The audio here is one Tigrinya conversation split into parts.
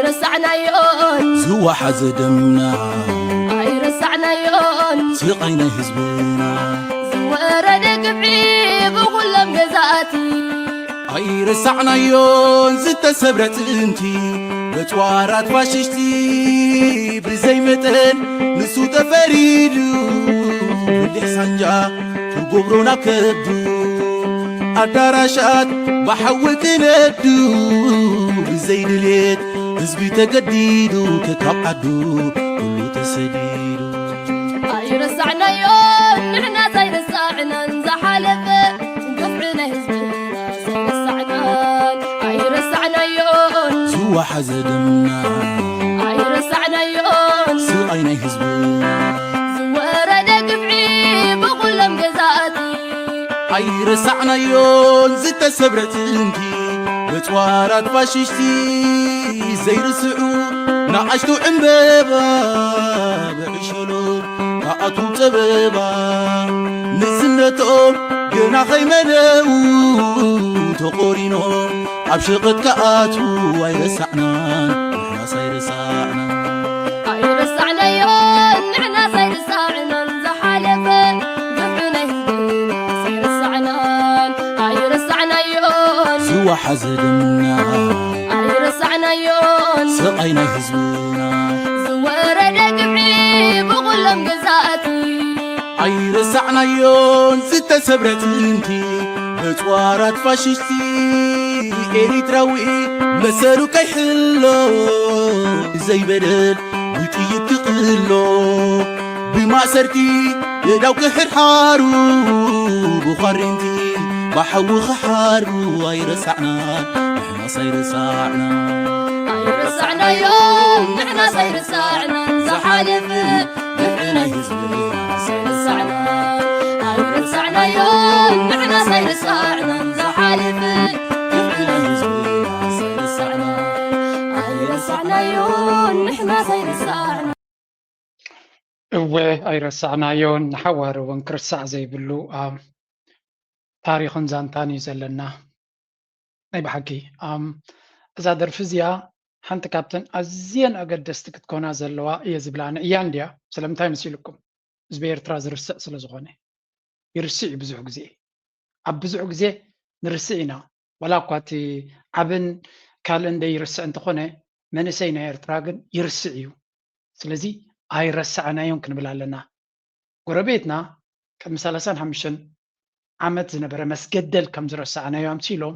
ረሳዕናዮን ዝወሓዘ ደምና ኣይረሳዕናዮን ስቓይ ናይ ህዝብና ዝወረደ ግብዒ ብኹሎም ገዛእቲ ኣይረሳዕናዮን ዝተሰብረ ጥንቲ በፅዋራት ፋሽስቲ ብዘይ መጠን ንሱ ተፈሪዱ ብሊሕ ሳንጃ ተጎብሮ ናብ ከዱ ኣዳራሻት ብሓዊ ክነዱ ብዘይ ድሌት ህዝቢ ተገዲዱ ከካብ ዓዱ ኩሉ ተሰዲዱ ኣይረሳዕናዮን ንሕና ዘይረሳዕናን ዝሓለፈ ግፍዒ ናይ ህዝብና ዘይረሳዕናን ኣይረሳዕናዮን ዝወሓዘ ደምና ኣይረሳዕናዮን ስቓይ ናይ ህዝብና ዝወረደ ግፍዒ ብኹሎም ገዛእቲ ኣይረሳዕናዮን ዝተሰብረ ጥንቲ በፅዋራት ፋሽስቲ ዘይርስዑ ንኣሽቱ ዕምበባ ብዕሸሎ ክኣትዉ ፀበባ ንእስነቶም ገና ከይመለኡ ተቖሪኖም ኣብ ሸቐጥ ክኣትዉ ኣይረሳዕናን ንሕናስ ኣይረሳዕናን ኣይረሳዕናዮን ንሕናስ ኣይረሳዕናን ዝሓለፈ ግፍዒ ናይ ህዝብናስ ኣይረሳዕናን ኣይረሳዕናዮን ዝወሓዘ ደምና ኣይረሳዕናዮን ስቓይ ናይ ህዝብና ዝወረደ ግፍዒ ብኹሎም ገዛእቲ ኣይረሳዕናዮን ዝተሰብረ ጥንቲ በፅዋራት ፋሽስቲ ኤሪትራዊ መሰሉ ከይሕሎ ብዘይበደል ብጥይት ክቕሎ ብማእሰርቲ የዳው ክሕርሓሩ ብኳሬንቲ ብሓዊ ክሓሩ ኣይረሳዕናን ንሕናስ ኣይረሳዕናን ኣይረሳዕናዮን ንሕናስ ኣይረሳዕናን ዝሓለፈ ግፍዒ ናይ ህዝብናስ ኣይረሳዕናን ኣይረሳዕናዮን ንሕናስ ኣይረሳዕናን ዝሓለፈ ግፍዒ ናይ ህዝብናስ ኣይረሳዕናን ኣይረሳዕናዮን ንሕናስ ኣይረሳዕናን እወ ኣይረሳዕናዮን ንሓዋር እውን ክርሳዕ ዘይብሉ ኣም፣ ታሪኽን ዛንታን እዩ ዘለና ናይ ብሓቂ ኣም፣ እዛ ደርፊ እዚኣ ሓንቲ ካብተን ኣዝየን ኣገደስቲ ክትኮና ዘለዋ እየ ዝብላ ንእያ እንድያ ስለምንታይ መሲልኩም ህዝቢ ኤርትራ ዝርስዕ ስለ ዝኾነ ይርስዕ እዩ ብዙሕ ግዜ ኣብ ብዙሕ ግዜ ንርስዕ ኢና ዋላ እኳ እቲ ዓብን ካልእን ደይርስዕ እንተኾነ መንእሰይ ናይ ኤርትራ ግን ይርስዕ እዩ ስለዚ ኣይረሳዕናዮን ክንብል ኣለና ጎረቤትና ቅድሚ ሰላሳን ሓሙሽተን ዓመት ዝነበረ መስገደል ከም ዝረሳዕናዮ ኣምሲሎም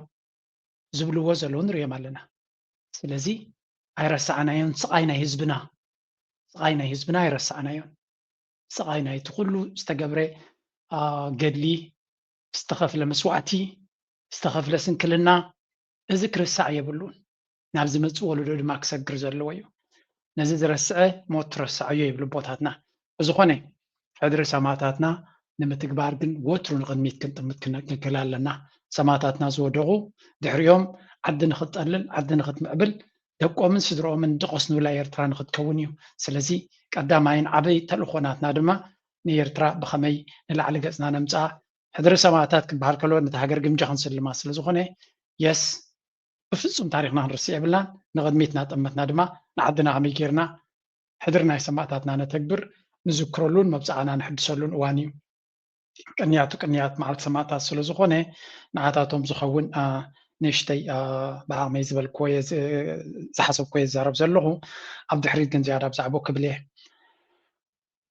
ዝብልዎ ዘለዉ ንሪኦም ኣለና ስለዚ ኣይረሳዕናዮን ስቓይ ናይ ህዝብና ስቓይ ናይ ህዝብና ኣይረሳዕናዮን ስቓይ ናይቲ ኩሉ ዝተገብረ ገድሊ ዝተኸፍለ መስዋእቲ ዝተኸፍለ ስንክልና እዚ ክርሳዕ የብሉን ናብ ዝመፅእ ወለዶ ድማ ክሰግር ዘለዎ እዩ ነዚ ዝረስዐ ሞት ትረስዐዮ ይብሉ ኣቦታትና ብዝኾነ ሕድሪ ሰማእታትና ንምትግባር ግን ወትሩ ንቕድሚት ክንጥምት ክንክእል ኣለና ሰማእታትና ዝወደቑ ድሕሪኦም ዓዲ ንኽትጠልል ዓዲ ንኽትምዕብል ደቆምን ስድርኦምን ዝቐስኑላ ኤርትራ ንኽትከውን እዩ ስለዚ ቀዳማይን ዓበይ ተልእኾ ናትና ድማ ንኤርትራ ብኸመይ ንላዕሊ ገጽና ነምጽኣ ሕድሪ ሰማእታት ክበሃል ከሎ ነቲ ሃገር ግምጃ ክንስልማ ስለ ዝኾነ የስ ብፍጹም ታሪኽና ክንርስዕ የብልናን ንቕድሚት እናጠመትና ድማ ንዓድና ከመይ ጌርና ሕድሪ ናይ ሰማእታትና ነተግብር ንዝክረሉን መብጽዓና ንሕድሰሉን እዋን እዩ ቅንያቱ ቅንያት መዓልቲ ሰማእታት ስለ ዝኾነ ንዓታቶም ዝኸውን ንእሽተይ ብዓቕመይ ዝበልክዎ ዝሓሰብክዎ ይዛረብ ዘለኹ ኣብ ድሕሪት ግን ዝያዳ ብዛዕባኡ ክብል እየ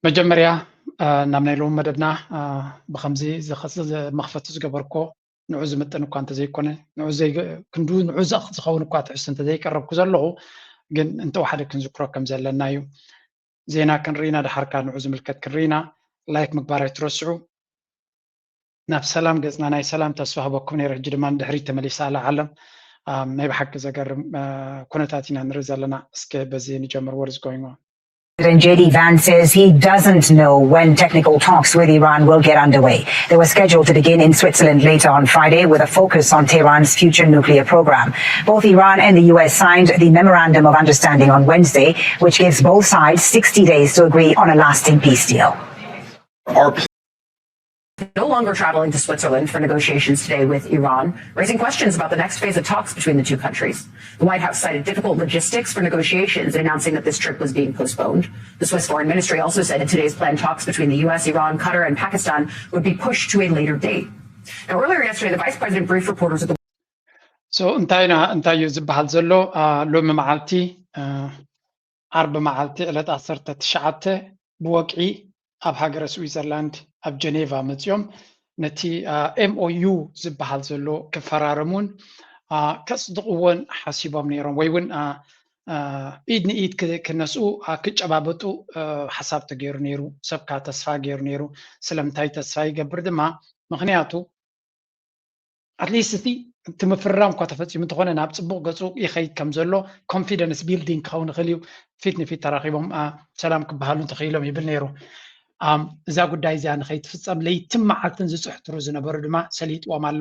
መጀመርያ ናብ ናይ ሎም መደብና ብከምዚ መኽፈቲ ዝገበርኮ ንዑ ዝምጥን እኳ እንተዘይኮነ ክንዱ ንዑ ዝኸውን እኳ ትሕዝቶ እንተዘይቀረብኩ ዘለኹ ግን እንተወሓደ ክንዝክሮ ከም ዘለና እዩ ዜና ክንርኢና ደሓርካ ንዑ ዝምልከት ክንርኢና ላይክ ምግባር ኣይትረስዑ ናብ ሰላም ገፅና ናይ ሰላም ተስፋ ህበኩም ነይረ ሕጂ ድማ ንድሕሪት ተመሊሳ ኣላ ዓለም ናይ ብሓቂ ዘገርም ኩነታት ኢና ንርኢ ዘለና እስከ በዚ ንጀምር ወርዝ going on President J D Vance says he doesn't know when technical talks with Iran will get underway. They were scheduled to begin in Switzerland later on Friday with a focus on Tehran's future nuclear program. Both Iran and the U S signed the Memorandum of Understanding on Wednesday, which gives both sides sixty days to agree on a lasting peace deal. Our no longer traveling to Switzerland for negotiations today with Iran, raising questions about the next phase of talks between the two countries. The White House cited difficult logistics for negotiations, announcing that this trip was being postponed. The Swiss Foreign Ministry also said that today's planned talks between the U S, Iran, Qatar, and Pakistan would be pushed to a later date. Now, earlier yesterday, the vice president briefed reporters at the So እንታይ ኢና እንታይ እዩ ዝበሃል ዘሎ? ሎሚ መዓልቲ ዓርቢ መዓልቲ ዕለት ዓሰርተ ትሽዓተ ብወግዒ ኣብ ሃገረ ስዊዘርላንድ ኣብ ጀኔቫ መፂኦም ነቲ ኤምኦዩ ዝበሃል ዘሎ ክፈራረሙን ከፅድቕዎን ሓሲቦም ነይሮም፣ ወይ እውን ኢድ ንኢድ ክነስኡ ክጨባበጡ ሓሳብ ተገይሩ ነይሩ። ሰብካ ተስፋ ገይሩ ነይሩ። ስለምንታይ ተስፋ ይገብር ድማ? ምክንያቱ ኣትሊስት እቲ እቲ ምፍርራም እኳ ተፈፂሙ እንተኾነ ናብ ፅቡቕ ገፁ ይኸይድ ከም ዘሎ ኮንፊደንስ ቢልዲንግ ክኸውን ይኽእል እዩ። ፊት ንፊት ተራኺቦም ሰላም ክበሃሉ እንተኽኢሎም ይብል ነይሩ። እዛ ጉዳይ እዚኣ ንኸይትፍፀም ለይትን መዓልትን ዝፅሕትሩ ዝነበሩ ድማ ሰሊጥዎም ኣሎ።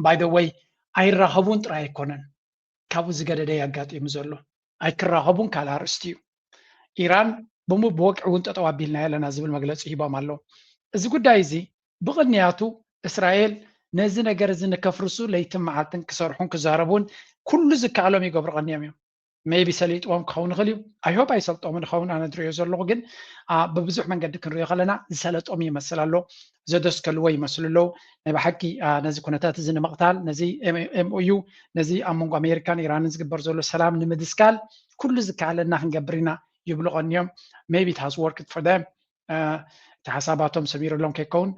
ባይ ዘ ወይ ኣይራኸቡን ጥራይ ኣይኮነን፣ ካብኡ ዝገደደ ኣጋጢሙ ዘሎ ኣይክራኸቡን ካልእ ኣርእስቲ እዩ። ኢራን ብወግዒ እውን ጠጠው ኣቢልናዮ ኣለና ዝብል መግለፂ ሂቦም ኣለዉ። እዚ ጉዳይ እዚ ብቕንያቱ እስራኤል ነዚ ነገር እዚ ንከፍርሱ ለይትን መዓልትን ክሰርሑን ክዛረቡን ኩሉ ዝከኣሎም ይገብሩ ቀንዮም እዮም። ሜይቢ ሰሊጥዎም ክኸውን ይኽእል እዩ። ኣይ ሆፕ ኣይሰልጦምን ይኸውን፣ ኣነ ዝሪኦ ዘለኹ ግን ብብዙሕ መንገዲ ክንሪኦ ከለና ዝሰለጦም ይመስል ኣሎ። ዘደስከልዎ ይመስሉ ኣለዉ። ናይ ብሓቂ ነዚ ኩነታት እዚ ንምቕታል፣ ነዚ ኤምኦዩ፣ ነዚ ኣብ መንጎ ኣሜሪካን ኢራንን ዝግበር ዘሎ ሰላም ንምድስካል ኩሉ ዝከኣለና ክንገብር ኢና ይብሉ ቀንዮም። Maybe it has worked for them። እቲ ሓሳባቶም ሰሚሩሎም ከይከውን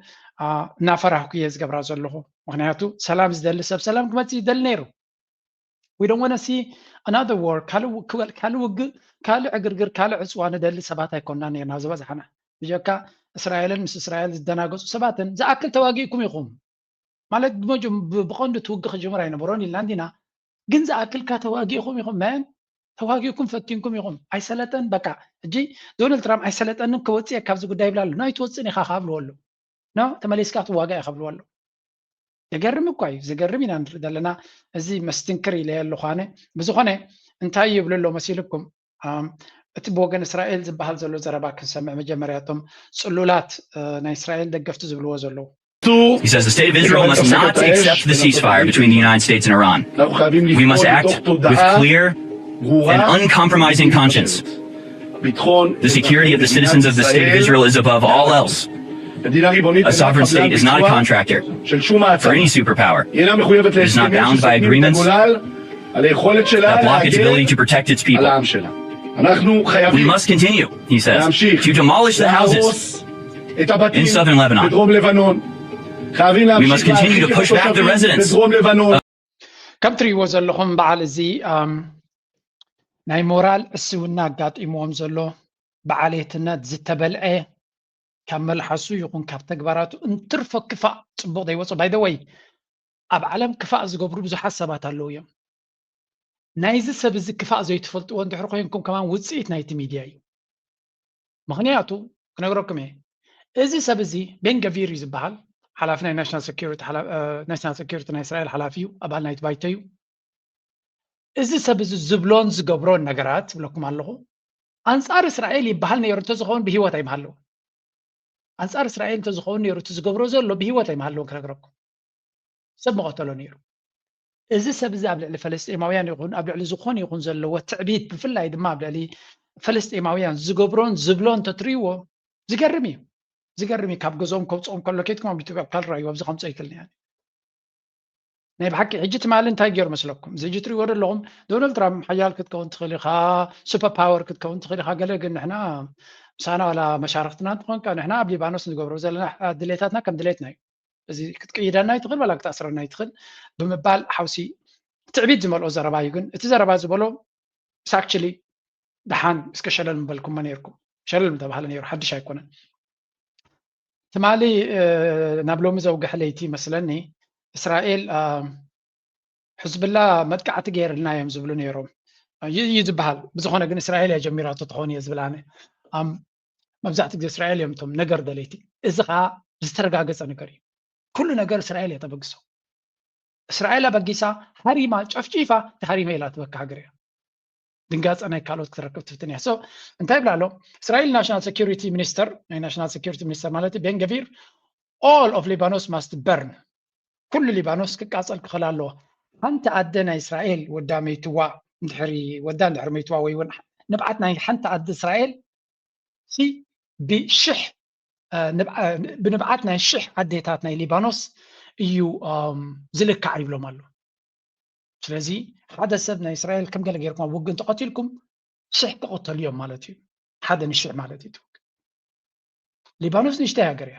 እናፈራህኩ እየ ዝገብራ ዘለኹ። ምክንያቱ ሰላም ዝደሊ ሰብ ሰላም ክመፅእ ይደሊ ነይሩ። We don't want to see another war። ካልእ ውግእ፣ ካልእ ዕግርግር፣ ካልእ ዕፅዋ ንደሊ ሰባት ኣይኮንና ነርና ዝበዝሓና። ብጀካ እስራኤልን ምስ እስራኤል ዝደናገፁ ሰባትን ዝኣክል ተዋጊእኩም ኢኹም ማለት ብቐንዱ እቲ ውግእ ክጅምር ኣይነበሮን ኢልና እንዲና። ግን ዝኣክልካ ተዋጊእኩም ኢኹም መን ተዋጊእኩም ፈቲንኩም ኢኹም። ኣይሰለጠን በቃ። ሕጂ ዶናልድ ትራምፕ ኣይሰለጠንን ክወፅእ እየ ካብዚ ጉዳይ ይብላ ኣሎ። ናይ ትወፅእን ኢኻ ካብልዎ ኣሎ። ኖ ተመሊስካ ትዋጋ ኢኻ ብልዎ ኣሎ። ዘገርም እኳ እዩ። ዘገርም ኢና ንርኢ ዘለና። እዚ መስትንክር ኢለ ኣለኹ ኣነ። ብዝኾነ እንታይ ይብሉ ኣሎ መሲልኩም? እቲ ብወገን እስራኤል ዝበሃል ዘሎ ዘረባ ክንሰምዕ መጀመርያ እቶም ፅሉላት ናይ እስራኤል ደገፍቲ ዝብልዎ ዘለዉ። He says the state of Israel must not accept the ceasefire between the United States and Iran. We must act with clear and uncompromising conscience. The security of the citizens of the state of Israel is above all else. A sovereign state is not a contractor for any superpower. It is not bound by agreements that block its ability to protect its people. We must continue, he says, to demolish the houses in southern Lebanon. We must continue to push back the residents. ከም ትሪእዎ ዘለኹም በዓል እዚ ናይ ሞራል ዕስውና ኣጋጢምዎም ዘሎ ብዓሌትነት ዝተበልዐ ካብ መልሓሱ ይኹን ካብ ተግባራቱ እንትርፎ ክፋእ ፅቡቕ ዘይወፅኦ። ባይ ዘ ወይ ኣብ ዓለም ክፋእ ዝገብሩ ብዙሓት ሰባት ኣለዉ እዮም። ናይዚ ሰብ እዚ ክፋእ ዘይትፈልጥዎ እንድሕር ኮይንኩም ከማን ውፅኢት ናይቲ ሚድያ እዩ። ምክንያቱ ክነግረኩም እየ፣ እዚ ሰብ እዚ ቤን ገቪር እዩ ዝበሃል፣ ሓላፊ ናይ ናሽናል ሴኩሪቲ ናይ እስራኤል ሓላፊ እዩ፣ ኣባል ናይቲ ባይቶ እዩ። እዚ ሰብ እዚ ዝብሎን ዝገብሮን ነገራት እብለኩም ኣለኹ ኣንፃር እስራኤል ይበሃል ነይሩ እንተዝኸውን ብሂወት ኣይምሃለውን። ኣንፃር እስራኤል እንተዝኸውን ነይሩ እቲ ዝገብሮ ዘሎ ብሂወት ኣይምሃለውን ክነግረኩም። ሰብ ምቐተሎ ነይሩ። እዚ ሰብ እዚ ኣብ ልዕሊ ፈለስጤማውያን ይኹን ኣብ ልዕሊ ዝኾነ ይኹን ዘለዎ ትዕቢት ብፍላይ ድማ ኣብ ልዕሊ ፈለስጤማውያን ዝገብሮን ዝብሎን እንተትርእይዎ ዝገርም እዩ። ዝገርም እዩ። ካብ ገዝኦም ከውፅኦም ከሎ ኬድኩም ኣብ ዩቱብ ኣብ ካልራዩ ኣብዚ ከምፅኦ ይክእል ነያ ናይ ብሓቂ ሕጂ ትማሊ እንታይ ገይሩ መስለኩም? እዚ ሕጂ ትሪእዎ ዘለኹም ዶናልድ ትራምፕ ሓያል ክትከውን ትኽእል ኢኻ፣ ሱፐር ፓወር ክትከውን ትኽእል ኢኻ። ገለ ግን ንሕና ምሳና ዋላ መሻርክትና እንትኾንካ ንሕና ኣብ ሊባኖስ ንገብሮ ዘለና ድሌታትና ከም ድሌትና እዩ። እዚ ክትቅይደና ይትኽእል ዋላ ክትኣስረና ይትኽእል ብምባል ሓውሲ ትዕቢት ዝመልኦ ዘረባ እዩ። ግን እቲ ዘረባ ዝበሎ ሳክችሊ ደሓን እስከ ሸለል ምበልኩሞ ነይርኩም። ሸለል ምተባህለ ነይሩ፣ ሓድሽ ኣይኮነን። ትማሊ ናብ ሎሚ ዘውግሐ ለይቲ ይመስለኒ እስራኤል ሕዝብላ መጥቃዕቲ ገይርልና እዮም ዝብሉ ነይሮም እዩ ዝበሃል። ብዝኾነ ግን እስራኤል እያ ጀሚራቶ ትኸውን እየ ዝብል ኣነ። መብዛሕትኡ ግዜ እስራኤል እዮም እቶም ነገር ደለይቲ። እዚ ከዓ ዝተረጋገፀ ነገር እዩ። ኩሉ ነገር እስራኤል እያ ተበግሶ። እስራኤል ኣበጊሳ ሃሪማ ጨፍጪፋ ተሃሪመ ኢላ ትበካ ሃገር እያ። ድንጋፀ ናይ ካልኦት ክትረክብ ትፍትን እያ። So እንታይ ይብላ ኣሎ እስራኤል ናሽናል ሴኩሪቲ ሚኒስተር ናይ ናሽናል ሴኩሪቲ ሚኒስተር ማለት ቤን ገቪር all of Lebanos must burn. ኩሉ ሊባኖስ ክቃጸል ክኽእል ኣለዎ። ሓንቲ ኣደ ናይ እስራኤል ወዳ መይትዋ እንድሕሪ ወዳ እንድሕሪ መይትዋ ወይ እውን ንብዓት ናይ ሓንቲ ኣደ እስራኤል ሲ ብሽሕ ብንብዓት ናይ ሽሕ ኣዴታት ናይ ሊባኖስ እዩ ዝልካዕ ይብሎም ኣሎ። ስለዚ ሓደ ሰብ ናይ እስራኤል ከም ገለ ገይርኩም ኣብ ውግእ እንተቐቲልኩም ሽሕ ክቐተሉ እዮም ማለት እዩ። ሓደ ንሽሕ ማለት እዩ። ሊባኖስ ንእሽተይ ሃገር እያ።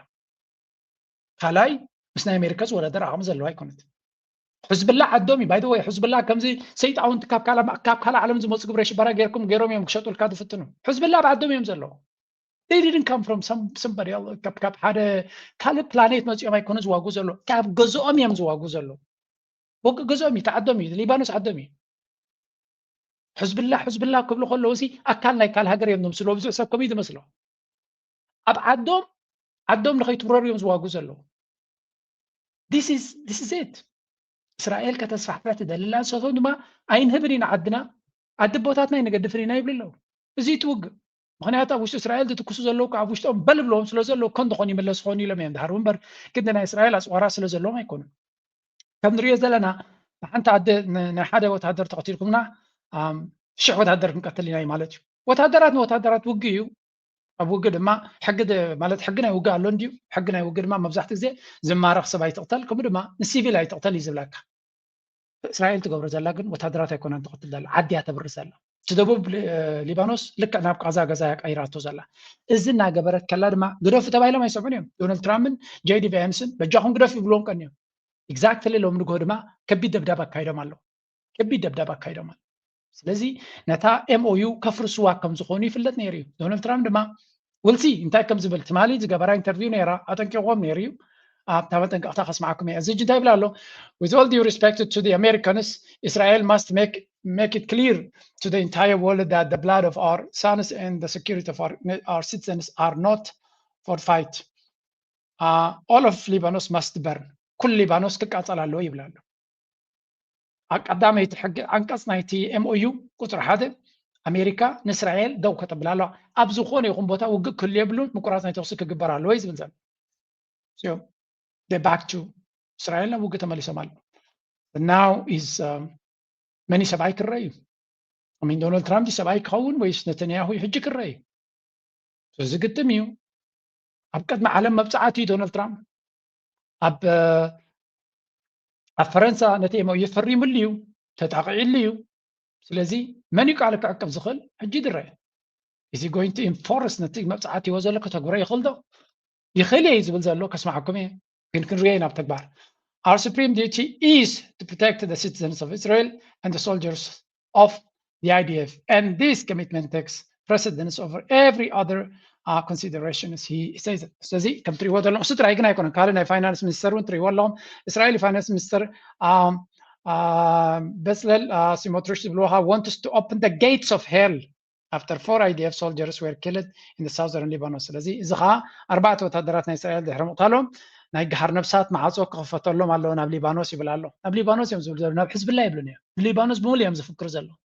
ካልኣይ ምስ ናይ ኣሜሪካ ዝወዳደር ዓቕሚ ዘለዋ ኣይኮነት። ሕዝብላ ዓዶም እዩ ባይደ ወይ ሕዝብላ ከምዚ ሰይጣውንቲ ካብ ካልእ ዓለም ዝመፁ ግብረ ሽበራ ገይርኩም ገይሮም እዮም ክሸጡልካ ዝፍትኑ። ሕዝብላ ኣብ ዓዶም እዮም ዘለዉ። They didn't come from some somebody else ካብ ሓደ ካልእ ፕላኔት መፂኦም ኣይኮነ ዝዋጉ ዘሎ ካብ ገዝኦም እዮም ዝዋጉ ዘሎ። ወቂ ገዝኦም እዩ ዓዶም እዩ ሊባኖስ ዓዶም እዩ። ሕዝብላ ሕዝብላ ክብሉ ከለዉ ሲ ኣካል ናይ ካል ሃገር እዮም ዝምስልዎ። ብዙሕ ሰብ ከምኡ እዩ ዝመስሎ። ኣብ ዓዶም ዓዶም ንኸይትብረሩ እዮም ዝዋጉ ዘለዉ። This is it። እስራኤል ከተስፋሕፍሕ ትደሊ ኣላ። ንሳቶም ድማ ኣይንህብን ኢና ዓድና፣ ዓዲ ኣቦታትና ኣይንገድፍን ኢና ይብሉ ኣለዉ። እዚ እዩ እቲ ውግእ። ምኽንያቱ ኣብ ውሽጢ እስራኤል ዝትኩሱ ዘለዉ እኮ ኣብ ውሽጦም በል ብለዎም ስለ ዘለዉ እኮ እንተኾኑ ይምለሱ ኾኑ ኢሎም እዮም ድሃር እምበር ግዲ ናይ እስራኤል ኣፅዋራት ስለ ዘለዎም ኣይኮኑን። ከም ንሪኦ ዘለና ንሓንቲ ዓዲ ናይ ሓደ ወታደር ተቐቲልኩምና ሽሕ ወታደር ክንቀትል ኢና ማለት እዩ። ወታደራት ንወታደራት ውግእ እዩ። ኣብ ውግእ ድማ ሕጊ ማለት ሕጊ ናይ ውግእ ኣሎ እንድዩ። ሕጊ ናይ ውግእ ድማ መብዛሕትኡ ግዜ ዝማረኽ ሰብ ኣይትቕተል ከምኡ ድማ ንሲቪል ኣይትቕተል እዩ ዝብለካ። እስራኤል ትገብሮ ዘላ ግን ወታደራት ኣይኮነን ትቕትል ዘላ ዓዲ እያ ተብርስ ዘላ። እቲ ደቡብ ሊባኖስ ልክዕ ናብ ቃዛ ገዛ እያ ቀይራቶ ዘላ። እዚ እናገበረት ከላ ድማ ግደፉ ተባሂሎም ኣይሰምዑን እዮም። ዶናልድ ትራምፕን ጄዲ ቫንስን በጃኹም ግደፉ ይብልዎም ቀን እዮም። Exactly ሎም ንግሆ ድማ ከቢድ ደብዳብ ኣካይዶም ኣለዉ። ከቢድ ደብዳብ ኣካይዶም ኣለዉ። ስለዚ ነታ ኤምኦዩ ከፍርስዋ ከም ዝኾኑ ይፍለጥ ነይሩ እዩ። ዶናልድ ትራምፕ ድማ ውልሲ እንታይ ከም ዝብል ትማሊ ዝገበራ ኢንተርቪው ነይራ ኣጠንቂቕዎም ነይሩ እዩ። ኣብታ መጠንቀቕታ ከስማዓኩም እየ። እዚ እንታይ ይብል ኣሎ? With all due respect to the Americans, Israel must make make it clear to the entire world that the blood of our sons and the security of our, our citizens are not for fight. All of Lebanos must burn. ኩሉ ሊባኖስ ክቃጸል ኣለዎ ይብል ኣሎ። ኣብ ቀዳመይቲ ሕጊ ዓንቀጽ ናይቲ ኤምኦዩ ቁጽሪ ሓደ ኣሜሪካ ንእስራኤል ደው ከተብል ኣለዋ። ኣብ ዝኾነ ይኹን ቦታ ውግእ ክህሉ የብሉን፣ ምቁራጽ ናይ ተኹሲ ክግበር ኣለዎ እዩ ዝብል ዘሎ። So they back to እስራኤል ናብ ውግእ ተመሊሶም ኣለዉ። Now is መን ሰብኣይ ክረአ እዩ? ሚን ዶናልድ ትራምፕ ሰብኣይ ክኸውን ወይስ ነተንያሁ እዩ ሕጂ ክረአ እዩ? እዚ ግጥም እዩ። ኣብ ቅድሚ ዓለም መብጻዕቲ እዩ ዶናልድ ትራምፕ ኣብ ኣብ ፈረንሳ ነቲ ኤምኦዩ ፈሪሙሉ እዩ፣ ተጣቒዕሉ እዩ። ስለዚ መን እዩ ቃሉ ክዕቅብ ዝኽእል? ሕጂ ድረ እዚ going to enforce ነቲ መብጻዕቲ ይዎ ዘሎ ከተግብሮ ይኽእል ዶ? ይኽእል እየ ዝብል ዘሎ ከስማዕኩም እየ፣ ግን ክንሪኦ ኢና ብተግባር። Our supreme duty is to protect the citizens of Israel and the soldiers of the I D F, and this commitment takes precedence over every other uh, considerations, he says. ስለዚ ከም ትሪእዎ ዘለኹም እሱ ጥራይ ግን ኣይኮነን፣ ካልእ ናይ ፋይናንስ ሚኒስተር እውን ትሪእዎ ኣለኹም። እስራኤል ፋይናንስ ሚኒስተር በጽለል ሲሞትሪሽ ዝብልዎ wants to open the gates of hell after four I D F soldiers were killed in the southern Lebanon። ስለዚ እዚ ከዓ ኣርባዕተ ወታደራት ናይ እስራኤል ድሕሪ ምቕታሎም ናይ ገሃር ነብሳት መዓፆ ክኽፈተሎም ኣለዎ ናብ ሊባኖስ ይብል ኣሎ። ናብ ሊባኖስ እዮም ዝብሉ ዘለዉ፣ ናብ ሕዝብላ ይብሉን እዮም። ንሊባኖስ ብምሉእ እዮም ዝፍክሩ ዘለዉ።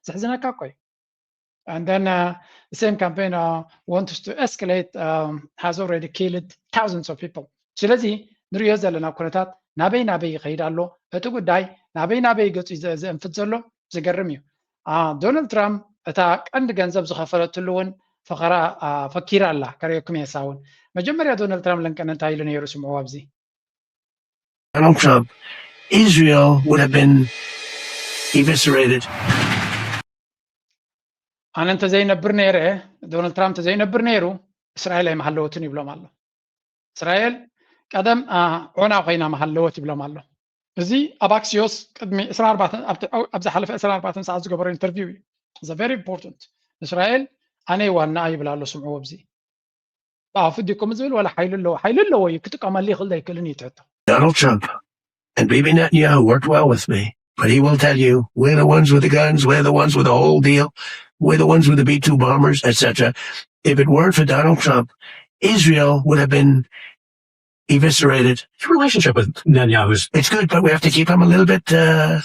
ዘሕዝነካ እኮ እዩ። And then uh, the same campaign uh, wants to escalate um, has already killed thousands of people. ስለዚ ንሪኦ ዘለና ኩነታት ናበይ ናበይ ይኸይድ ኣሎ፣ እቲ ጉዳይ ናበይ ናበይ ገጹ ዘእንፍት ዘሎ ዝገርም እዩ። ዶናልድ ትራምፕ እታ ቀንዲ ገንዘብ ዝኸፈለትሉ እውን ፈኸራ ፈኪራ ኣላ። ከርእየኩም እየ እሳ እውን። መጀመርያ ዶናልድ ትራምፕ ለንቀነ እንታይ ኢሉ ነይሩ? ስምዑ ኣብዚ። Donald Trump, Israel would have been eviscerated. ኣነ እንተዘይነብር ነይረ፣ ዶናልድ ትራምፕ እንተዘይነብር ነይሩ እስራኤል ኣይምሃለወትን ይብሎም ኣሎ። እስራኤል ቀደም ዖና ኮይና ምሃለወት ይብሎም ኣሎ። እዚ ኣብ ኣክሲዮስ ቅድሚ ዕስራን ኣርባዕተን ኣብ ዝሓለፈ ዕስራን ኣርባዕተን ሰዓት ዝገበሮ ኢንተርቪው እዩ። እዚ very important። እስራኤል ኣነ ዋና ይብል ኣሎ። ስምዕዎ ኣብዚ ብኣፉ ድዩ ከምኡ ዝብል ዋላ ሓይሊ ኣለዎ? ሓይሊ ኣለዎ እዩ፣ ክጥቀመሉ ይኽእል ዶ ኣይክእልን እዩ እቲ ሕቶ። Donald Trump and Bibi Netanyahu worked well with me, but he will tell you we're the ones with the guns, we're the ones with the whole deal, we're the ones with the B two bombers, et cetera. If it weren't for Donald Trump, Israel would have been eviscerated. Your relationship with Netanyahu is it's good, but we have to keep him a little bit uh,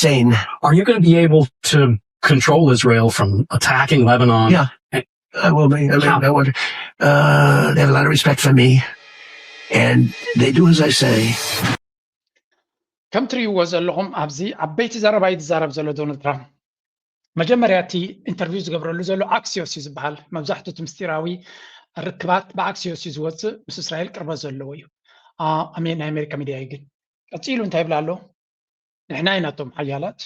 sane. Are you going to be able to control Israel from attacking Lebanon? Yeah. I will, I mean, I will, uh, they have a lot of respect for me, and they do as I say. ከም ትርእይዎ ዘለኹም ኣብዚ ዓበይቲ ዘረባ እዩ ዝዛረብ ዘሎ ዶናልድ ትራምፕ። መጀመርያ እቲ ኢንተርቪው ዝገብረሉ ዘሎ ኣክሲዮስ እዩ ዝበሃል። መብዛሕትኡ እቲ ምስጢራዊ ርክባት ብኣክሲዮስ እዩ ዝወፅእ፣ ምስ እስራኤል ቅርበት ዘለዎ እዩ። ኣሜን ናይ ኣሜሪካ ሚድያ እዩ። ግን ቀፂሉ እንታይ ይብል ኣሎ? ንሕና ኢና እቶም ሓያላት፣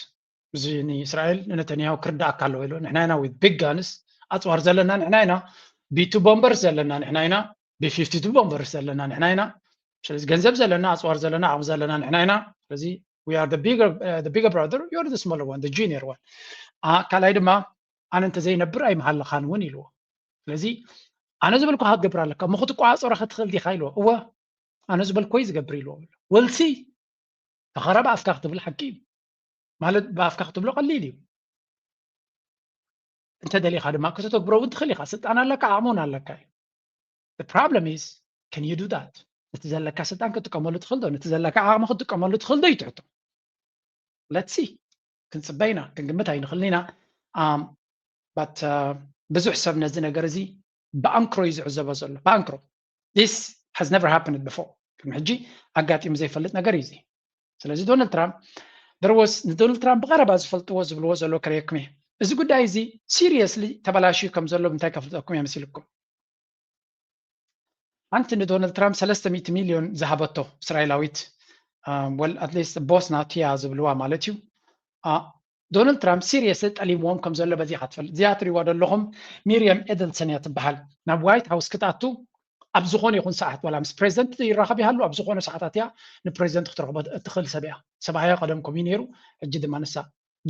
እዚ ንእስራኤል ንነተንያሁ ክርዳእካ ኣለዎ ኢሉ። ንሕና ኢና with big guns፣ ኣፅዋር ዘለና ንሕና ኢና፣ ቢ ቱ ቦምበርስ ዘለና ንሕና ኢና፣ ቢ ፊፍቲ ቱ ቦምበርስ ዘለና ንሕና ኢና። ስለዚ ገንዘብ ዘለና፣ ኣፅዋር ዘለና፣ ዓቕሚ ዘለና ንሕና ኢና። ስለዚ we are the bigger, uh, the bigger brother, you are the smaller one, the junior one. ካልኣይ ድማ ኣነ እንተዘይነብር ኣይምሃለኻን እውን ኢልዎ። ስለዚ ኣነ ዝበልኩኻ ክትገብር ኣለካ፣ እሞ ክትቆፃፀሮ ከትኽእል ዲኻ ኢልዎ። እወ ኣነ ዝበልኩ ወይ ዝገብር ኢልዎ። ወልሲ ተኸረ ብኣፍካ ክትብል ሓቂ እዩ። ማለት ብኣፍካ ክትብሎ ቀሊል እዩ። እንተደሊኻ ድማ ከተተግብሮ እውን ትኽእል ኢኻ። ስልጣን ኣለካ፣ ዓቕሚ እውን ኣለካ እዩ። The problem is, can you do that? ነቲ ዘለካ ስልጣን ክትጥቀመሉ ትኽእል ዶ? ነቲ ዘለካ ዓቕሚ ክትጥቀመሉ ትኽእል ዶ እዩ ትሕቶ። Let's see። ክንፅበ ኢና፣ ክንግምት ኣይንኽእልን ኢና። But ብዙሕ ሰብ ነዚ ነገር እዚ ብኣንክሮ እዩ ዝዕዘቦ ዘሎ፣ ብኣንክሮ። This has never happened before። ቅድሚ ሕጂ ኣጋጢሙ ዘይፈልጥ ነገር እዩ እዚ። ስለዚ ዶናልድ ትራምፕ there was ንዶናልድ ትራምፕ ብቐረባ ዝፈልጥዎ ዝብልዎ ዘሎ ከርእየኩም እየ። እዚ ጉዳይ እዚ ሲሪየስሊ ተበላሽዩ ከም ዘሎ ብምንታይ ከፍልጠኩም እየ መሲልኩም? ሓንቲ ንዶናልድ ትራምፕ ሰለስተ ሚእቲ ሚልዮን ዝሃበቶ እስራኤላዊት፣ well at least ቦስ ናትያ ዝብልዋ ማለት እዩ። ዶናልድ ትራምፕ ሲሪየስሊ ጠሊምዎም ከም ዘሎ በዚ ኢኻ ትፈልጥ። እዚኣ ትሪእዋ ዘለኹም ሚርያም ኤደልሰን እያ ትበሃል። ናብ ዋይት ሃውስ ክትኣቱ ኣብ ዝኾነ ይኹን ሰዓት፣ ዋላ ምስ ፕሬዚደንት ይራኸብ ይሃሉ፣ ኣብ ዝኾነ ሰዓታት እያ ንፕሬዚደንት ክትረኽቦ እትኽእል ሰብ እያ። ሰብኣያ ቀደም ከምኡ እዩ ነይሩ፣ ሕጂ ድማ ንሳ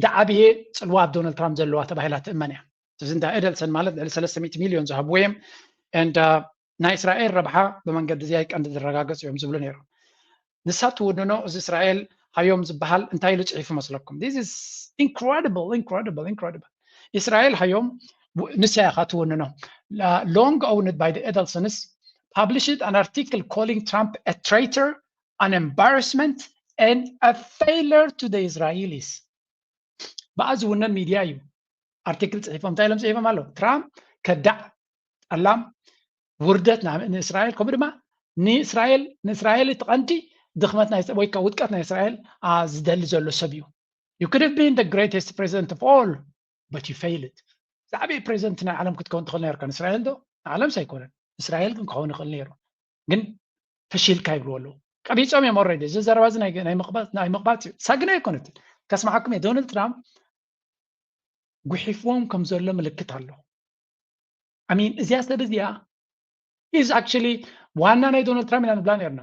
ዝዓበየ ፅልዋ ኣብ ዶናልድ ትራምፕ ዘለዋ ተባሂላ ትእመን እያ። እዚ እንዳ ኤደልሰን ማለት ልዕሊ ሰለስተ ሚእቲ ሚልዮን ዝሃብዎ እዮም። And ናይ እስራኤል ረብሓ ብመንገዲ እዚ ኣይቀንዲ ዝረጋገፁ እዮም ዝብሉ ነይሮም። ንሳ ትውንኖ እዚ እስራኤል ሃዮም ዝበሃል እንታይ ኢሉ ፅሒፉ መስለኩም? This is incredible, incredible, incredible። እስራኤል ሃዮም ንሳ ኢኻ ትውንኖ። Long owned by the Edelsons published an article calling Trump a traitor, an embarrassment and a failure to the Israelis። ብኣ ዝውነን ሚድያ እዩ ኣርቲክል ፅሒፎም። እንታይ ኢሎም ፅሒፎም ኣለዉ? ትራምፕ ከዳዕ፣ ጠላም፣ ውርደት ንእስራኤል፣ ከምኡ ድማ ንእስራኤል ንእስራኤል እቲ ቀንዲ ድኽመት ወይ ከዓ ውድቀት ናይ እስራኤል ዝደሊ ዘሎ ሰብ እዩ። You could have been the greatest president of all, but you failed። ዝዓበየ ፕሬዚደንት ናይ ዓለም ክትከውን ትኽእል ነርካ። ንእስራኤል ዶ? ንዓለምስ ኣይኮነን፣ እስራኤል ግን ክኸውን ይኽእል ነይሩ። ግን ፈሺልካ ይብልዎ ኣለዉ። ቀቢፆም እዮም ኦልሬዲ። እዚ ዘረባ እዚ ናይ ምቕባፅ እዩ። ሳግና ኣይኮነትን። ከስማዓኩም እየ፣ ዶናልድ ትራምፕ ጉሒፍዎም ከም ዘሎ ምልክት ኣሎ። ኣሚን እዚኣ ሰብ እዚኣ is actually ዋና ናይ ዶናልድ ትራምፕ ኢና ንብላ ነርና።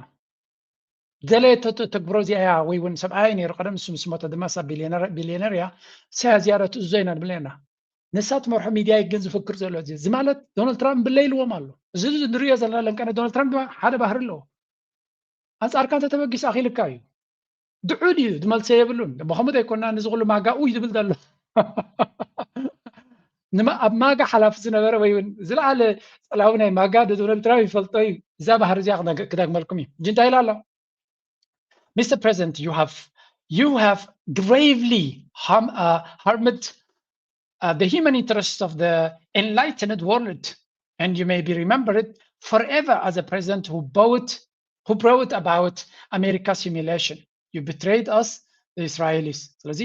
ዘለየቶ ተግብሮ እዚኣ እያ። ወይ እውን ሰብኣያ ነይሩ ቀደም፣ ንሱ ምስ ሞተ ድማ እሳ ቢልዮነር እያ። እሳያ ዝያዳ ትእዝዞ ኢና ንብል ነርና። ንሳ ትመርሖ ሚድያ እዩ ግን ዝፍክር ዘሎ። እዚ ማለት ዶናልድ ትራምፕ ብለ ኢልዎም ኣሎ። እዚ ንሪኦ ዘለና ለንቀነ ዶናልድ ትራምፕ ድማ ሓደ ባህሪ ኣለዎ። ኣንፃርካ እንተተበጊሱ ኣኺልካ እዩ። ድዑል እዩ፣ ዝመልሰ የብሉን። ብኸምኡ ዘይኮና ንዚ ኩሉ ማጋ ኡይ ዝብል ዘሎ ኣብ ማጋ ሓላፊ ዝነበረ ወይ እውን ዝለዓለ ፀላዊ ናይ ማጋ ዶናልድ ትራምፕ ይፈልጦ እዩ። እዛ ባህሪ እዚኣ ክደግመልኩም እዩ። ሕጂ እንታይ ኢላ ኣሎ? Mister President, you have you have gravely harm, uh, harmed uh, the human interests of the enlightened world, and you may be remembered forever as a president who brought who brought about America's humiliation. You betrayed us, the Israelis. ስለዚ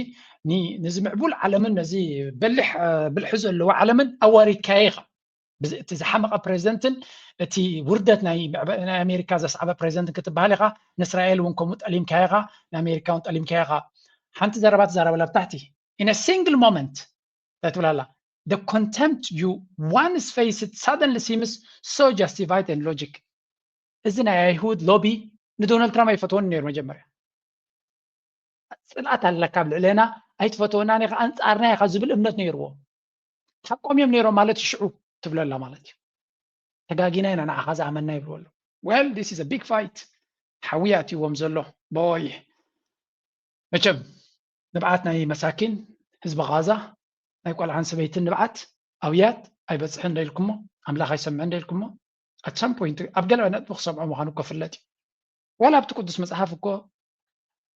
ነዚ ምዕቡል ዓለምን ነዚ በሊሕ ብልሒ ዘለዎ ዓለምን ኣዋሪድካዮ ኢኻ። እቲ ዝሓመቐ ፕሬዚደንትን እቲ ውርደት ናይ ኣሜሪካ ዘስዓበ ፕሬዚደንትን ክትበሃል ኢኻ። ንእስራኤል እውን ከምኡ ጠሊምካዮ ኢኻ፣ ንኣሜሪካ እውን ጠሊምካዮ ኢኻ። ሓንቲ ዘረባ ትዛረበላ ብታሕቲ in a single moment እንታይ ትብል ኣላ? The contempt you once faced suddenly seems so justified and logic. እዚ ናይ ኣይሁድ ሎቢ ንዶናልድ ትራምፕ ኣይፈትወን ነይሩ። መጀመርያ ፅልኣት ኣለካ ኣብ ልዕሌና፣ ኣይትፈትወናን ኢኻ፣ ኣንፃርና ኢኻ ዝብል እምነት ነይርዎ። ሓቆም እዮም ነይሮም ማለት እዩ። ሽዑ ትብለላ ማለት እዩ። ተጋጊና ኢና ንዓኻ ዝኣመንና ይብልዎ ኣለዉ። Well, this is a big fight። ሓዊ ኣትይዎም ዘሎ ቦይ። መቸም ንብዓት ናይ መሳኪን ህዝቢ ቃዛ፣ ናይ ቆልዓን ሰበይትን ንብዓት ኣውያት ኣይበፅሕን ዶ ኢልኩሞ? ኣምላኽ ኣይሰምዕን ዶ ኢልኩሞ? At some point ኣብ ገለ ነጥቢ ክሰምዖ ምዃኑ እኮ ፍለጥ እዩ። ዋላ ኣብቲ ቅዱስ መፅሓፍ እኮ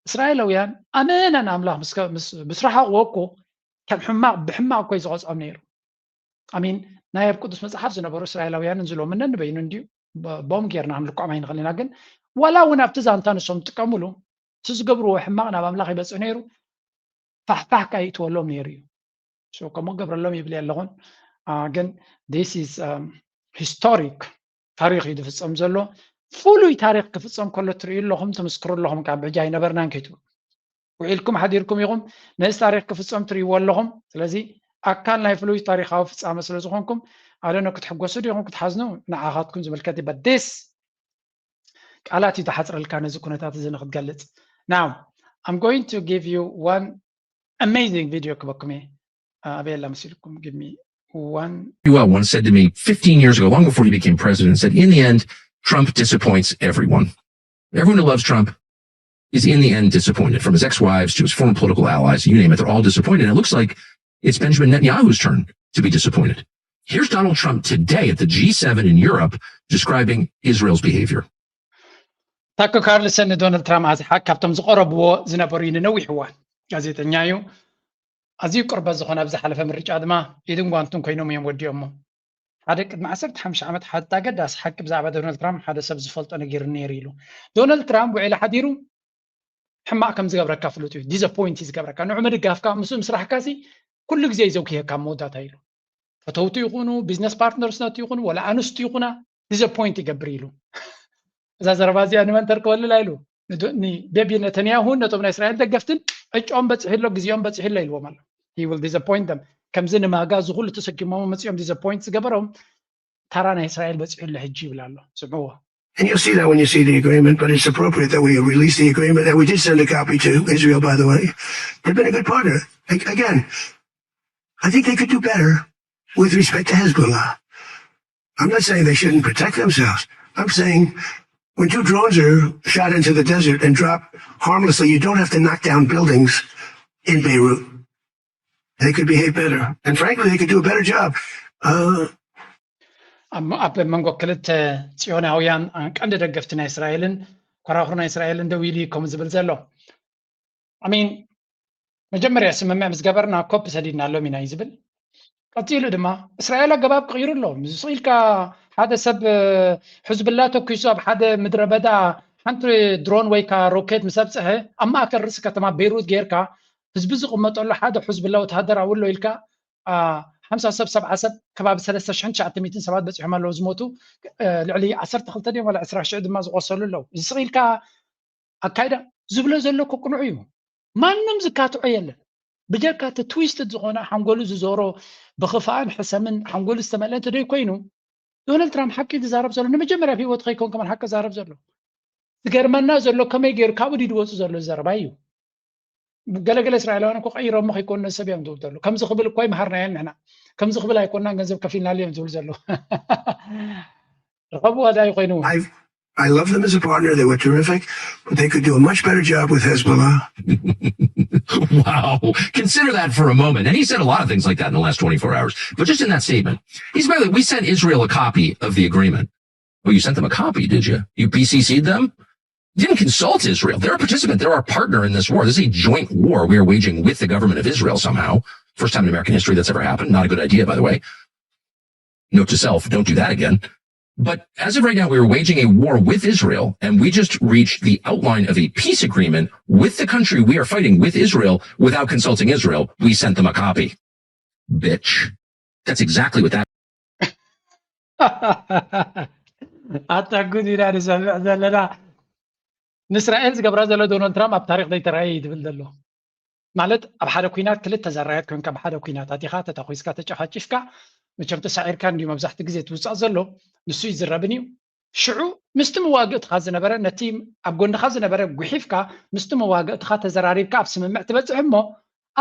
እስራኤላውያን ኣመና ንኣምላኽ ምስ ምስ ረሓቕዎ እኮ ከም ሕማቕ ብሕማቕ እኮ እዩ ዝቐፅዖም ነይሩ። ኣሚን ናይ ኣብ ቅዱስ መጽሓፍ ዝነበሩ እስራኤላውያንን ዝሎምነን ንበይኑ እንድዩ። ቦም ጌርና ክንልክዖም ኣይንኽእል ኢና። ግን ዋላ እውን ኣብቲ ዛንታ ንሶም ዝጥቀምሉ እቲ ዝገብርዎ ሕማቕ ናብ ኣምላኽ ይበጽእ ነይሩ። ፋሕፋሕ ከኣ ይእትወሎም ነይሩ እዩ። ከምኡ ገብረሎም ይብል ኣለኹን። ግን this is historic ታሪኽ እዩ ዝፍጸም ዘሎ። ፍሉይ ታሪኽ ክፍጸም ከሎ ትርእዩ ኣለኹም፣ ትምስክሩ ኣለኹም። ካብ ሕጂ ኣይነበርናን ከይትብሉ ውዒልኩም ሓዲርኩም ኢኹም ነዚ ታሪኽ ክፍጸም ትርእይዎ ኣለኹም። ስለዚ ኣካል ናይ ፍሉይ ታሪኻዊ ፍጻመ ስለ ዝኾንኩም ኣደኖ ክትሕጎሱ ዲኹም ክትሓዝኑ ንዓኻትኩም ዝምልከት እዩ። But this ቃላት እዩ ዝሓፅረልካ ነዚ ኩነታት እዚ ንክትገልፅ። Now I'm going to give you one amazing video ክበኩም እየ። ኣበየላ መሲልኩም? Give me one. Well, once said to me fifteen years ago, long before he became president, said, "In the end, Trump disappoints everyone. Everyone who loves Trump is in the end disappointed, from his ex-wives to his former political allies, you name it, they're all disappointed." And it looks like it's Benjamin Netanyahu's turn to be disappointed. Here's Donald Trump today at the G seven in Europe describing Israel's behavior. ታኮ ካርልሰን ንዶናልድ ትራምፕ ኣዝሓ ካብቶም ዝቐረብዎ ዝነበሩ እዩ ንነዊሕ እዋን። ጋዜጠኛ እዩ። ኣዝዩ ቅርበት ዝኾነ ኣብ ዝሓለፈ ምርጫ ድማ ኢድን ጓንቱን ኮይኖም እዮም ወዲኦሞ። ሓደ ቅድሚ ዓሰርተ ሓሙሽተ ዓመት ሓታ ገዳስ ሓቂ ብዛዕባ ዶናልድ ትራምፕ ሓደ ሰብ ዝፈልጦ ነጊሩ ነይሩ ኢሉ። ዶናልድ ትራምፕ ውዒሉ ሓዲሩ ሕማቕ ከም ዝገብረካ ፍሉጥ እዩ። ዲዘፖይንት እዩ ዝገብረካ። ንዑ ምድጋፍካ ምስኡ ምስራሕካ ሲ ኩሉ ግዜ እዩ ዘውክየካ ኣብ መወዳእታ ኢሉ። ፈተውቱ ይኹኑ ቢዝነስ ፓርትነርስ ነቱ ይኹኑ ወላ ኣንስቱ ይኹና ዲዘፖይንት ይገብር ኢሉ። እዛ ዘረባ እዚኣ ንመን ተርከበሉላ ኢሉ ንቤቢ ነተንያሁን ነቶም ናይ እስራኤል ደገፍትን ዕጫኦም በፂሑ ኣሎ፣ ግዜኦም በፂሑ ኣሎ ኢልዎም ኣሎ። He will disappoint them። ከምዚ ንማጋ እዚ ኩሉ ተሰኪሞም መፂኦም ዲዘፖይንት ዝገበሮም ታራ ናይ እስራኤል በፂሑ ኣሎ ሕጂ ይብል ኣሎ። ስምዕዎ። And you'll see that when you see the agreement, but it's appropriate that we release the agreement. And we did send a copy to Israel, by the way. They've been a good partner. Again, I think they could do better with respect to Hezbollah. I'm not saying they shouldn't protect themselves. I'm saying when two drones are shot into the desert and drop harmlessly, you don't have to knock down buildings in Beirut. They could behave better. And frankly, they could do a better job. Uh, ኣብ መንጎ ክልተ ጽዮናውያን ቀንዲ ደገፍቲ ናይ እስራኤልን ኮራኹር ናይ እስራኤልን ደው ኢሉ እዩ ከምኡ ዝብል ዘሎ። I mean መጀመርያ ስምምዕ ምስ ገበርና ኮፕ ሰዲድናሎም ኢና እዩ ዝብል። ቀጺሉ ድማ እስራኤል ኣገባብ ቀይሩ ኣሎ። ምስ ኢልካ ሓደ ሰብ ሕዝብላ ተኩሱ ኣብ ሓደ ምድረ በዳ ሓንቲ ድሮን ወይ ከኣ ሮኬት ምስ ኣብጽሐ ኣብ ማእከል ርእሲ ከተማ ቤይሩት ጌርካ ህዝቢ ዝቕመጠሉ ሓደ ሕዝብላ ወተሃደር ኣብኡ ኣሎ ኢልካ ሓምሳ ሰብ ሰብዓ ሰብ ከባቢ ሰለስተ ሽሕን ትሽዓተ ሚእትን ሰባት በጺሖም ኣለዉ ዝሞቱ። ልዕሊ ዓሰርተ ክልተ ድዮም ዋላ ዕስራ ሽሕ ድማ ዝቖሰሉ ኣለዉ። እዚ ስቕ ኢልካ ኣካይዳ ዝብሎ ዘሎ እኮ ቅኑዕ እዩ። ማንም ዝካትዖ የለን። ብጀካ እቲ ትዊስትድ ዝኾነ ሓንጎሉ ዝዞሮ ብኽፍኣን ሕሰምን ሓንጎሉ ዝተመልአ እንተደይ ኮይኑ ዶናልድ ትራምፕ ሓቂ ዝዛረብ ዘሎ ንመጀመርያ ኣብ ህይወቱ ከይኮን ከማን ሓቂ ዛረብ ዘሎ። ዝገርመና ዘሎ ከመይ ገይሩ ካብኡ ድዩ ዝወፁ ዘሎ ዘረባ እዩ። ገለገለ እስራኤላውያን እኮ ቀይሮሞ ከይኮኑ ሰብ እዮም ዝብል ዘሎ። ከምዚ ክብል እኮ ይምሃርናየን ንሕና ከምዚ ክብል ኣይኮናን ገንዘብ ከፊልናሉ እዮም ዝብል ዘሎ። ርኸብዋ ዳይ ኮይኑ I love them as a partner. They were terrific, but they could do a much better job with Hezbollah. Wow. Consider that for a moment. And he said a lot of things like that in the last twenty-four hours. But just in that statement, he's by the way, we sent Israel a copy of the agreement. Oh, you sent them a copy, did you? You B C C'd them? Didn't consult Israel. They're a participant. They're our partner in this war. This is a joint war we are waging with the government of Israel somehow. First time in American history that's ever happened. Not a good idea, by the way. Note to self, don't do that again. But as of right now, we are waging a war with Israel, and we just reached the outline of a peace agreement with the country we are fighting with Israel without consulting Israel. We sent them a copy. Bitch. That's exactly what that. ኣታ ጉድ ኢና ንሰምዕ ዘለና። ንእስራኤል ዝገብራ ዘሎ ዶናልድ ትራምፕ ኣብ ታሪክ ዘይተረኣየ እዩ ዝብል ዘሎ። ማለት ኣብ ሓደ ኩናት ክልተ ዘራየት ኮንካ ብሓደ ኩናት ኣቲኻ ተተኩስካ ተጨፋጭፍካ መቸም ተሳዒርካ እንድዩ መብዛሕትኡ ግዜ ትውፃእ ዘሎ። ንሱ ይዝረብን እዩ። ሽዑ ምስቲ መዋግእትኻ ዝነበረ ነቲ ኣብ ጎንኻ ዝነበረ ጉሒፍካ ምስቲ መዋግእትኻ ተዘራሪብካ ኣብ ስምምዕ ትበፅሕ እሞ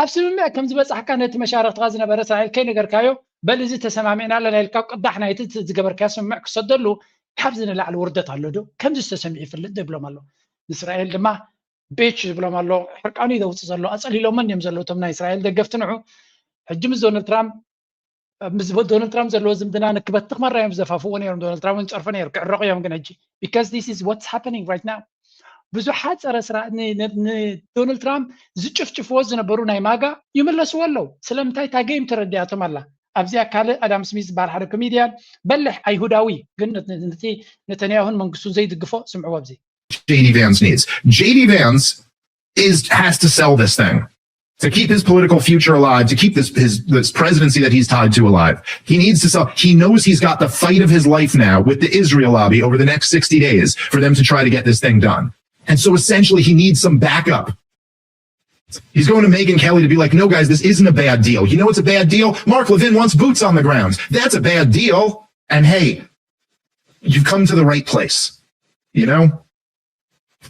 ኣብ ስምምዕ ከም ዝበፃሕካ ነቲ መሻርክትኻ ዝነበረ እስራኤል ከይነገርካዮ በል እዚ ተሰማሚዕና ኣለና ኢልካ ቅዳሕ ናይቲ ዝገበርካዮ ስምምዕ ክሰደሉ ካብዚ ንላዕሊ ውርደት ኣሎ ዶ? ከምዚ ዝተሰሚዑ ይፍልጥ ዶ ይብሎም ኣሎ። ንእስራኤል ድማ ቤች ዝብሎም ኣሎ። ሕርቃኑ እዩ ዘውፅእ ዘሎ። ኣፀሊሎመን እዮም ዘለዉ እቶም ናይ እስራኤል ደገፍቲ ንዑ። ሕጂ ምስ ዶናልድ ትራምፕ ምስ ዶናልድ ትራምፕ ዘለዎ ዝምድና ንክበትኽ ማራ እዮም ዝደፋፍዎ ነይሮም። ዶናልድ ትራምፕ እውን ፀርፎ ነይሩ ክዕረቑ እዮም ግን ሕጂ because this is what's happening right now። ብዙሓት ፀረ ስራ ንዶናልድ ትራምፕ ዝጭፍጭፍዎ ዝነበሩ ናይ ማጋ ይምለስዎ ኣለዉ። ስለምንታይ እታ ጌም ተረዲኣቶም ኣላ። ኣብዚኣ ካልእ ኣዳም ስሚዝ ዝበሃል ሓደ ኮሜድያን በልሕ ኣይሁዳዊ ግን ነቲ ነተንያሁን መንግስቱን ዘይድግፎ ስምዕዎ ኣብዚ J D Vance needs. J D Vance is has to sell this thing to keep his political future alive, to keep this his this presidency that he's tied to alive. He needs to sell. He knows he's got the fight of his life now with the Israel lobby over the next sixty days for them to try to get this thing done. And so essentially, he needs some backup. He's going to Megyn Kelly to be like, no, guys, this isn't a bad deal. You know it's a bad deal? Mark Levin wants boots on the ground. That's a bad deal. And hey, you've come to the right place. You know?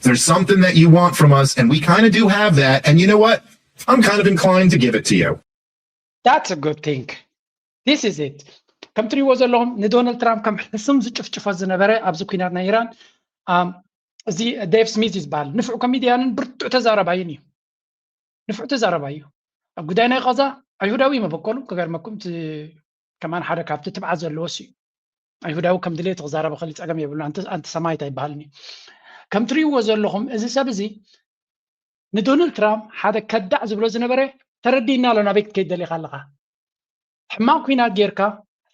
There's something that you want from us, and we kind of do have that. And you know what? I'm kind of inclined to give it to you. That's a good thing. This is it. ከም ትሪእዎ ዘለኹም ንዶናልድ ትራምፕ ከም ሕሱም ዝጭፍጭፎ ዝነበረ ኣብዚ ኩናት ናይ ኢራን እዚ ዴቭ ስሚዝ ዝበሃል ንፉዕ ኮሚድያንን ብርቱዕ ተዛረባይን እዩ። ንፉዕ ተዛረባይ እዩ። ኣብ ጉዳይ ናይ ቐዛ ኣይሁዳዊ መበቆሉ ክገርመኩም ከማን ሓደ ካብቲ ትብዓት ዘለዎ እዩ። ኣይሁዳዊ ከም ድሌት ክዛረብ ኸሊ ፀገም የብሉ ኣንቲ ሰማይት ኣይበሃልን እዩ። ከም ትሪእዎ ዘለኹም እዚ ሰብ እዚ ንዶናልድ ትራምፕ ሓደ ከዳዕ ዝብሎ ዝነበረ ተረዲእና ኣሎ ናበይ ክትከይድ ደሊኻ ኣለኻ። ሕማቕ ኩናት ጌርካ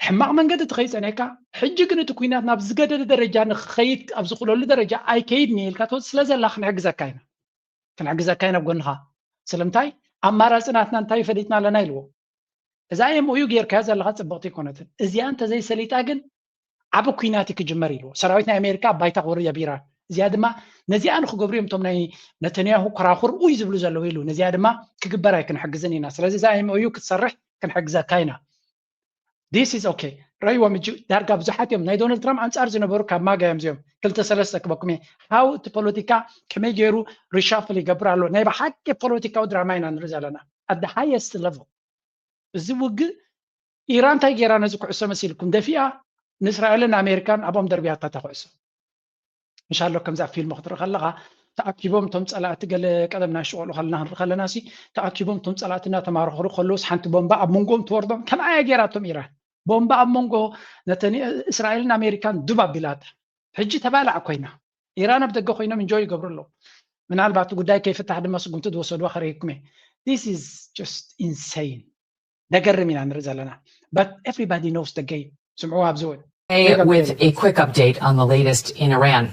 ሕማቕ መንገዲ ትኸይድ ጸኒሕካ ሕጂ ግን እቲ ኩናት ናብ ዝገደደ ደረጃ ንክኸይድ ኣብ ዝኽእለሉ ደረጃ ኣይከይድን እየ ኢልካ ትወፅእ ስለ ዘላ ክንሕግዘካ ኢና ክንሕግዘካ ኢና ኣብ ጎንኻ ስለምንታይ ኣማራፂ ናትና እንታይ ፈሊጥና ኣለና ኢልዎ እዛ ኤምኦዩ ጌርካያ ዘለኻ ፅብቕቲ ኣይኮነትን እዚኣ እንተዘይሰሊጣ ግን ዓቢ ኩናት ክጅመር ኢልዎ ሰራዊት ናይ ኣሜሪካ ኣብ ባይታ ክወርድ ኣብ ኢራን እዚኣ ድማ ነዚኣ ንክገብሩ እዮም እቶም ናይ ነተንያሁ ኮራኹር ኡይ ዝብሉ ዘለዉ ኢሉ ነዚኣ ድማ ክግበር ኣይክንሕግዝን ኢና ስለዚ እዛ ኤምኦዩ ክትሰርሕ ክንሕግዘካ ኢና this is okay ረይዎም እጂ ዳርጋ ብዙሓት እዮም ናይ ዶናልድ ትራምፕ ኣንጻር ዝነበሩ ካብ ማጋ እዮም እዚኦም ክልተ ሰለስተ ክበኩም እየ how እቲ ፖለቲካ ከመይ ገይሩ reshuffle ይገብር ኣሎ ናይ ብሓቂ ፖለቲካዊ ድራማ ኢና ንርኢ ዘለና at the highest level እዚ ውግእ ኢራን እንታይ ገይራ ነዚ ኩዕሶ መሲልኩም ደፊኣ ንእስራኤልን ኣሜሪካን ኣብኦም ደርብያታ እታ ኩዕሶ እንሻሎ ከምዛ ፊልም ክትርኢ ከለኻ ተኣኪቦም እቶም ፀላእቲ ገለ ቀደም ናይ ሽቆሉ ከለና ክንርኢ ከለና ሲ ተኣኪቦም እቶም ፀላእቲ እናተማረኸሩ ከለውስ ሓንቲ ቦምባ ኣብ መንጎኦም ትወርዶም ከምኣ እያ ገይራቶም ኢራን ቦምባ ኣብ መንጎ ነተን እስራኤልን ኣሜሪካን ዱብ ኣቢላታ ሕጂ ተባላዕ ኮይና ኢራን ኣብ ደገ ኮይኖም እንጆይ ይገብሩ ኣለዉ ምናልባት ጉዳይ ከይፍታሕ ድማ ስጉምቲ ዝወሰድዋ ከርእየኩም እየ this is just insane ደገርም ኢና ንርኢ ዘለና but everybody knows the game ስምዕዎ ኣብዚ እውን With a quick update on the latest in Iran.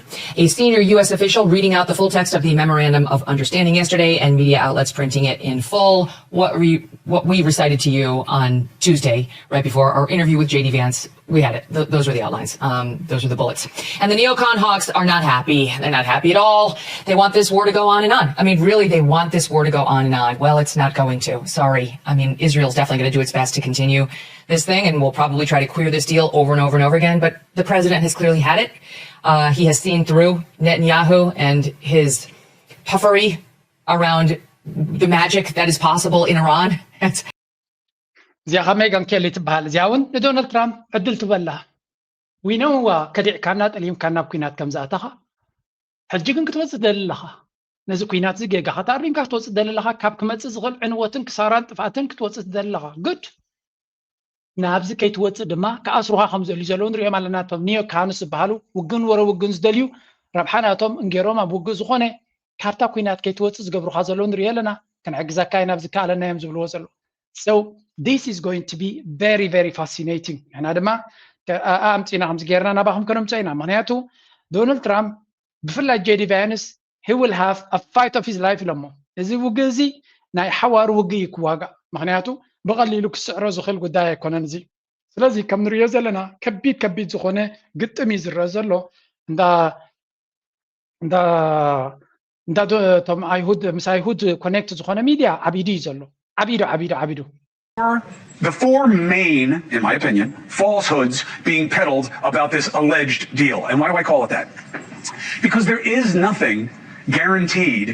A senior U S official reading out the full text of the Memorandum of Understanding yesterday and media outlets printing it in full. What, re- what we recited to you on Tuesday, right before our interview with J D Vance, we had it. Th- those were the outlines. Um, those were the bullets. And the neocon hawks are not happy. They're not happy at all. They want this war to go on and on. I mean, really, they want this war to go on and on. Well, it's not going to. Sorry. I mean, Israel's definitely going to do its best to continue this thing, and we'll probably try to queer this deal over and over and over again. But the president has clearly had it. Uh, he has seen through Netanyahu and his puffery around the magic that is possible in Iran. እዚኣ ካብ ሜጋን ኬሊ ትበሃል እዚኣ እውን ንዶናልድ ትራምፕ ዕድል ትበላ ዊነዋ ከዲዕካና ጠሊምካና ናብ ኩናት ከም ዝኣተኻ ሕጂ ግን ክትወፅእ ትደሊ ኣለኻ ነዚ ኩናት እዚ ጌጋ ከተኣሪምካ ክትወፅእ ትደሊ ኣለኻ ካብ ክመፅእ ዝኽእል ዕንወትን ክሳራን ጥፍኣትን ክትወፅእ ትደሊ ኣለኻ good ናብዚ ከይትወፅእ ድማ ክኣስሩኻ ከም ዝደልዩ ዘለዉ ንሪኦም ኣለና እቶም ኒዮ ካሃንስ ዝበሃሉ ውግን ወረ ውግን ዝደልዩ ረብሓ ናቶም እንጌሮም ኣብ ውግእ ዝኾነ ካብታ ኩናት ከይትወፅእ ዝገብሩኻ ዘለዉ ንሪኦ ኣለና ክንሕግዘካ ኢና ኣብዚ ከኣለና እዮም ዝብልዎ ዘለዉ so this is going to be very very fascinating ንሕና ድማ ኣምፂና ከምዚ ጌርና ናባኹም ከነምፅኦ ኢና ምክንያቱ ዶናልድ ትራምፕ ብፍላይ ጄዲ ቫንስ he will have a fight of his life ኢሎሞ እዚ ውግእ እዚ ናይ ሓዋሩ ውግእ እዩ ክዋጋእ ምክንያቱ ብቐሊሉ ክስዕሮ ዝኽእል ጉዳይ ኣይኮነን እዚ ስለዚ ከም ንሪኦ ዘለና ከቢድ ከቢድ ዝኾነ ግጥም እዩ ዝረአ ዘሎ እንዳ እንዳ እንዳ እቶም ኣይሁድ ምስ ኣይሁድ ኮኔክት ዝኾነ ሚድያ ዓቢዱ እዩ ዘሎ ዓቢዱ ዓቢዱ ዓቢዱ The four main, in my opinion, falsehoods being peddled about this alleged deal. And why do I call it that? Because there is nothing guaranteed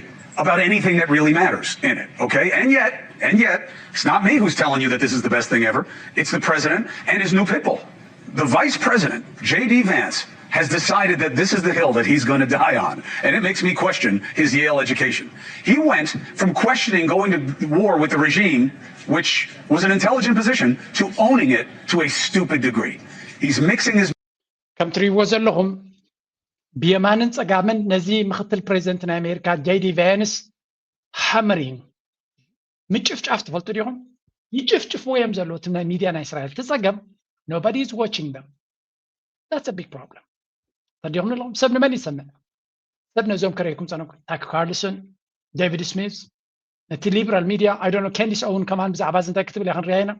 about anything that really matters in it, okay? And yet, and yet, it's not me who's telling you that this is the best thing ever. It's the president and his new pit bull. The vice president, J D Vance, has decided that this is the hill that he's going to die on. And it makes me question his Yale education. He went from questioning going to war with the regime, which was an intelligent position, to owning it to a stupid degree. He's mixing his ከም ትሪእዎ ዘለኹም ብየማንን ፀጋምን ነዚ ምክትል ፕሬዚደንት ናይ ኣሜሪካ ጄዲ ቫንስ ሃመሪንግ ምጭፍጫፍ ትፈልጡ ዲኹም ይጭፍጭፍዎ እዮም ዘለዉ። እቲ ናይ ሚድያ ናይ እስራኤል ትፀገም nobody is watching them that's a big problem። ተዲኹም ኣለኹም ሰብ ንመን ይሰምዕ? ሰብ ነዞም ከረይኩም ፀነኩም ታክ ካርልሰን፣ ዴቪድ ስሚዝ፣ ነቲ ሊበራል ሚድያ I don't know ካንዲስ ኦውን ከማን ብዛዕባ እዚ እንታይ ክትብል እያ ክንሪኣ ኢና።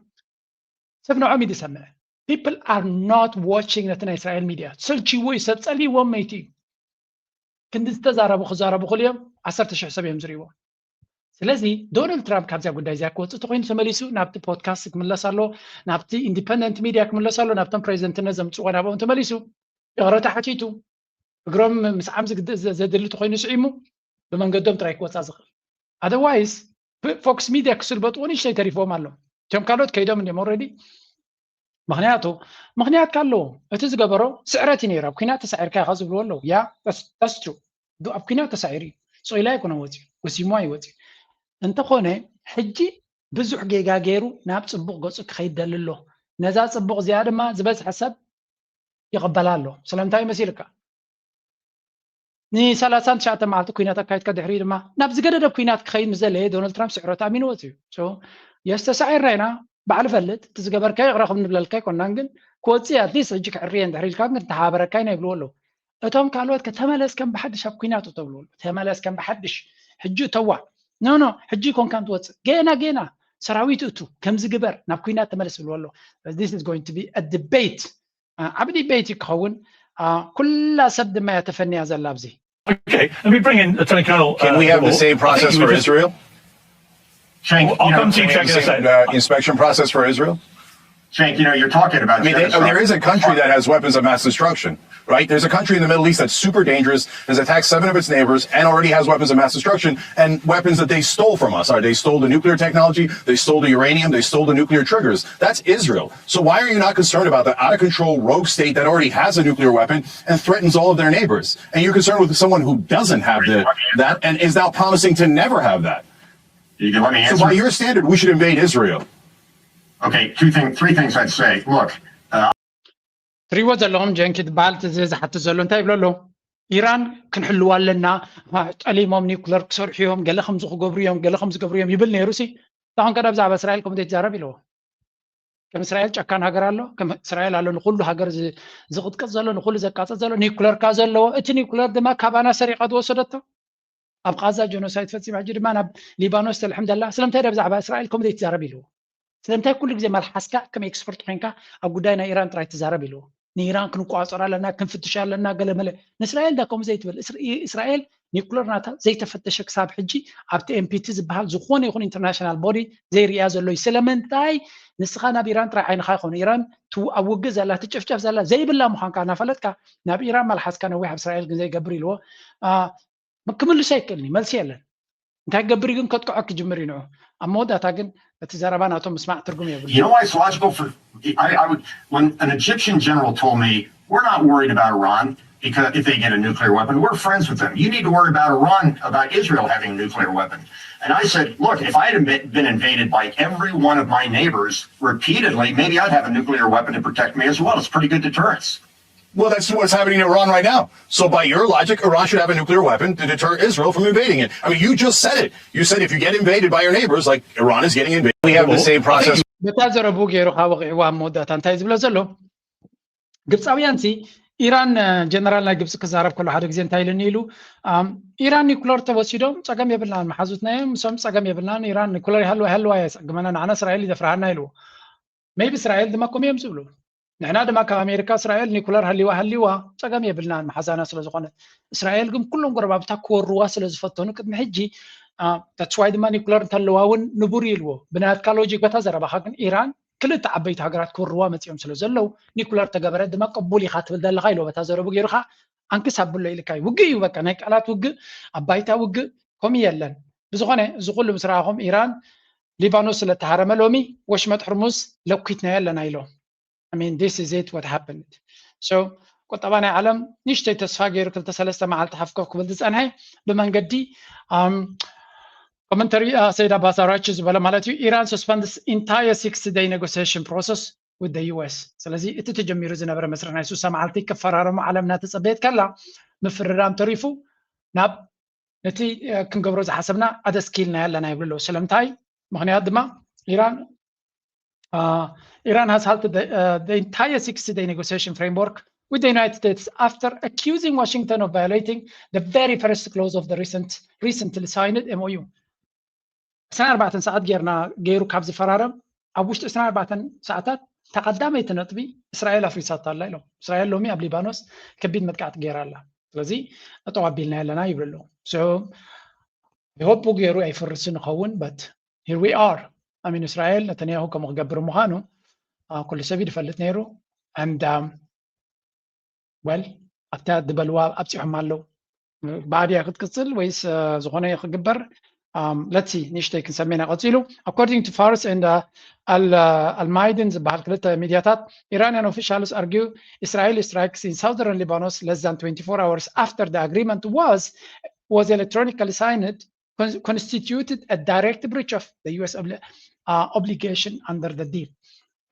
ሰብ ንዖም እዩ ዝሰምዕ። People are not watching ነቲ ናይ እስራኤል ሚድያ። ሰልችዎ እዩ፣ ሰብ ፀሊዎም መይቲ እዩ። ክንዲ ዝተዛረቡ ክዛረቡ ክልዮም ዓሰርተ ሽሕ ሰብ እዮም ዝርእይዎ። ስለዚ ዶናልድ ትራምፕ ካብዚያ ጉዳይ እዚኣ ክወፅእ ተኮይኑ ተመሊሱ ናብቲ ፖድካስት ክምለስ ኣሎ፣ ናብቲ ኢንዲፐንደንት ሚድያ ክምለስ ኣሎ፣ ናብቶም ፕሬዚደንትነት ዘምፅዎ ናብኦም ተመሊሱ ይቕረታ ሓቲቱ እግሮም ምስዓም ዘድሊ ተኮይኑ ስዒሙ ብመንገዶም ጥራይ ክወፃ ዝኽእል። ኣደርዋይስ ፎክስ ሚድያ ክስልበጥዎ ንእሽተይ ተሪፎም ኣሎ። እቶም ካልኦት ከይዶም እንዲም ኦልሬዲ። ምክንያቱ ምክንያት ካለዎ እቲ ዝገበሮ ስዕረት እዩ ነይሩ። ኣብ ኩናት ተሳዒርካ ኢኻ ዝብልዎ ኣለዉ። ያ that's true። ኣብ ኩናት ተሳዒሩ እዩ። ስቕ ኢሉ ኣይኮነን ወፂኡ፣ ወሲምዋ እዩ ወፂኡ። እንተኾነ ሕጂ ብዙሕ ጌጋ ገይሩ ናብ ፅቡቕ ገፁ ክኸይድ ደሊ ኣሎ። ነዛ ፅቡቕ እዚኣ ድማ ዝበዝሐ ሰብ ይቕበላ ኣሎ። ስለምንታይ መሲልካ? ንሰላሳን ትሽዓተ መዓልቲ ኩናት ኣካይድካ ድሕሪ ድማ ናብ ዝገደደ ኩናት ክኸይድ ምስ ዘለየ ዶናልድ ትራምፕ ስዕረቱ ኣሚንዎ እዩ። የስ ተሳዒርና ኢና፣ ባዕሉ ፈልጥ፣ እቲ ዝገበርካ ይቕረ ከም ንብለልካ ኣይኮናን፣ ግን ክወፅእ ኣትሊስት ሕጂ ክዕርየን ድሕሪ ኢልካ ግን ተሓባበረካ ኢና ይብልዎ ኣለዉ። እቶም ካልኦት ከተመለስ ከም ብሓድሽ ኣብ ኩናት ተብልዎ ኣለዉ። ተመለስ ከም ብሓድሽ ሕጂ እተዋ ኖ ኖ ሕጂ ይኮንካን ትወፅእ ገና ገና ሰራዊት እቱ ከምዚ ግበር ናብ ኩናት ተመለስ ይብልዎ ኣለዉ። This is going to be a debate ዓብዲ ቤት ክኸውን ኩላ ሰብ ድማ እያ ተፈንያ ዘላ ኣብዚ። Okay, let me bring in Attorney General. Can we have the same process for Israel? I'll come to you, Check. Uh, inspection process for Israel? Cenk, you know, you're talking about. I mean, they, there is a country that has weapons of mass destruction, right? There's a country in the Middle East that's super dangerous, has attacked seven of its neighbors, and already has weapons of mass destruction and weapons that they stole from us. Right? They stole the nuclear technology, they stole the uranium, they stole the nuclear triggers. That's Israel. So why are you not concerned about that out of control rogue state that already has a nuclear weapon and threatens all of their neighbors? And you're concerned with someone who doesn't have the, that and is now promising to never have that. You can let me answer. So by your standard, we should invade Israel. Okay, two things, three things I'd say. Look, uh, ትሪዎ ዘለኹም ጀንኪ ትበሃል እዚ ዝሓትት ዘሎ እንታይ ይብሎ ኣሎ? ኢራን ክንሕልዋ ኣለና፣ ጠሊሞም ኒውክለር ክሰርሑ እዮም፣ ገለ ከምዚ ክገብሩ እዮም፣ ገለ ከምዚ ክገብሩ እዮም ይብል ነይሩ ሲ። ታኹን ከዳ ብዛዕባ እስራኤል ከምኡ ትዛረብ ኢልዎ። ከም እስራኤል ጨካን ሃገር ኣሎ፣ ከም እስራኤል ኣሎ ንኩሉ ሃገር ዝቕጥቀጥ ዘሎ፣ ንኩሉ ዘቃፀል ዘሎ፣ ኒውክለር ካ ዘለዎ፣ እቲ ኒውክለር ድማ ካባና ሰሪቓ ዝወሰደቶ ኣብ ቃዛ ጀኖሳይድ ፈፂማ ሕጂ ድማ ናብ ሊባኖስ ተልሕም ዘላ ስለምንታይ ደ ብዛዕባ እስራኤል ከምኡ ዘይትዛረብ ኢልዎ? ስለምንታይ ኩሉ ግዜ መልሓስካ ከም ኤክስፐርት ኮይንካ ኣብ ጉዳይ ናይ ኢራን ጥራይ ትዛረብ ኢልዎ? ንኢራን ክንቋፀሮ ኣለና ክንፍትሽ ኣለና ገለመለ። ንእስራኤል ዳ ከምኡ ዘይትብል? እስራኤል ኒኩለር ናታ ዘይተፈተሸ ክሳብ ሕጂ ኣብቲ ኤምፒቲ ዝበሃል ዝኾነ ይኹን ኢንተርናሽናል ቦዲ ዘይርእያ ዘሎ እዩ። ስለምንታይ ንስኻ ናብ ኢራን ጥራይ ዓይንኻ ይኾኑ ኢራን ኣብ ውግእ ዘላ ትጭፍጨፍ ዘላ ዘይብላ ምዃንካ እናፈለጥካ ናብ ኢራን መልሓስካ ነዊሕ ኣብ እስራኤል ግን ዘይገብር ኢልዎ። ክምልሶ ኣይክእልን እዩ፣ መልሲ የለን። እንታይ ክገብር ግን ከጥቅዖ ክጅምር እዩ ንዑ። ኣብ መወዳእታ ግን እቲ ዘረባ ናቶም ምስማዕ ትርጉም የብሉ። You know why it's logical for I, I would when an Egyptian general told me we're not worried about Iran because if they get a nuclear weapon, we're friends with them. You need to worry about Iran about Israel having a nuclear weapon. And I said, look, if I had been invaded by every one of my neighbors repeatedly, maybe I'd have a nuclear weapon to protect me as well. It's pretty good deterrence. Well, that's what's happening in Iran right now. So, by your logic, Iran should have a nuclear weapon to deter Israel from invading it. I mean, you just said it. You said if you get invaded by your neighbors, like Iran is getting invaded. We have the same process. በታ ዘረቡ ገይሩ ካብ ወቂዕዋ ኣብ መወዳእታ እንታይ ዝብሎ ዘሎ ግብፃውያን ሲ ኢራን ጀነራል ናይ ግብፂ ክዛረብ ከሎ ሓደ ግዜ እንታይ ኢሉኒ ኢሉ ኢራን ኒኩለር ተወሲዶም ፀገም የብልናን መሓዙትና እዮም ምሶም ፀገም የብልናን ኢራን ኒኩለር ይሃልዋ ይሃልዋ የፀግመና ንዓና እስራኤል ይደፍርሃና ኢልዎ maybe እስራኤል ድማ ከምኡ እዮም ዝብሉ ንሕና ድማ ካብ ኣሜሪካ እስራኤል ኒኩለር ሃሊዋ ሃሊዋ ፀገም የብልናን መሓዛና ስለዝኾነት እስራኤል ግን ኩሎም ጎረባብታ ክወርዋ ስለዝፈተኑ ቅድሚ ሕጂ that's why ድማ ኒኩለር እንተለዋ እውን ንቡር ኢልዎ ብናትካ ሎጂክ በታ ዘረባኻ ግን ኢራን ክልተ ዓበይቲ ሃገራት ክወርዋ መፂኦም ስለ ዘለዉ ኒኩለር ተገበረ ድማ ቅቡል ኢኻ ትብል ዘለኻ ኢልዎ በታ ዘረቡ ገይሩኻ ኣንክስ ኣብሎ ኢልካ እዩ ውግእ እዩ በቃ ናይ ቃላት ውግእ ኣብ ባይታ ውግእ ከምኡ የለን ብዝኾነ እዚ ኩሉ ምስ ረኣኹም ኢራን ሊባኖስ ስለተሃረመ ሎሚ ወሽመጥ ሕርሙዝ ለኲትናዮ ኣለና ኢሎም I mean this is it what happened so ቁጠባ ናይ ዓለም ንእሽተይ ተስፋ ገይሩ ክልተ ሰለስተ መዓልቲ ሓፍኮ ክብል ዝፀንሐ ብመንገዲ commentary ሰይድ ኣባሳራች ዝበሎ ማለት እዩ ኢራን suspends entire sixty day negotiation process with the U S ስለዚ እቲ ተጀሚሩ ዝነበረ መስርሕ ናይ ሱሳ መዓልቲ ክፈራረሙ ዓለም እናተፀበየት ከላ ምፍርራም ተሪፉ ናብ ነቲ ክንገብሮ ዝሓሰብና ኣደስኪልና ኣለና ይብሉ ኣለዉ ስለምንታይ ምክንያት ድማ ኢራን Uh, Iran has halted the, uh, the entire sixty-day negotiation framework with the United States after accusing Washington of violating the very first clause of the recent, recently signed M O U. ዕስራን ኣርባዕተን ሰዓት ጌርና ገይሩ ካብ ዝፈራረም ኣብ ውሽጢ ዕስራን ኣርባዕተን ሰዓታት ተቐዳመይቲ ነጥቢ እስራኤል ኣፍሪሳታ ኣላ ኢሎም። እስራኤል ሎሚ ኣብ ሊባኖስ ከቢድ መጥቃዕቲ ገይራ ኣላ። ስለዚ ጠጠው ኣቢልና ኣለና ይብሉ ኣለዉ። So I hope ገይሩ ኣይፈርስን ይኸውን but here we are. I mean እስራኤል ነተንያሁ ከምኡ ክገብር ምዃኑ ኩሉ ሰብ ይፈልጥ ነይሩ። And well ኣብታ ዝበልዋ ኣብፂሖም ኣለዉ። ብኣድያ ክትቅፅል ወይስ ዝኾነ ክግበር? Let's see ንእሽተይ ክንሰሜና ቀፂሉ። According to Fars and Al Mayadeen ዝበሃል ክልተ ሚድያታት Iranian officials argue Israeli strikes in southern Lebanon less than twenty-four hours after the agreement was was electronically signed constituted a direct breach of the U S obligation under the deal.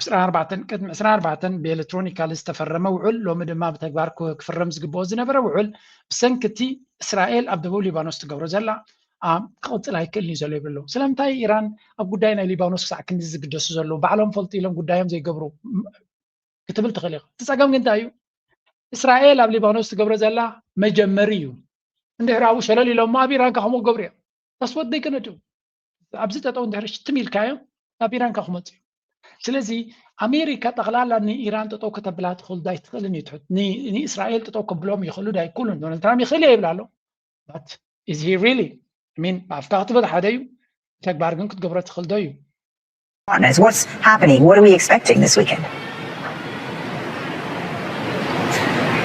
ዕስራን ኣርባዕተን ቅድሚ ዕስራን ኣርባዕተን ብኤሌክትሮኒካል ዝተፈረመ ውዕል ሎሚ ድማ ብተግባር ክፍረም ዝግብኦ ዝነበረ ውዕል ብሰንኪ እቲ እስራኤል ኣብ ደቡብ ሊባኖስ ትገብሮ ዘላ ክቕፅል ኣይክእልን እዩ ዘሎ ይብሉ ኣለዉ። ስለምንታይ ኢራን ኣብ ጉዳይ ናይ ሊባኖስ ክሳዕ ክንዲ ዝግደሱ ዘለዉ ባዕሎም ፈልጡ ኢሎም ጉዳዮም ዘይገብሩ ክትብል ትኽእል ኢኻ። እቲ ፀገም ግን እንታይ እዩ? እስራኤል ኣብ ሊባኖስ ትገብሮ ዘላ መጀመሪ እዩ። እንድሕር ኣብኡ ሸለል ኢሎሞ ኣብ ኢራን ከ ከምኡ ክገብሩ እዮም። That's what they gonna do። ኣብዚ ጠጠው እንድሕር ሽትም ኢልካዮም ናብ ኢራን ከ ክመፁ እዮም። ስለዚ ኣሜሪካ ጠቕላላ ንኢራን ጠጠው ከተብላ ትኽእል ዳይትኽእልን እዩ ትሕት ንእስራኤል ጠጠው ከብሎም ይኽእሉ ዳይክእሉን ዶናልድ ትራምፕ ይኽእል እየ ይብል ኣሎ። But is he really? I mean ብኣፍካ ክትብል ሓደ እዩ፣ ተግባር ግን ክትገብሮ ትኽእል ዶ እዩ? What's happening? What are we expecting this weekend?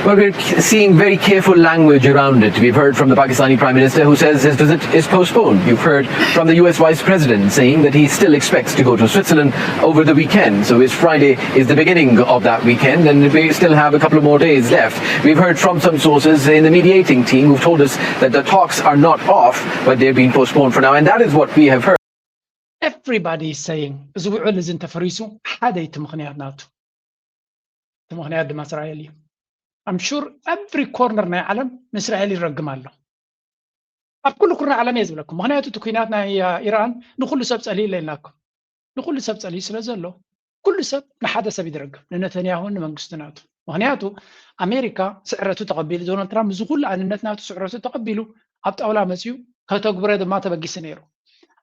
Well, we're seeing very careful language around it. We've heard from the Pakistani Prime Minister who says his visit is postponed. You've heard from the U S Vice President saying that he still expects to go to Switzerland over the weekend. So it's Friday is the beginning of that weekend, and we still have a couple of more days left. We've heard from some sources in the mediating team who've told us that the talks are not off, but they've been postponed for now, and that is what we have heard. Everybody is saying እዚ ውዕል እዚ እንተፈሪሱ ሓደ እቲ ምኽንያት ናቱ እቲ ምኽንያት ድማ እስራኤል እዩ። I'm sure every corner ናይ ዓለም ንእስራኤል ይረግም ኣሎ። ኣብ ኩሉ ኩርና ዓለም እየ ዝብለኩም። ምኽንያቱ እቲ ኩናት ናይ ኢራን ንኩሉ ሰብ ጸሊኡ ኢለናኩም። ንኩሉ ሰብ ጸሊኡ ስለ ዘሎ ኩሉ ሰብ ንሓደ ሰብ ይድረግም፣ ንነተንያሁን ንመንግስቱ ናቱ። ምኽንያቱ ኣሜሪካ ስዕረቱ ተቐቢሉ፣ ዶናልድ ትራምፕ እዚ ኩሉ ኣንነት ናቱ ስዕረቱ ተቐቢሉ ኣብ ጣውላ መፅዩ ከተግብረ ድማ ተበጊሱ ነይሩ።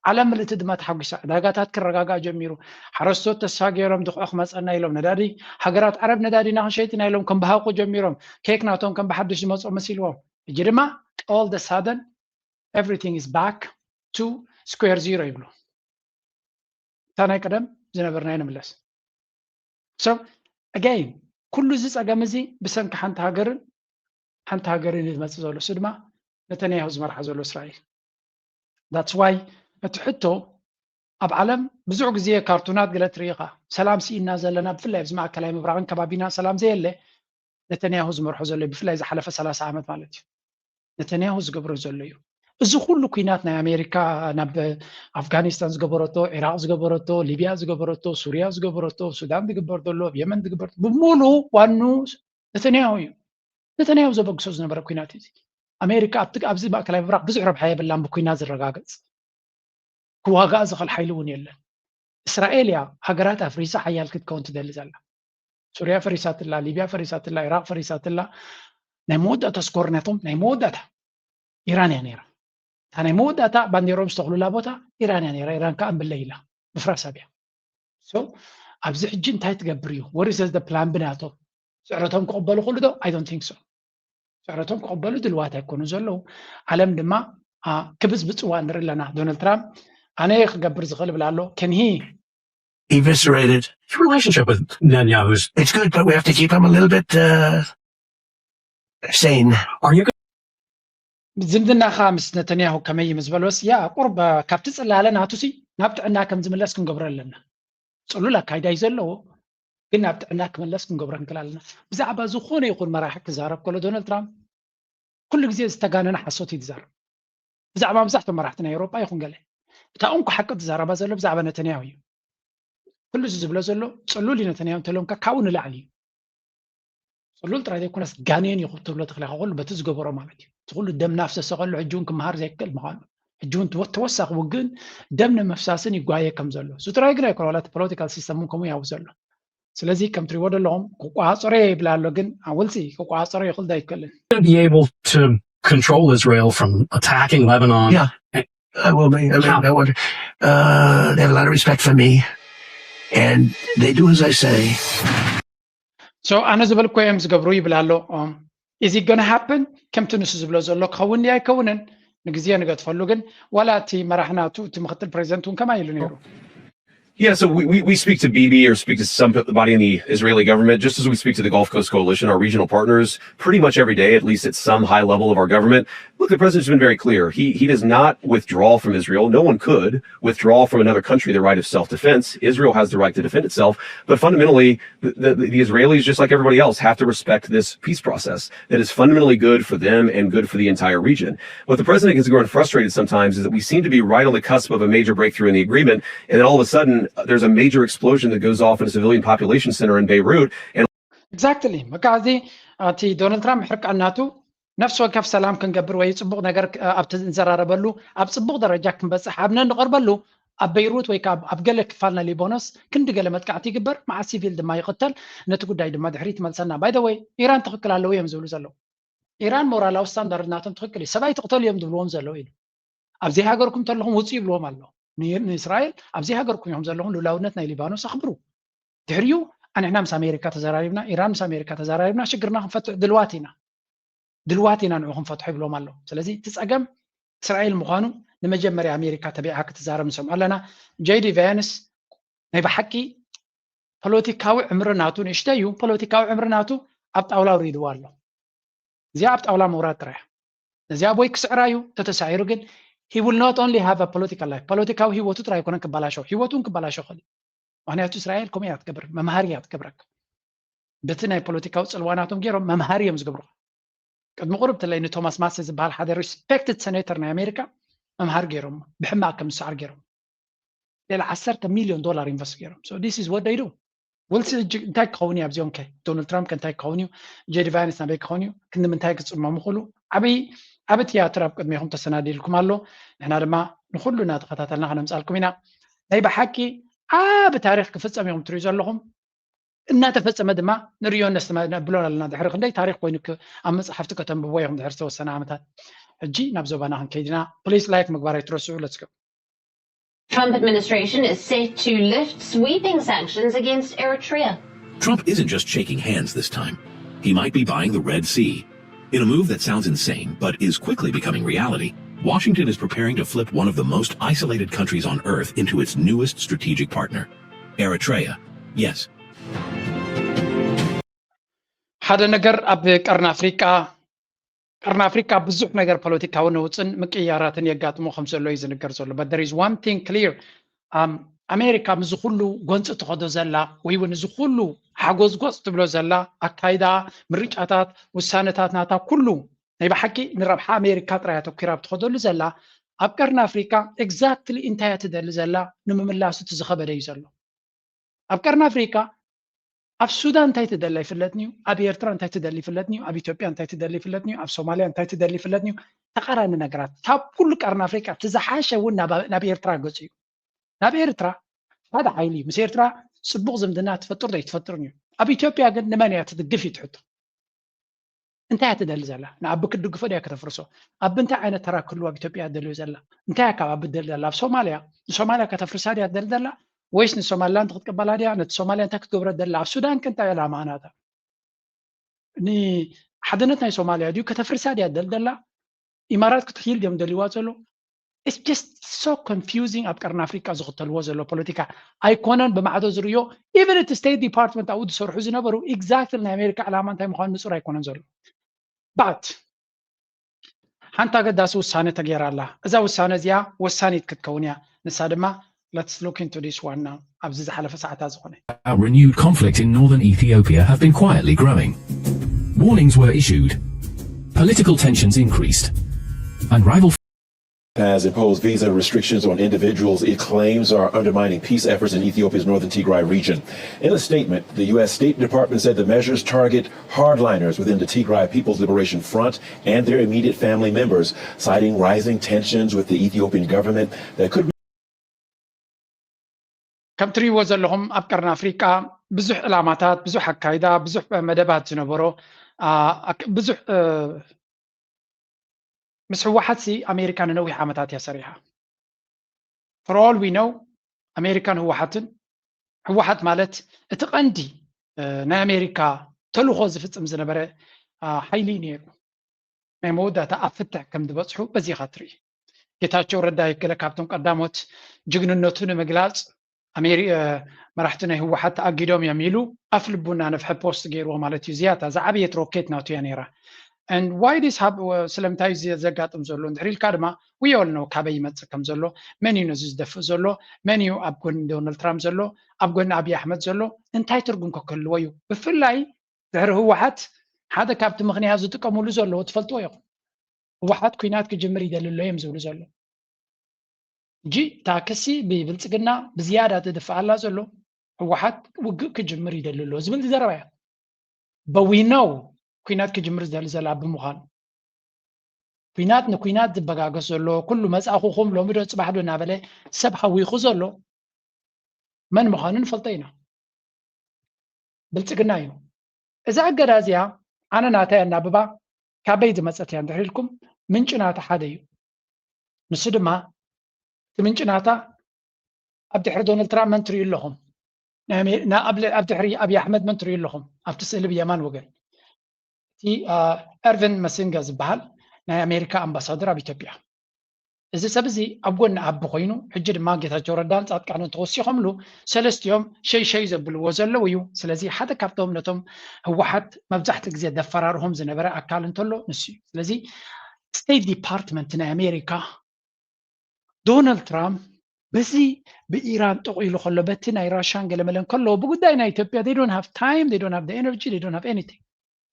ዓለም ምልእቲ ድማ ተሓጒሳ። ዕዳጋታት ክረጋጋእ ጀሚሩ። ሓረስቶት ተስፋ ገይሮም ድኹዒ ክመፀና ኢሎም ነዳዲ፣ ሃገራት ዓረብ ነዳዲና ክንሸይጥ ኢና ኢሎም ከንበሃቑ ጀሚሮም። ኬክ ናቶም ከም ብሓዱሽ ዝመፅኦ መሲልዎም። ሕጂ ድማ all the sudden everything is back to square zero ይብሉ። እታ ናይ ቀደም ዝነበርናዮ ንምለስ። So again ኩሉ እዚ ፀገም እዚ ብሰንኪ ሓንቲ ሃገርን ሓንቲ ሃገርን እዩ ዝመፅእ ዘሎ። እሱ ድማ ነተንያሁ ዝመርሓ ዘሎ እስራኤል። That's why እቲ ሕቶ ኣብ ዓለም ብዙሕ ግዜ ካርቱናት ገለ ትርኢ ኢኻ። ሰላም ስኢና ዘለና ብፍላይ ኣብዚ ማእከላይ ምብራቕን ከባቢና ሰላም ዘየለ ነተንያሁ ዝመርሖ ዘሎ ብፍላይ ዝሓለፈ ሰላሳ ዓመት ማለት እዩ። ነተንያሁ ዝገብሮ ዘሎ እዩ። እዚ ኩሉ ኩናት ናይ ኣሜሪካ ናብ ኣፍጋኒስታን ዝገበረቶ፣ ዒራቕ ዝገበረቶ፣ ሊብያ ዝገበረቶ፣ ሱርያ ዝገበረቶ፣ ሱዳን ዝግበር ዘሎ፣ ኣብ የመን ዝግበር ብምሉ ዋኑ ነተንያሁ እዩ። ነተንያሁ ዘበግሶ ዝነበረ ኩናት እዩ። ኣሜሪካ ኣብዚ ማእከላይ ምብራቕ ብዙሕ ረብሓ የብላን ብኩናት ዝረጋገፅ። ክዋጋእ ዝኽእል ሓይሊ እውን የለን። እስራኤል እያ ሃገራት ኣፍሪሳ ሓያል ክትከውን ትደሊ ዘላ። ሱርያ ፈሪሳትላ፣ ሊብያ ፈሪሳትላ፣ ኢራቕ ፈሪሳትላ። ናይ መወዳእታ ስኮር ናቶም ናይ መወዳእታ ኢራን እያ ነይራ። እታ ናይ መወዳእታ ባንዴሮም ዝተኽሉላ ቦታ ኢራን እያ ነይራ። ኢራን ከዓ እምብለይ ኢላ ምፍራስ ኣብያ። So ኣብዚ ሕጂ እንታይ ትገብር እዩ? What is the plan ብናቶም? ስዕረቶም ክቕበሉ ክእሉ ዶ? I don't think so። ስዕረቶም ክቕበሉ ድልዋት ኣይኮኑ ዘለዉ። ዓለም ድማ ክብዝብፅዋ ንርኢ ኣለና። ዶናልድ ትራምፕ ኣነ ክገብር ዝኽእል ይብል ኣሎ። Can he eviscerated. Your relationship with Netanyahu is it's good, but we have to keep him a little bit uh, sane. Are you ዝምድናኻ ምስ ነተንያሁ ከመይ ምስ በሎስ ያ ቁርብ ካብቲ ፅላለ ናቱሲ ናብ ጥዕና ከም ዝምለስ ክንገብሮ ኣለና። ፅሉል ኣካይዳ እዩ ዘለዎ፣ ግን ናብ ጥዕና ክምለስ ክንገብሮ ንክእል ኣለና። ብዛዕባ ዝኾነ ይኹን መራሒ ክዛረብ ከሎ ዶናልድ ትራምፕ ኩሉ ግዜ ዝተጋነነ ሓሶት እዩ ዝዛረብ። ብዛዕባ መብዛሕትኦም መራሕቲ ናይ ኤውሮጳ ይኹን ገለ እታ እንኮ ሓቂ ዝዛረባ ዘሎ ብዛዕባ ነተንያሁ እዩ። ኩሉ እዚ ዝብሎ ዘሎ ፅሉል እዩ ነተንያሁ እንተሎምካ ካብኡ ንላዕሊ እዩ። ፅሉል ጥራይ ዘይኮነስ ጋኔን እዩ ክትብሎ ትኽእል ኢኻ። ኩሉ በቲ ዝገበሮ ማለት እዩ። እቲ ኩሉ ደም ናፍሰሰ ከሎ ሕጂ እውን ክመሃር ዘይክእል ምዃኑ ሕጂ እውን ተወሳኺ ውግእን ደም ንምፍሳስን ይጓየ ከም ዘሎ። እዚ ጥራይ ግን ኣይኮነ፣ ዋላ እቲ ፖለቲካል ሲስተም እውን ከምኡ ያው ዘሎ። ስለዚ ከም ትሪእዎ ዘለኹም ክቋፀሮ ይብል ኣሎ፣ ግን ኣወልሲ ክቋፀሮ ይኽእል ዶ ኣይክእልን። Be able to control Israel from attacking Lebanon. Yeah. Uh, well, they, I mean, I would, uh, they have a lot of respect for me, and they do as I say. So ኣነ ዝበልኮ እዮም ዝገብሩ ይብል ኣሎ። Is it gonna happen? ከምቲ ንሱ ዝብሎ ዘሎ ክኸውን ድዩ ኣይከውንን ንግዜ ንገድፈሉ። ግን ዋላ እቲ መራሕ ናቱ እቲ ምክትል ፕሬዚደንት እውን ከማይ ኢሉ ነይሩ። Yeah, so we, we, we speak to Bibi or speak to somebody in the Israeli government, just as we speak to the Gulf Coast Coalition, our regional partners, pretty much every day, at least at some high level of our government. Look, the president's been very clear. He he does not withdraw from Israel. No one could withdraw from another country the right of self-defense. Israel has the right to defend itself. But fundamentally, the, the, the Israelis, just like everybody else, have to respect this peace process that is fundamentally good for them and good for the entire region. What the president gets growing frustrated sometimes is that we seem to be right on the cusp of a major breakthrough in the agreement, and then all of a sudden uh, there's a major explosion that goes off in a civilian population center in Beirut, and Exactly. በቃ እዚ እቲ ዶናልድ ትራምፕ ሕርቃን ናቱ ነፍሲ ወከፍ ሰላም ክንገብር ወይ ፅቡቕ ነገር ኣብቲ ንዘራረበሉ ኣብ ፅቡቕ ደረጃ ክንበፅሕ ኣብ ነንቐርበሉ ኣብ በይሩት ወይ ኣብ ገለ ክፋል ናይ ሊባኖስ ክንዲ ገለ መጥቃዕቲ ይግበር፣ መዓ ሲቪል ድማ ይቕተል፣ ነቲ ጉዳይ ድማ ድሕሪት ይመልሰና። ባይ ወይ ኢራን ትኽክል ኣለዉ እዮም ዝብሉ ዘለዉ። ኢራን ሞራላዊ ስታንዳርድ ናቶም ትኽክል እዩ። ሰብኣይ ትቕተሉ እዮም ዝብልዎም ዘለዉ ኢሉ። ኣብ ዘይሃገርኩም ተለኹም ውፁ ይብልዎም ኣሎ። ንእስራኤል ኣብ ዘይሃገርኩም ኢኹም ዘለኹም፣ ልኡላውነት ናይ ሊባኖስ ኣኽብሩ። ድሕሪኡ ኣንሕና ምስ ኣሜሪካ ተዘራሪብና፣ ኢራን ምስ ኣሜሪካ ተዘራሪብና ሽግርና ክንፈትሕ ድልዋት ኢና፣ ድልዋት ኢና ንዑ ክንፈትሖ ይብሎም ኣሎ። ስለዚ እቲ ፀገም እስራኤል ምዃኑ ንመጀመርያ ኣሜሪካ ተቢዓ ክትዛረብ ንሰምዖ ኣለና። ጄዲ ቫንስ ናይ ብሓቂ ፖለቲካዊ ዕምሪ ናቱ ንእሽተይ እዩ። ፖለቲካዊ ዕምሪ ናቱ ኣብ ጣውላ ኣውሪድዋ ኣሎ። እዚኣ ኣብ ጣውላ ምውራድ ጥራይ እያ። ነዚኣ ቦይ ክስዕራ እዩ ተተሳዒሩ፣ ግን he will not only have a political life፣ ፖለቲካዊ ህይወቱ ጥራይ ኣይኮነን ክበላሾ፣ ህይወቱ እውን ክበላሾ ይኽእል እዩ። ምክንያቱ እስራኤል ከምኡ እያ ትገብር፣ መምሃሪ እያ ትገብረካ። በቲ ናይ ፖለቲካዊ ፅልዋናቶም ገይሮም መምሃሪ እዮም ዝገብሩኻ። ቅድሚ ቁሩብ ትለይ ንቶማስ ማሲ ዝበሃል ሓደ ሪስፔክትድ ሴኔተር ናይ ኣሜሪካ መምሃሪ ገይሮም ብሕማቅ ከም ዝሰዓር ገይሮም ሌላ ዓሰርተ ሚሊዮን ዶላር ኢንቨስት ገይሮም። So this is what they do። ወልሲ ሕጂ እንታይ ክኸውን እዩ ኣብዚኦም ከ? ዶናልድ ትራምፕ ከ እንታይ ክኸውን እዩ? ጄዲ ቫንስ ናበይ ክኸውን እዩ? ክንዲ ምንታይ ክፅመሙ ክእሉ? ዓብይ ዓብ ትያትር ኣብ ቅድሜኹም ተሰናዲልኩም ኣሎ። ንሕና ድማ ንኩሉ እናተኸታተልና ከነምፃልኩም ኢና። ናይ ብሓቂ ዓብ ታሪክ ክፍፀም እዮም ትሪኡ ዘለኹም። እናተፈፀመ ድማ ንሪኦ ነብሎ ኣለና። ድሕሪ ክንደይ ታሪክ ኮይኑ ኣብ መፅሓፍቲ ከተንብቦ ኢኹም ድሕሪ ዝተወሰነ ዓመታት። ሕጂ ናብ ዞባና ክንከይድ ኢና። ፕሊስ ላይክ ምግባር ኣይትረስዑ። Let's go. Trump administration is set to lift sweeping sanctions against Eritrea. Trump isn't just shaking hands this time. He might be buying the Red Sea. In a move that sounds insane but is quickly becoming reality, Washington is preparing to flip one of the most isolated countries on earth into its newest strategic partner, Eritrea. Yes, ሓደ ነገር ኣብ ቀርኒ ኣፍሪቃ ቀርኒ ኣፍሪቃ ብዙሕ ነገር ፖለቲካዊ ነውፅን ምቅያራትን የጋጥሞ ከም ዘሎ እዩ ዝንገር ዘሎ። But there is one thing clear. ኣሜሪካ ምስዚ ኩሉ ጎንፂ ትኸዶ ዘላ ወይ እውን እዚ ኩሉ ሓጎዝጎፅ ትብሎ ዘላ ኣካይዳ፣ ምርጫታት፣ ውሳነታት ናታ ኩሉ ናይ ብሓቂ ንረብሓ ኣሜሪካ ጥራይ ኣተኪራ ኣብ ትኸደሉ ዘላ ኣብ ቀርኒ ኣፍሪቃ exactly እንታይ እያ ትደሊ ዘላ ንምምላሱ እቲ ዝኸበደ እዩ ዘሎ። ኣብ ቀርኒ ኣፍሪቃ ኣብ ሱዳን እንታይ ትደሊ ኣይፍለጥን እዩ፣ ኣብ ኤርትራ እንታይ ትደሊ ይፍለጥን እዩ፣ ኣብ ኢትዮጵያ እንታይ ትደሊ ይፍለጥን እዩ፣ ኣብ ሶማልያ እንታይ ትደሊ ይፍለጥን እዩ። ተቃራኒ ነገራት ካብ ኩሉ ቀርኒ ኣፍሪቃ እቲ ዝሓሸ እውን ናብ ኤርትራ ገፁ እዩ። ናብ ኤርትራ ሓደ ሓይሊ እዩ። ምስ ኤርትራ ፅቡቕ ዝምድና ትፈጥር ዶ ኣይትፈጥርን እዩ። ኣብ ኢትዮጵያ ግን ንመን እያ ትድግፍ እዩ ትሕቶ። እንታይ እያ ትደሊ ዘላ? ንኣቢ ክትድግፎ ድያ ከተፍርሶ? ኣቢ እንታይ ዓይነት ተራ ክህልዎ ኣብ ኢትዮጵያ እያ ትደልዮ ዘላ? እንታይ እያ ካብ ኣቢ ትደሊ ዘላ? ኣብ ሶማልያ ንሶማልያ ከተፍርሳ ድያ ትደሊ ዘላ? ወይስ ንሶማሊላንድ ክትቅበላ ድያ? ነቲ ሶማልያ እንታይ ክትገብሮ ትደሊ? ኣብ ሱዳን ከ እንታይ ዕላማ ናታ? ንሓድነት ናይ ሶማልያ ድዩ ከተፍርሳ ድያ ትደሊ ዘላ? ኢማራት ክትሕይል ድዮም ደልይዋ ዘሎ? It's just so confusing ኣብ ቀርኒ ኣፍሪቃ ዝኽተልዎ ዘሎ ፖለቲካ ኣይኮነን ብማዕዶ ዝርእዮ። Even እቲ ስቴት ዲፓርትመንት ኣብኡ ዝሰርሑ ዝነበሩ exactly ናይ ኣሜሪካ ዕላማ እንታይ ምዃኑ ንፁር ኣይኮነን ዘሎ። But ሓንቲ ኣገዳሲ ውሳነ ተገይራ ኣላ። እዛ ውሳነ እዚኣ ወሳኒት ክትከውን እያ። ንሳ ድማ let's look into this one now። ኣብዚ ዝሓለፈ ሰዓታት ዝኾነ Our renewed conflict in northern Ethiopia have been quietly growing. Warnings were issued. Political tensions increased. And rival has imposed visa restrictions on individuals it claims are undermining peace efforts in Ethiopia's northern Tigray region. In a statement, the U S State Department said the measures target hardliners within the Tigray People's Liberation Front and their immediate family members, citing rising tensions with the Ethiopian government that could ከም ትሪእዎ ዘለኹም ኣብ ቀርኒ ኣፍሪቃ ብዙሕ ዕላማታት፣ ብዙሕ ኣካይዳ፣ ብዙሕ መደባት ዝነበሮ ብዙሕ ምስ ህወሓት ሲ ኣሜሪካ ንነዊሕ ዓመታት እያ ሰሪሓ። For all we know ኣሜሪካን ህወሓትን፣ ህወሓት ማለት እቲ ቀንዲ ናይ ኣሜሪካ ተልእኾ ዝፍፅም ዝነበረ ሓይሊ ነይሩ። ናይ መወዳእታ ኣብ ፍትሕ ከም ዝበፅሑ በዚኻ ትርኢ። ጌታቸው ረዳ ገለ ካብቶም ቀዳሞት ጅግንነቱ ንምግላፅ መራሕቲ ናይ ህወሓት ተኣጊዶም እዮም ኢሉ ኣፍ ልቡ እናነፍሐ ፖስት ገይርዎ ማለት እዩ። ዝያታ ዝዓበየት ሮኬት ናቱ እያ ነይራ። And why this ስለምንታይ ዘጋጥም ዘሎ እንድሕር ኢልካ ድማ we all know ካበይ ይመፅእ ከም ዘሎ፣ መን እዩ ነዚ ዝደፍእ ዘሎ፣ መን እዩ ኣብ ጎኒ ዶናልድ ትራምፕ ዘሎ፣ ኣብ ጎኒ ኣብይ ኣሕመድ ዘሎ፣ እንታይ ትርጉም ከክህልዎ እዩ? ብፍላይ ድሕሪ ህወሓት ሓደ ካብቲ ምኽንያት ዝጥቀምሉ ዘለዉ ትፈልጥዎ ኢኹም። ህወሓት ኲናት ክጅምር ይደሊ ኣሎ እዮም ዝብሉ ዘለዉ። ሕጂ እታ ክሲ ብብልፅግና ብዝያዳ ትድፍኣላ ዘሎ ህወሓት ውግእ ክጅምር ይደሊ ኣሎ ዝብል ዘረባ እያ። But we know ኲናት ክጅምር ዝደሊ ዘላ ብምዃኑ ኲናት ንኲናት ዝበጋገስ ዘሎ ኩሉ መፃእኹኹም ሎሚ ዶ ፅባሕ ዶ እናበለ ሰብ ሃዊኹ ዘሎ መን ምዃኑ ንፈልጦ ኢና። ብልፅግና እዩ። እዛ እገዳ እዚኣ ኣነ ናተይ ኣናብባ ካበይ ዝመፀት እያ እንድሕር ኢልኩም ምንጪ ናታ ሓደ እዩ። ንሱ ድማ እቲ ምንጪ ናታ ኣብ ድሕሪ ዶናልድ ትራምፕ መን ትሪኡ ኣለኹም? ኣብ ድሕሪ ኣብይ ኣሕመድ መን ትሪኡ ኣለኹም? ኣብቲ ስእሊ ብየማን ወገን እቲ ኤርቪን መሲንጋ ዝበሃል ናይ ኣሜሪካ ኣምባሳደር ኣብ ኢትዮጵያ። እዚ ሰብ እዚ ኣብ ጎኒ ኣቢ ኮይኑ ሕጂ ድማ ጌታቸው ረዳን ፃድቃንን ተወሲኾምሉ ሰለስቲኦም ሸይሸይ ዘብልዎ ዘለዉ እዩ። ስለዚ ሓደ ካብቶም ነቶም ህወሓት መብዛሕትኡ ግዜ ዘፈራርሆም ዝነበረ ኣካል እንተሎ ንሱ እዩ። ስለዚ ስቴት ዲፓርትመንት ናይ ኣሜሪካ ዶናልድ ትራምፕ በዚ ብኢራን ጠቕ ኢሉ ከሎ በቲ ናይ ራሻን ገለመለን ከሎ ብጉዳይ ናይ ኢትዮጵያ they don't have time, they don't have the energy, they don't have anything።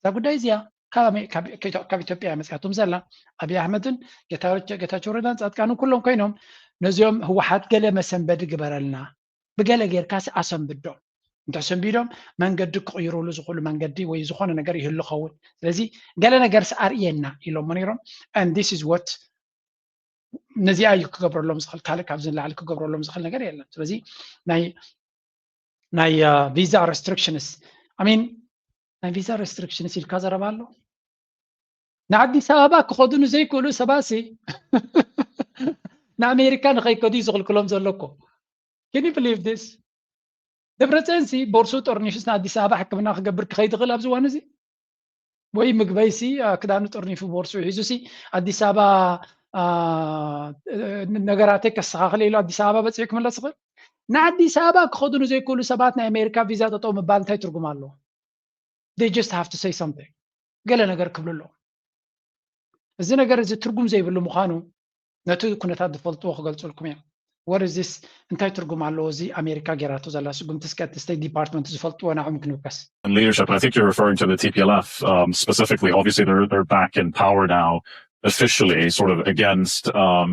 እዛ ጉዳይ እዚኣ ካብ ኢትዮጵያ እያ መፅያቶም ዘላ። ኣብይ ኣሕመድን ጌታቸው ረዳን ፃድቃንን ኩሎም ኮይኖም ነዚኦም ህወሓት ገለ መሰንበዲ ግበረልና ብገለ ጌርካሲ ኣሰንብዶም እንተሰንቢዶም መንገዲ ክቕይሩሉ ዝኽእሉ መንገዲ ወይ ዝኾነ ነገር ይህሉ ኸውን። ስለዚ ገለ ነገር ኣርእየና ኢሎሞ ነይሮም። And this is what ነዚኣ እዩ ክገብረሎም ዝኽእል፣ ካልእ ካብዚ ንላዕሊ ክገብረሎም ዝኽእል ነገር የለን። ስለዚ ናይ ናይ ቪዛ ሬስትሪክሽንስ I mean ናይ ቪዛ ሬስትሪክሽንስ ኢልካ ዘረባ ኣሎ። ንኣዲስ ኣበባ ክኸዱ ንዘይክእሉ ሰባሲ ንኣሜሪካ ንኸይከዱ እዩ ዝኽልክሎም ዘሎ እኮ። Can you believe this? ደብረፅዮንሲ ቦርሱ ጠርኒፉስ ንኣዲስ ኣበባ ሕክምና ክገብር ክኸይድ ይኽእል ኣብዚ እዋን እዚ ወይ ምግበይሲ ክዳኑ ጠርኒፉ ቦርሱ ሒዙሲ ኣዲስ ኣበባ ነገራተይ ከስተኻኽል ኢሉ ኣዲስ ኣበባ በፂሑ ክምለስ ይኽእል። ንኣዲስ ኣበባ ክኸዱ ንዘይክእሉ ሰባት ናይ ኣሜሪካ ቪዛ ጠጠው ምባል እንታይ ትርጉም ኣለዎ? They just have to say something። ገለ ነገር ክብሉ ኣለዎም። እዚ ነገር እዚ ትርጉም ዘይብሉ ምዃኑ ነቲ ኩነታት ዝፈልጥዎ ክገልፁልኩም እዮም። What is this? እንታይ ትርጉም ኣለዎ እዚ ኣሜሪካ ጌራቶ ዘላ ስጉምቲ? እስከ እቲ ስቴት ዲፓርትመንት ዝፈልጥዎ ንዕኦም ክንውከስ። In leadership, I think you're referring to the T P L F, um, specifically. Obviously, they're they're back in power now, officially, sort of against um,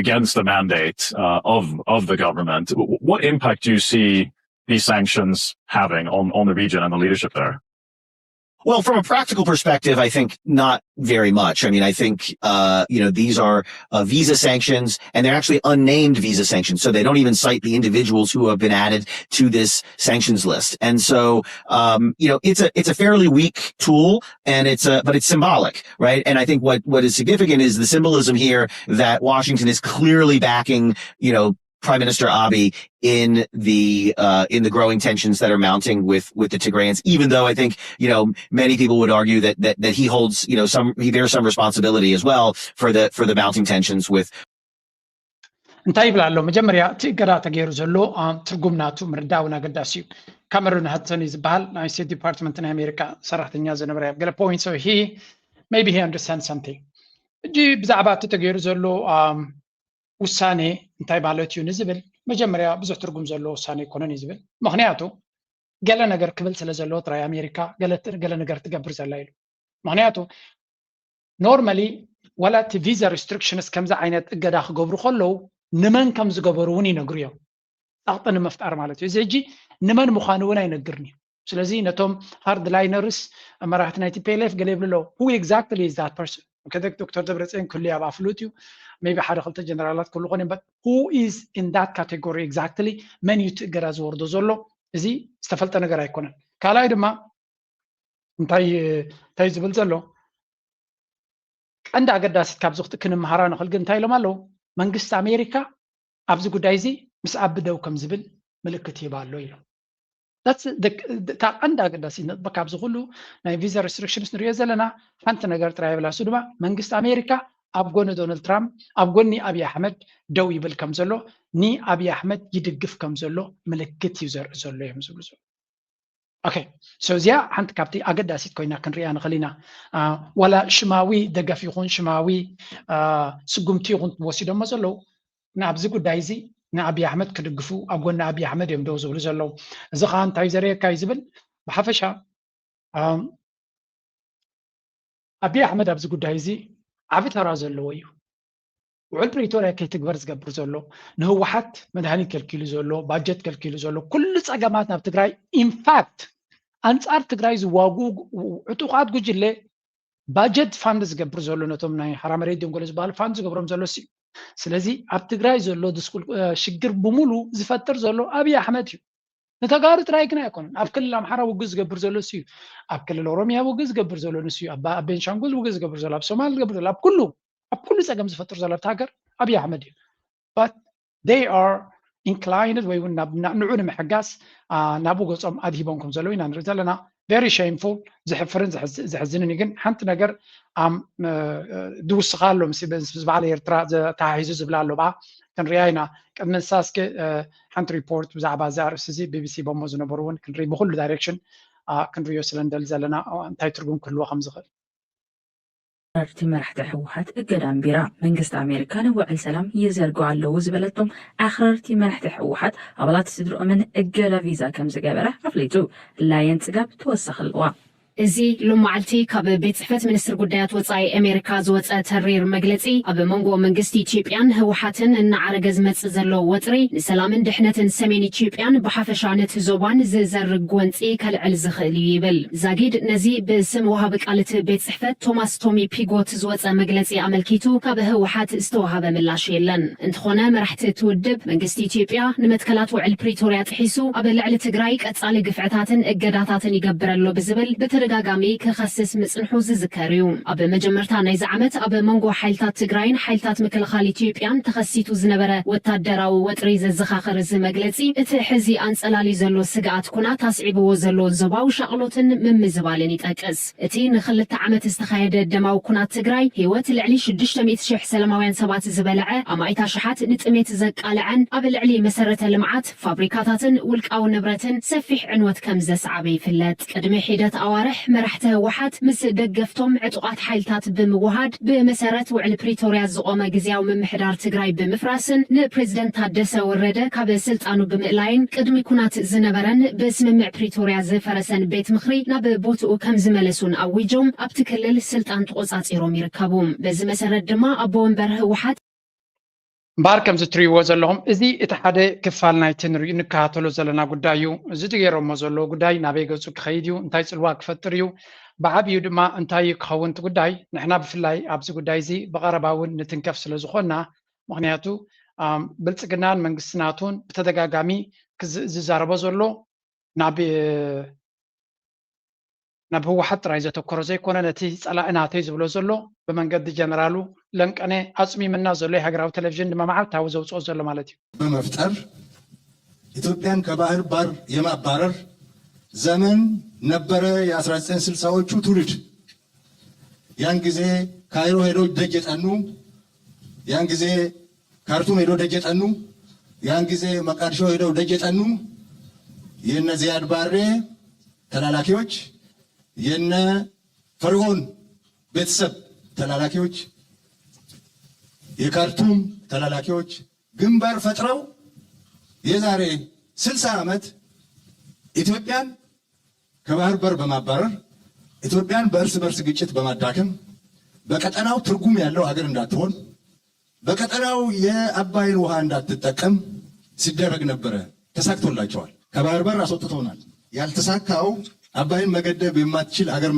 against the mandate uh, of of the government. What impact do you see these sanctions having on on the region and the leadership there? Well, from a practical perspective, I think not very much. I mean, I think uh, you know these are uh, visa sanctions, and they're actually unnamed visa sanctions. So they don't even cite the individuals who have been added to this sanctions list. And so, um, you know, it's a it's a fairly weak tool, and it's a but it's symbolic, right? And I think what what is significant is the symbolism here that Washington is clearly backing, you know, Prime Minister Abiy in the uh, in the growing tensions that are mounting with with the Tigrayans. Even though I think you know many people would argue that that that he holds you know some he bears some responsibility as well for the for the mounting tensions with. እንታይ ይብል ኣሎ? መጀመርያ እቲ እገዳ ተገይሩ ዘሎ ትርጉም ናቱ ምርዳእ እውን ኣገዳሲ እዩ። ካመሩን ሃድሰን እዩ ዝበሃል ናይ ስቴት ዲፓርትመንት ናይ ኣሜሪካ ሰራሕተኛ ዝነበረ ኣብ ገለ ፖይንት so he maybe he understand something። ሕጂ ብዛዕባ እቲ ተገይሩ ዘሎ ውሳኔ እንታይ ማለት እዩ ንዝብል መጀመርያ ብዙሕ ትርጉም ዘለዎ ውሳኔ ኣይኮነን እዩ ዝብል። ምኽንያቱ ገለ ነገር ክብል ስለ ዘለዎ ጥራይ ኣሜሪካ ገለ ነገር ትገብር ዘላ ኢሉ። ምኽንያቱ ኖርማሊ ዋላ እቲ visa restrictions ከምዚ ዓይነት እገዳ ክገብሩ ከለዉ ንመን ከም ዝገበሩ እውን ይነግሩ እዮም። ጸቕጢ ንምፍጣር ማለት እዩ። እዚ ሕጂ ንመን ምዃኑ እውን ኣይነግርን እዩ። ስለዚ ነቶም hardliners መራሕቲ ናይ T P L F ገለ ይብሉ ኣለዉ who exactly is that person? ከደ ዶክተር ደብረፅዮን ክህሉ ኣብ ኣፍሉጥ እዩ። Maybe ሓደ ክልተ ጀነራላት ክህሉ ኾነ but who is in that category exactly? መን እዩ እቲ እገዳ ዝወርዶ ዘሎ? እዚ ዝተፈልጠ ነገር ኣይኮነን። ካልኣይ ድማ እንታይ እንታይ ዝብል ዘሎ ቀንዲ ኣገዳሲት ካብዚ ክት- ክንምሃራ ንኽእል ግን እንታይ ኢሎም ኣለዉ? መንግስቲ ኣሜሪካ ኣብዚ ጉዳይ እዚ ምስ ኣቢ ደው ከም ዝብል ምልክት ይህብ ኣሎ ኢሎም። That's the- እታ ቀንዲ ኣገዳሲት ነጥቢ ካብዚ ኩሉ ናይ visa restrictions ንሪኦ ዘለና ሓንቲ ነገር ጥራይ ይብላ። እሱ ድማ መንግስቲ ኣሜሪካ ኣብ ጎኒ ዶናልድ ትራምፕ ኣብ ጎኒ ኣብይ ኣሕመድ ደው ይብል ከም ዘሎ ንኣብይ ኣሕመድ ይድግፍ ከም ዘሎ ምልክት እዩ ዘርኢ ዘሎ እዮም ዝብሉ ዘለዉ። Okay so እዚኣ ሓንቲ ካብቲ ኣገዳሲት ኮይና ክንሪኣ ንኽእል ኢና። ዋላ ሽማዊ ደገፍ ይኹን ሽማዊ ስጉምቲ ይኹን ወሲዶሞ ዘለዉ ንኣብዚ ጉዳይ እዚ ንኣብይ ኣሕመድ ክድግፉ ኣብ ጎኒ ኣብይ ኣሕመድ እዮም ደው ዝብሉ ዘለዉ። እዚ ከዓ እንታይ ዘርእየካ እዩ ዝብል ብሓፈሻ ኣብይ ኣሕመድ ኣብዚ ጉዳይ እዚ ዓቢ ተራ ዘለዎ እዩ። ውዕል ፕሪቶርያ ከይትግበር ዝገብር ዘሎ ንህወሓት መድሃኒት ከልኪሉ ዘሎ ባጀት ከልኪሉ ዘሎ ኩሉ ፀገማት ናብ ትግራይ ኢንፋክት ኣንፃር ትግራይ ዝዋጉ ዕጡቓት ጉጅለ ባጀት ፋንድ ዝገብር ዘሎ ነቶም ናይ ሓራ መሬት ድዮም ገለ ዝበሃሉ ፋንድ ዝገብሮም ዘሎ እዩ። ስለዚ ኣብ ትግራይ ዘሎ ድስኩል ሽግር ብምሉ ዝፈጥር ዘሎ ኣብይ ኣሕመድ እዩ። ንተጋሩ ጥራይ ግን ኣይኮነን። ኣብ ክልል ኣምሓራ ውግእ ዝገብር ዘሎ ንሱ እዩ። ኣብ ክልል ኦሮሚያ ውግእ ዝገብር ዘሎ ንሱ እዩ። ኣብ ቤንሻንጉል ውግእ ዝገብር ዘሎ፣ ኣብ ሶማል ዝገብር ዘሎ፣ ኣብ ኩሉ ኣብ ኩሉ ፀገም ዝፈጥር ዘሎ ኣብቲ ሃገር ኣብይ ኣሕመድ እዩ። But they are inclined ወይ እውን ንዑ ንምሕጋዝ ናብኡ ገፆም ኣድሂቦም ከም ዘለዉ ኢና ንርኢ ዘለና። Very shameful፣ ዝሕፍርን ዘሕዝንን እዩ። ግን ሓንቲ ነገር ድውስኻ ኣሎ ምስ በዓል ኤርትራ ተሓሒዙ ዝብላ ኣሎ ብኣ ክንሪኣ ኢና። ቅድሚ ንሳ እስኪ ሓንቲ ሪፖርት ብዛዕባ እዚ ኣርእስቲ እዚ ቢቢሲ ቦሞ ዝነበሩ እውን ክንርኢ ብኩሉ ዳይሬክሽን ክንሪዮ ስለ ንደሊ ዘለና እንታይ ትርጉም ክህልዎ ከም ዝኽእል። ኣኽረርቲ መራሕቲ ህወሓት እገዳ ኣንቢራ። መንግስቲ ኣሜሪካ ንውዕል ሰላም ይዘርግሑ ኣለዉ ዝበለቶም ኣኽረርቲ መራሕቲ ህወሓት ኣባላት ስድርኦምን እገዳ ቪዛ ከም ዝገበረ ኣፍሊጡ። ላየን ፅጋብ ተወሳኺ ኣለዋ። እዚ ሎማዓልቲ ካብ ቤት ፅሕፈት ሚኒስትር ጉዳያት ወፃኢ ኣሜሪካ ዝወፀ ተሪር መግለፂ ኣብ መንጎ መንግስቲ ኢትዮጵያን ህወሓትን እናዓረገ ዝመፅእ ዘሎ ወጥሪ ንሰላምን ድሕነትን ሰሜን ኢትዮጵያን ብሓፈሻ ነቲ ዞባን ዝዘርግ ጎንፂ ከልዕል ዝኽእል እዩ ይብል። ዛጊድ ነዚ ብስም ወሃቢ ቃል እቲ ቤት ፅሕፈት ቶማስ ቶሚ ፒጎት ዝወፀ መግለፂ ኣመልኪቱ ካብ ህወሓት ዝተወሃበ ምላሽ የለን። እንተኾነ መራሕቲ እቲ ውድብ መንግስቲ ኢትዮጵያ ንመትከላት ውዕል ፕሪቶርያ ጥሒሱ ኣብ ልዕሊ ትግራይ ቀፃሊ ግፍዕታትን እገዳታትን ይገብር ኣሎ ብዝብል ብተደጋጋሚ ክኸስስ ምፅንሑ ዝዝከር እዩ። ኣብ መጀመርታ ናይዚ ዓመት ኣብ መንጎ ሓይልታት ትግራይን ሓይልታት ምክልኻል ኢትዮጵያን ተኸሲቱ ዝነበረ ወታደራዊ ወጥሪ ዘዘኻኽር እዚ መግለፂ እቲ ሕዚ ኣንፀላልዩ ዘሎ ስግኣት ኩናት ኣስዒብዎ ዘሎ ዞባዊ ሻቕሎትን ምምዝባልን ይጠቅስ። እቲ ንኽልተ ዓመት ዝተኻየደ ደማዊ ኩናት ትግራይ ህይወት ልዕሊ ሽዱሽተ ሚእቲ ሽሕ ሰላማውያን ሰባት ዝበልዐ፣ ኣማኢት ኣሽሓት ንጥሜት ዘቃልዐን ኣብ ልዕሊ መሰረተ ልምዓት፣ ፋብሪካታትን ውልቃዊ ንብረትን ሰፊሕ ዕንወት ከም ዘስዓበ ይፍለጥ። ቅድሚ ሒደት ኣዋርሕ መራሕቲ ህወሓት ምስ ደገፍቶም ዕጡቓት ሓይልታት ብምውሃድ ብመሰረት ውዕል ፕሪቶርያ ዝቖመ ግዝያዊ ምምሕዳር ትግራይ ብምፍራስን ንፕሬዝደንት ታደሰ ወረደ ካብ ስልጣኑ ብምእላይን ቅድሚ ኩናት ዝነበረን ብስምምዕ ፕሪቶርያ ዝፈረሰን ቤት ምኽሪ ናብ ቦትኡ ከም ዝመለሱን ኣዊጆም ኣብቲ ክልል ስልጣን ተቖፃፂሮም ይርከቡ። በዚ መሰረት ድማ ኣቦ ወንበር ህወሓት እምበኣር ከምዚ ትሪእዎ ዘለኹም እዚ እቲ ሓደ ክፋል ናይቲ ንሪኡ ንከታተሎ ዘለና ጉዳይ እዩ። እዚ እቲ ገይሮሞ ዘለዉ ጉዳይ ናበይ ገፁ ክኸይድ እዩ፣ እንታይ ፅልዋ ክፈጥር እዩ፣ ብዓብዩ ድማ እንታይ እዩ ክኸውን እቲ ጉዳይ። ንሕና ብፍላይ ኣብዚ ጉዳይ እዚ ብቐረባ እውን ንትንከፍ ስለ ዝኾንና፣ ምኽንያቱ ብልፅግናን መንግስቲ ናቱን ብተደጋጋሚ ዝዛረቦ ዘሎ ናብ ናብ ህወሓት ጥራይ ዘተኮረ ዘይኮነ ነቲ ፀላኢ ናተይ ዝብሎ ዘሎ ብመንገዲ ጀነራሉ ለንቀነ ኣፅሚምና ዘሎ ሃገራዊ ቴሌቪዥን ድማ መዓልታዊ ዘውፅኦ ዘሎ ማለት እዩ። በመፍጠር ኢትዮጵያን ከባህር በር የማባረር ዘመን ነበረ። የ1960ዎቹ ትውልድ ያን ጊዜ ካይሮ ሄደው ደጅ የጠኑ፣ ያን ጊዜ ካርቱም ሄደው ደጅ የጠኑ፣ ያን ጊዜ መቃድሾ ሄደው ደጅ የጠኑ የነ ዚያድ ባሬ ተላላኪዎች፣ የነ ፈርዖን ቤተሰብ ተላላኪዎች፣ የካርቱም ተላላኪዎች ግንባር ፈጥረው የዛሬ ስልሳ ዓመት ኢትዮጵያን ከባህር በር በማባረር፣ ኢትዮጵያን በእርስ በርስ ግጭት በማዳከም፣ በቀጠናው ትርጉም ያለው ሀገር እንዳትሆን፣ በቀጠናው የአባይን ውሃ እንዳትጠቀም ሲደረግ ነበረ። ተሳክቶላቸዋል። ከባህር በር አስወጥተውናል። ያልተሳካው አባይን መገደብ የማትችል ሀገር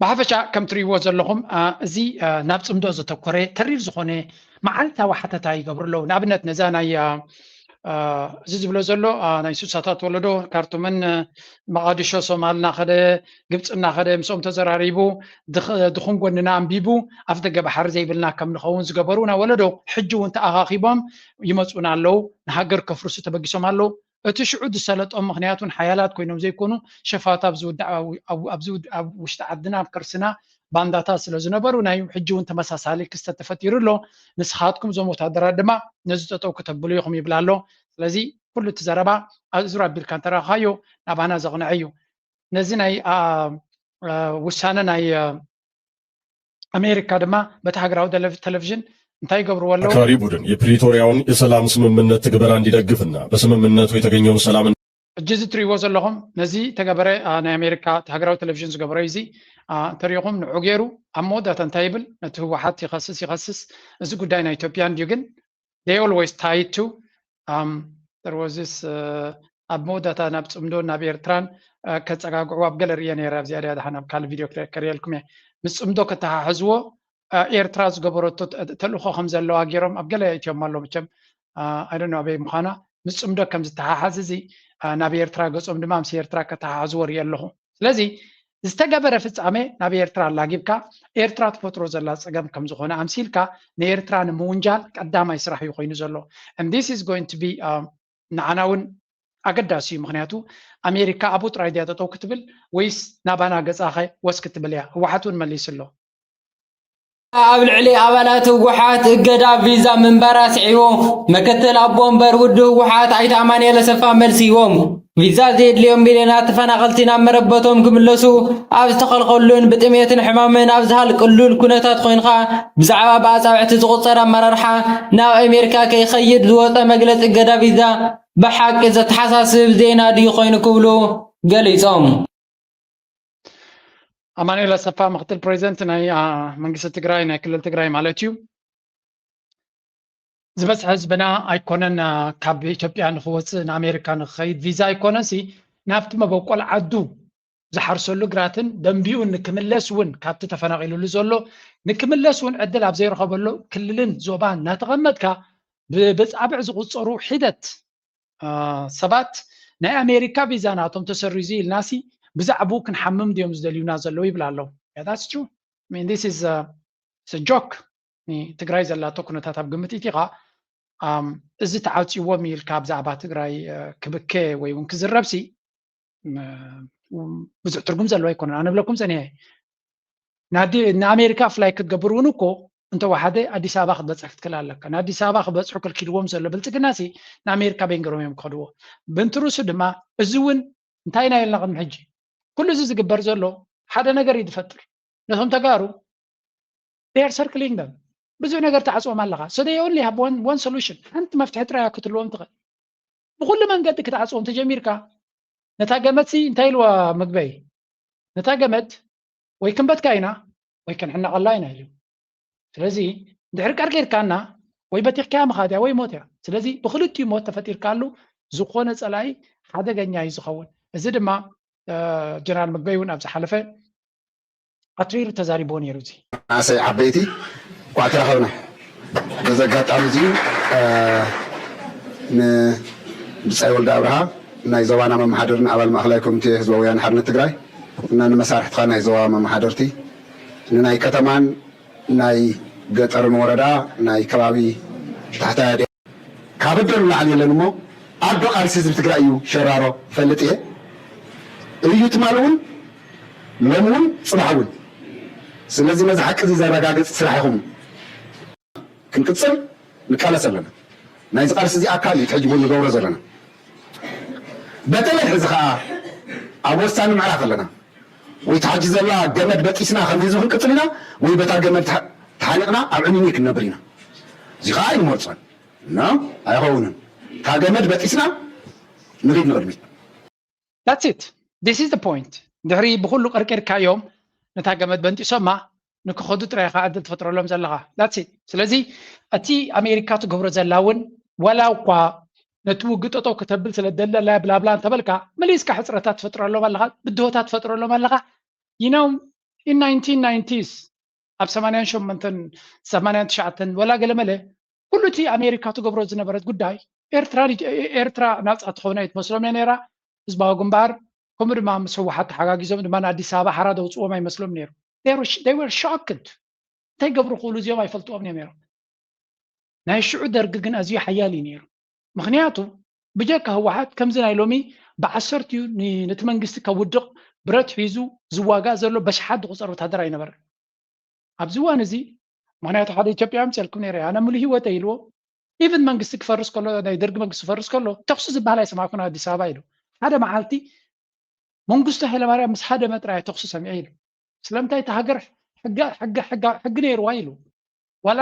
ብሓፈሻ ከም ትርእይዎ ዘለኹም፣ አ፣ እዚ፣ አ፣ ናብ ጽምዶ ዘተኮረ ተሪር ዝኾነ መዓልታዊ ሓተታ ይገብሩ ኣለዉ። ንኣብነት ነዛ ናይ፣ አ፣ አ፣ እዚ ዝብሎ ዘሎ፣ አ፣ ናይ ሱሳታት ወለዶ ካርቱምን፣ አ፣ መቓዲሾ ሶማል እናኸደ፣ ግብጺ እናኸደ ምስኦም ተዘራሪቡ፣ ድኽ-፣ ድኹም ጎንና ኣንቢቡ፣ ኣፍ ደገ ባሕሪ ዘይብልና ከም ንኸውን ዝገበሩና ወለዶ ሕጂ እውን ተኣኻኺቦም ይመጹና ኣለዉ። ንሃገር ከፍርሱ ተበጊሶም ኣለዉ። እቲ ሽዑ ዝሰለጦም ምኽንያቱን ሓያላት ኮይኖም ዘይኮኑ ሸፋቱ ኣብዚ ውድዕ ኣብ ውሽጢ ዓድና ኣብ ከርስና ባንዳታት ስለ ዝነበሩ ናይ ሕጂ እውን ተመሳሳሊ ክስተት ተፈጢሩ ኣሎ። ንስኻትኩም እዞም ወታደራት ድማ ነዚ ጠጠው ክተብሉ ኢኹም ይብል ኣሎ። ስለዚ ኩሉ እቲ ዘረባ ዙር ኣቢልካ እንተረኻዮ ናባና ዘቕንዐ እዩ። ነዚ ናይ ውሳነ ናይ ኣሜሪካ ድማ በቲ ሃገራዊ ቴሌቪዥን እንታይ ይገብርዎ ኣለዉ? ኣክራሪ ቡድን የፕሪቶሪያውን የሰላም ስምምነት ትግበራ እንዲደግፍና በስምምነቱ የተገኘውን ሰላም ሕጂ እዚ ትርእይዎ ዘለኹም ነዚ ተገበረ ናይ ኣሜሪካ ሃገራዊ ቴሌቪዥን ዝገበረ እዚ እንተሪኢኹም ንዑ ገይሩ ኣብ መወዳእታ እንታይ ይብል? ነቲ ህወሓት ይኸስስ ይኸስስ። እዚ ጉዳይ ናይ ኢትዮጵያ እንድዩ ግን they always tie to um, there was this ኣብ መወዳእታ ናብ ፅምዶ ናብ ኤርትራን ከፀጋግዑ ኣብ ገለ ርእየ ነይረ። ኣብዚኣ ድያ ድሓን ኣብ ካልእ ቪድዮ ከርእየልኩም እየ። ምስ ፅምዶ ከተሓሕዝዎ ኤርትራ ዝገበረቶ ተልእኾ ከም ዘለዋ ገይሮም ኣብ ገለ እትዮም ኣሎ መቸም ኣይደኖ ኣበይ ምዃና ምስ ፅምዶ ከም ዝተሓሓዝ እዚ ናብ ኤርትራ ገፆም ድማ ምስ ኤርትራ ከተሓሕዝዎ ርእየ ኣለኹ። ስለዚ ዝተገበረ ፍጻሜ ናብ ኤርትራ ኣላጊብካ ኤርትራ ትፈጥሮ ዘላ ጸገም ከም ዝኾነ ኣምሲልካ ንኤርትራ ንምውንጃል ቀዳማይ ስራሕ እዩ ኮይኑ ዘሎ። And this is going to be ንዓና እውን ኣገዳሲ እዩ። ምክንያቱ ኣሜሪካ ኣብኡ ጥራይ ድያ ጠጠው ክትብል ወይስ ናባና ገጻኸ ወስ ክትብል እያ? ህወሓት እውን መሊሱ ኣሎ። ኣብ ልዕሊ ኣባላት ህወሓት እገዳ ቪዛ ምንባር ኣስዒቡ ምክትል ኣቦ ወንበር ውድብ ህወሓት ኣይተ ኣማኑኤል ኣሰፋ መልሲ ሂቦም። ቪዛ ዘየድልዮም ሚልዮናት ተፈናቐልቲ ናብ መረበቶም ክምለሱ ኣብ ዝተኸልኸሉን ብጥሜትን ሕማምን ኣብ ዝሃልቅሉን ኩነታት ኮይንኻ ብዛዕባ ብኣፃብዕቲ ዝቑፀር ኣመራርሓ ናብ ኣሜሪካ ከይኸይድ ዝወፀ መግለፂ እገዳ ቪዛ ብሓቂ ዘተሓሳስብ ዜና ድዩ ኮይኑ ክብሉ ገሊፆም። ኣማኑኤል ኣሰፋ ምክትል ፕሬዚደንት ናይ መንግስቲ ትግራይ ናይ ክልል ትግራይ ማለት እዩ። ዝበዝሐ ህዝብና ኣይኮነን ካብ ኢትዮጵያ ንክወፅእ ንኣሜሪካ ንክኸይድ ቪዛ ኣይኮነን ሲ ናብቲ መበቆል ዓዱ ዝሓርሰሉ ግራትን ደንቢኡን ንክምለስ እውን ካብቲ ተፈናቒሉሉ ዘሎ ንክምለስ እውን ዕድል ኣብ ዘይረኸበሉ ክልልን ዞባን እናተቐመጥካ ብብፃብዕ ዝቑፀሩ ሒደት ሰባት ናይ ኣሜሪካ ቪዛ ናቶም ተሰሪዙ ኢልናሲ ብዛዕባኡ ክንሓምም ድዮም ዝደልዩና ዘለዉ ይብል ኣሎ። That's true. I mean, this is a joke. ትግራይ ዘላቶ ኩነታት ኣብ ግምት ኢቲኻ እዚ ተዓፅዎም ኢልካ ብዛዕባ ትግራይ ክብከ ወይ እውን ክዝረብሲ ብዙሕ ትርጉም ዘለዎ ኣይኮነን። ኣነ ብለኩም ፀኒሐ ንኣሜሪካ ፍላይ ክትገብር እውን እኮ እንተወሓደ ኣዲስ ኣበባ ክትበፅሕ ክትክእል ኣለካ። ንኣዲስ ኣበባ ክበፅሑ ከልኪልዎም ዘሎ ብልፅግና ሲ ንኣሜሪካ በይንገሮም እዮም ክኸድዎ። ብንትሩሱ ድማ እዚ እውን እንታይ ኢና ኢልና ቅድሚ ሕጂ ኩሉ እዚ ዝግበር ዘሎ ሓደ ነገር እዩ ዝፈጥር ነቶም ተጋሩ they are circling them ብዙሕ ነገር ተዓፅዎም ኣለካ። So they only have one solution ሓንቲ መፍትሒ ጥራያ ክትልዎም ትኽእል። ብኩሉ መንገዲ ክትዓፅዎም ተጀሚርካ ነታ ገመድሲ እንታይ ኢልዋ ምግበይ ነታ ገመድ ወይ ክንበትካ ኢና ወይ ክንሕነቐላ ኢና ኢሉ። ስለዚ ድሕሪ ቀርቂርካና ወይ በቲኽካያ ምኻድያ ወይ ሞት እያ። ስለዚ ብክልቲኡ ሞት ተፈጢርካሉ ዝኾነ ፀላኢ ሓደገኛ እዩ ዝኸውን። እዚ ድማ ጀነራል ምግበይ እውን ኣብ ዝሓለፈ ኣትሪሩ ተዛሪብዎ ነይሩ። እዚ መናእሰይ ዓበይቲ ኳዕ ተራኸብና። በዚ ኣጋጣሚ እዚ ንብጻይ ወልደ ኣብርሃ ናይ ዞባና መመሓደርን ኣባል ማእኸላይ ኮሚቴ ህዝባዊ ወያነ ሓርነት ትግራይ እና ንመሳርሕትኻ ናይ ዞባ መመሓደርቲ ንናይ ከተማን ናይ ገጠርን ወረዳ ናይ ከባቢ ታሕታይ ካብ ኣደ ንላዕሊ የለን እሞ ኣዶ ቃልሲ ህዝቢ ትግራይ እዩ። ሸራሮ ይፈልጥ እየ እዩ ትማል እውን ሎሚ እውን ፅባሕ እውን። ስለዚ ነዚ ሓቂ እዚ ዘረጋግፅ ስራሕ ኢኹም ክንቅፅል ንቃለስ ኣለና። ናይዚ ቃልሲ እዚ ኣካል እዩ ሕጂ እውን ንገብሮ ዘለና። በተለይ ሕዚ ከዓ ኣብ ወሳኒ ምዕራፍ ኣለና። ወይ ታሕጂ ዘላ ገመድ በጢስና ከም ህዝቢ ክንቅፅል ኢና ወይ በታ ገመድ ተሓኒቕና ኣብ ዕንይንይ ክንነብር ኢና። እዚ ከዓ ኣይንመርፆን። ኖ ኣይኸውንን። እታ ገመድ በጢስና ንኺድ ንቕድሚት። That's it. This is the point. ድሕሪ ብኹሉ ቀርቂርካዮም ነታ ገመድ በንጢሶማ ንክኸዱ ጥራይ ኢኻ ዕድል ትፈጥረሎም ዘለኻ። That's it። ስለዚ እቲ ኣሜሪካ ትገብሮ ዘላ እውን ዋላ እኳ ነቲ ውግእ ጠጠው ከተብል ስለ ደለላ ብላብላ እንተበልካ መሊስካ ሕፅረታት ትፈጥረሎም ኣለኻ፣ ብድሆታት ትፈጥረሎም ኣለኻ። You know, in nineteen nineties ኣብ ሰማንያን ሸሞንተን ሰማንያን ትሽዓተን ወላ ገለመለ ኩሉ እቲ ኣሜሪካ ትገብሮ ዝነበረት ጉዳይ ኤርትራ ኤርትራ ናፃ ትኸውን ኣይትመስሎም እያ ነይራ። ህዝባዊ ግንባር ከምኡ ድማ ምስ ህወሓት ተሓጋጊዞም ድማ ንኣዲስ ኣበባ ሓራ ደውፅዎም ኣይመስሎም ነይሩ። They were sh- they were shocked። እንታይ ገብሩ ክእሉ እዚኦም ኣይፈልጥዎም እዮም ነይሮም። ናይ ሽዑ ደርጊ ግን ኣዝዩ ሓያል እዩ ነይሩ። ምክንያቱ ብጀካ ህወሓት ከምዚ ናይ ሎሚ ብዓሰርቲኡ ን- ነቲ መንግስቲ ከውድቕ ብረት ሒዙ ዝዋጋእ ዘሎ በሽሓት ዝቁፀር ወታደር ኣይነበረን ኣብዚ እዋን እዚ። ምክንያቱ ሓደ ኢትዮጵያ ምፅልኩም ነይረ ኣነ ሙሉ ህይወተ ኢልዎ ኢቭን መንግስቲ ክፈርስ ከሎ ናይ ደርጊ መንግስቲ ክፈርስ ከሎ ተኩሲ ዝበሃል ኣይሰማዕኩን ኣዲስ ኣበባ ኢሉ ሓደ መዓልቲ መንግስቱ ሃይለማርያም ምስ ሃደመ ጥራይ ተኩሲ ሰሚዐ ኢሉ። ስለምንታይ እቲ ሃገር ሕጊ ሕጊ ሕጊ ሕጊ ነይርዋ ኢሉ። ዋላ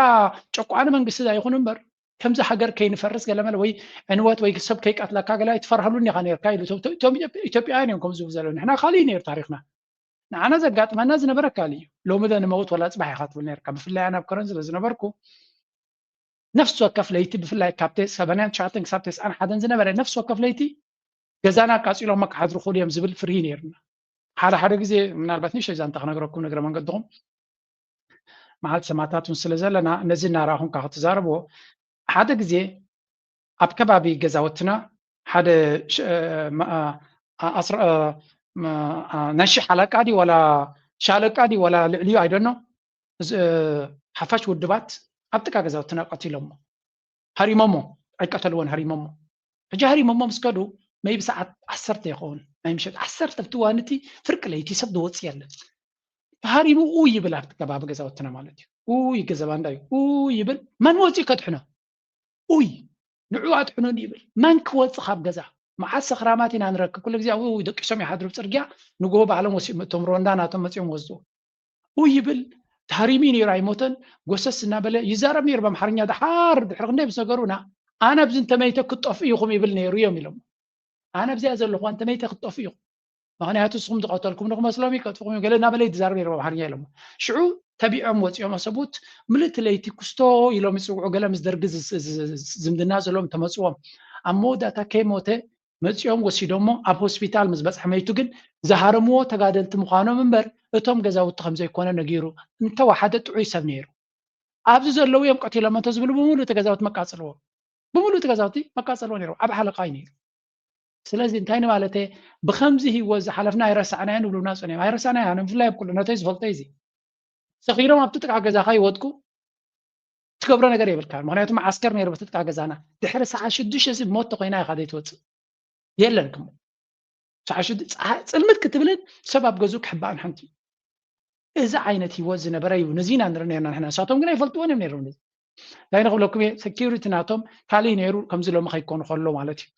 ጨቋኒ መንግስቲ ዛ ይኹን እምበር ከምዚ ሃገር ከይንፈርስ ገለመለ ወይ ዕንወት ወይ ሰብ ከይቀትለካ ገለ ኣይትፈርሃሉን ኢኻ ነርካ ኢሉ። እቶም እቶም ኢትዮጵያውያን እዮም ከምዚ ዝብሉ ዘለዉ። ንሕና ካልእ እዩ ነይሩ ታሪኽና። ንዓና ዘጋጥመና ዝነበረ ካልእ እዩ። ሎሚ ዶ ንመውት ወላ ፅባሕ ኢኻ ትብል ነርካ። ብፍላይ ኣነ ኣብ ከረን ስለ ዝነበርኩ ነፍሲ ወከፍ ለይቲ ብፍላይ ካብ ተ- ሰማንያን ትሽዓተን ክሳብ ተስዓን ሓደን ዝነበረ ነፍሲ ወከፍ ለይቲ ገዛና ኣቃፂሎም ክሓድሩ ክእሉ እዮም ዝብል ፍርሂ ነይሩና። ሓደ ሓደ ግዜ ምናልባት ንእሽተይ ዛንታ ክነግረኩም እግረ መንገድኹም መዓልቲ ሰማእታት እውን ስለ ዘለና ነዚ እናረኣኹም ካብ ክትዛረብዎ ሓደ ግዜ ኣብ ከባቢ ገዛውትና ሓደ ሽ- እ፣ ማ- እ፣ ኣ- ኣስራ- እ፣ ማ- እ፣ ናይ ሺሕ ሓለቃ ድዩ ዋላ ሻለቃ ድዩ ዋላ ልዕሊኡ ኣይደኖ ሓፋሽ ውድባት ኣብ ጥቃ ገዛውትና ቀቲሎሞ ሃሪሞሞ ኣይቀተልዎን ሃሪሞሞ ሕጂ ሃሪሞሞ ምስ ከዱ መይቢ ሰዓት ዓሰርተ ይኸውን ናይ ምሸት ዓሰርተ ኣብቲ እዋን እቲ ፍርቂ ለይቲ ሰብ ዝወፅእ የለን ተሃሪሙ ኡ ይብል ኣብቲ ከባቢ ገዛውትና ማለት እዩ ኡ ይገዘባ እንዳዩ ኡ ይብል መን ወፅኡ ከድሕኖ ኡይ ንዑ ኣድሕኑኒ ይብል መን ክወፅእ ካብ ገዛ መዓት ሰኽራማት ኢና ንረክብ ኩሉ ግዜ ኣብኡ ደቂሶም ይሓድሩ ፅርግያ ንጎሆ ባዕሎም ወሲኦም እቶም ሮንዳ ናቶም መፂኦም ወስድዎ ኡይ ይብል ተሃሪሙ ነይሩ ኣይሞተን ጎሰስ እናበለ ይዛረብ ነይሩ ብኣምሓርኛ ድሓር ድሕሪ ክንደይ ምስ ነገሩና ኣነ ኣብዚ እንተመይተ ክትጠፍኡ ኢኹም ይብል ነይሩ እዮም ኢሎም ኣነ ኣብዚኣ ዘለኹዋ እንተመይተ ክትጠፍኡ ኢኹም ምኽንያቱ ንስኹም ዝቐተልኩም ንክመስሎም እዩ ከጥፍኹም እዩ ገለ እናበለ ይዛረብ ነይሩ ብኣምሓርኛ ኢሎም ሽዑ ተቢዖም ወፂኦም ኣሰቡት ምልእቲ ለይቲ ኩስቶ ኢሎም ይፅውዑ ገለ ምስ ደርጊ ዝምድና ዘለዎም ተመፅዎም ኣብ መወዳእታ ከይሞተ መፂኦም ወሲዶሞ ኣብ ሆስፒታል ምስ በፅሐ መይቱ ግን ዝሃረምዎ ተጋደልቲ ምዃኖም እምበር እቶም ገዛውቲ ከምዘይኮነ ነጊሩ እንተወሓደ ጥዑይ ሰብ ነይሩ ኣብዚ ዘለዉ እዮም ቀቲሎም እንተዝብሉ ብምሉእ እቲ ገዛውቲ መቃፀልዎ ብምሉእ እቲ ገዛውቲ መቃፀልዎ ነይሩ ኣብ ሓለቃ እዩ ነይሩ ስለዚ እንታይ ንማለተ ብከምዚ ህይወት ዝሓለፍና ኣይረሳዕናዮ ንብሉና ፀኒሖም ኣይረሳዕናዮ ኣነ ብፍላይ ኣብ ቁልዕነተይ ዝፈልጦ እዚ ሰኺሮም ኣብቲ ጥቃ ገዛኻ ይወድቁ ትገብሮ ነገር የብልካ ምክንያቱ መዓስከር ነይሩ በቲ ጥቃ ገዛና ድሕሪ ሰዓት ሽዱሽተ ሲ ሞት ተኮይና ኢኻ ዘይትወፅእ የለን ክሞ ሰዓት ሽዱ ፀሓይ ፅልምት ክትብልን ሰብ ኣብ ገዝኡ ክሕባእን ሓንቲ እዚ ዓይነት ህይወት ዝነበረ እዩ ነዚ ኢና ንርኢ ነርና ንሕና ንሳቶም ግን ኣይፈልጥዎን እዮም ነይሮም ነዚ እንታይ ንክብለኩም እየ ሴኪሪቲ ናቶም ካልእ ነይሩ ከምዚ ሎሚ ከይኮኑ ከሎ ማለት እዩ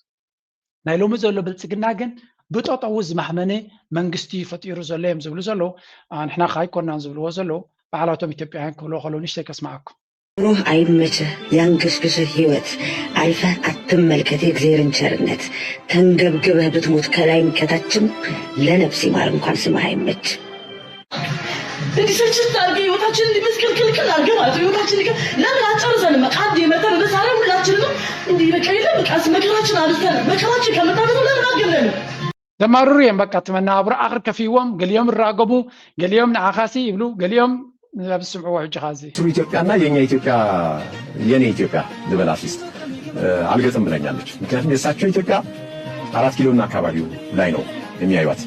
ናይ ሎሚ ዘሎ ብልፅግና ግን ብጠጠው ዝማህመነ መንግስቲ እዩ ፈጢሩ ዘሎ እዮም ዝብሉ ዘለዉ ንሕና ከይኮናን ዝብልዎ ዘለዉ ባዕላቶም ኢትዮጵያውያን ክብልዎ ከለዉ ንሽተይ ከስማዓኩም ኑሮህ አይመችህ ያንገሽግሽህ ህይወት አልፈህ አትመልከት የእግዜርን ቸርነት ተንገብግበህ ብትሞት ከላይም ከታችም ለነፍስ ይማር እንኳን ስምህ አይመች። እንዲህ ስልችት አድርገህ ህይወታችንን እንዲህ ምስቅልቅልቅል አድርገህ ማለት ነው። ህይወታችንን ግን ለምን አትጨርሰንም? በቃ አንድ የመተን መሳሪያ ሁላችንንም እንዲህ በቃ የለም በቃ መከራችን አብዝተን መከራችን ከምታበዙ ለምን አትገለንም? ዘማርሩ እዮም በቃ እቲ መነባብሮ ኣኽር ከፊዎም ገሊኦም ይራገሙ ገሊኦም ንዓኻሲ ይብሉ ገሊኦም ንዛ ዝስምዕዎ ሕጂ ኻዚ ትሩ ኢትዮጵያና የኛ ኢትዮጵያ የኔ ኢትዮጵያ ልበል አርቲስት አልገጥም ብለኛለች። ምክንያቱም የእሳቸው ኢትዮጵያ አራት ኪሎና አካባቢው ላይ ነው የሚያዩት።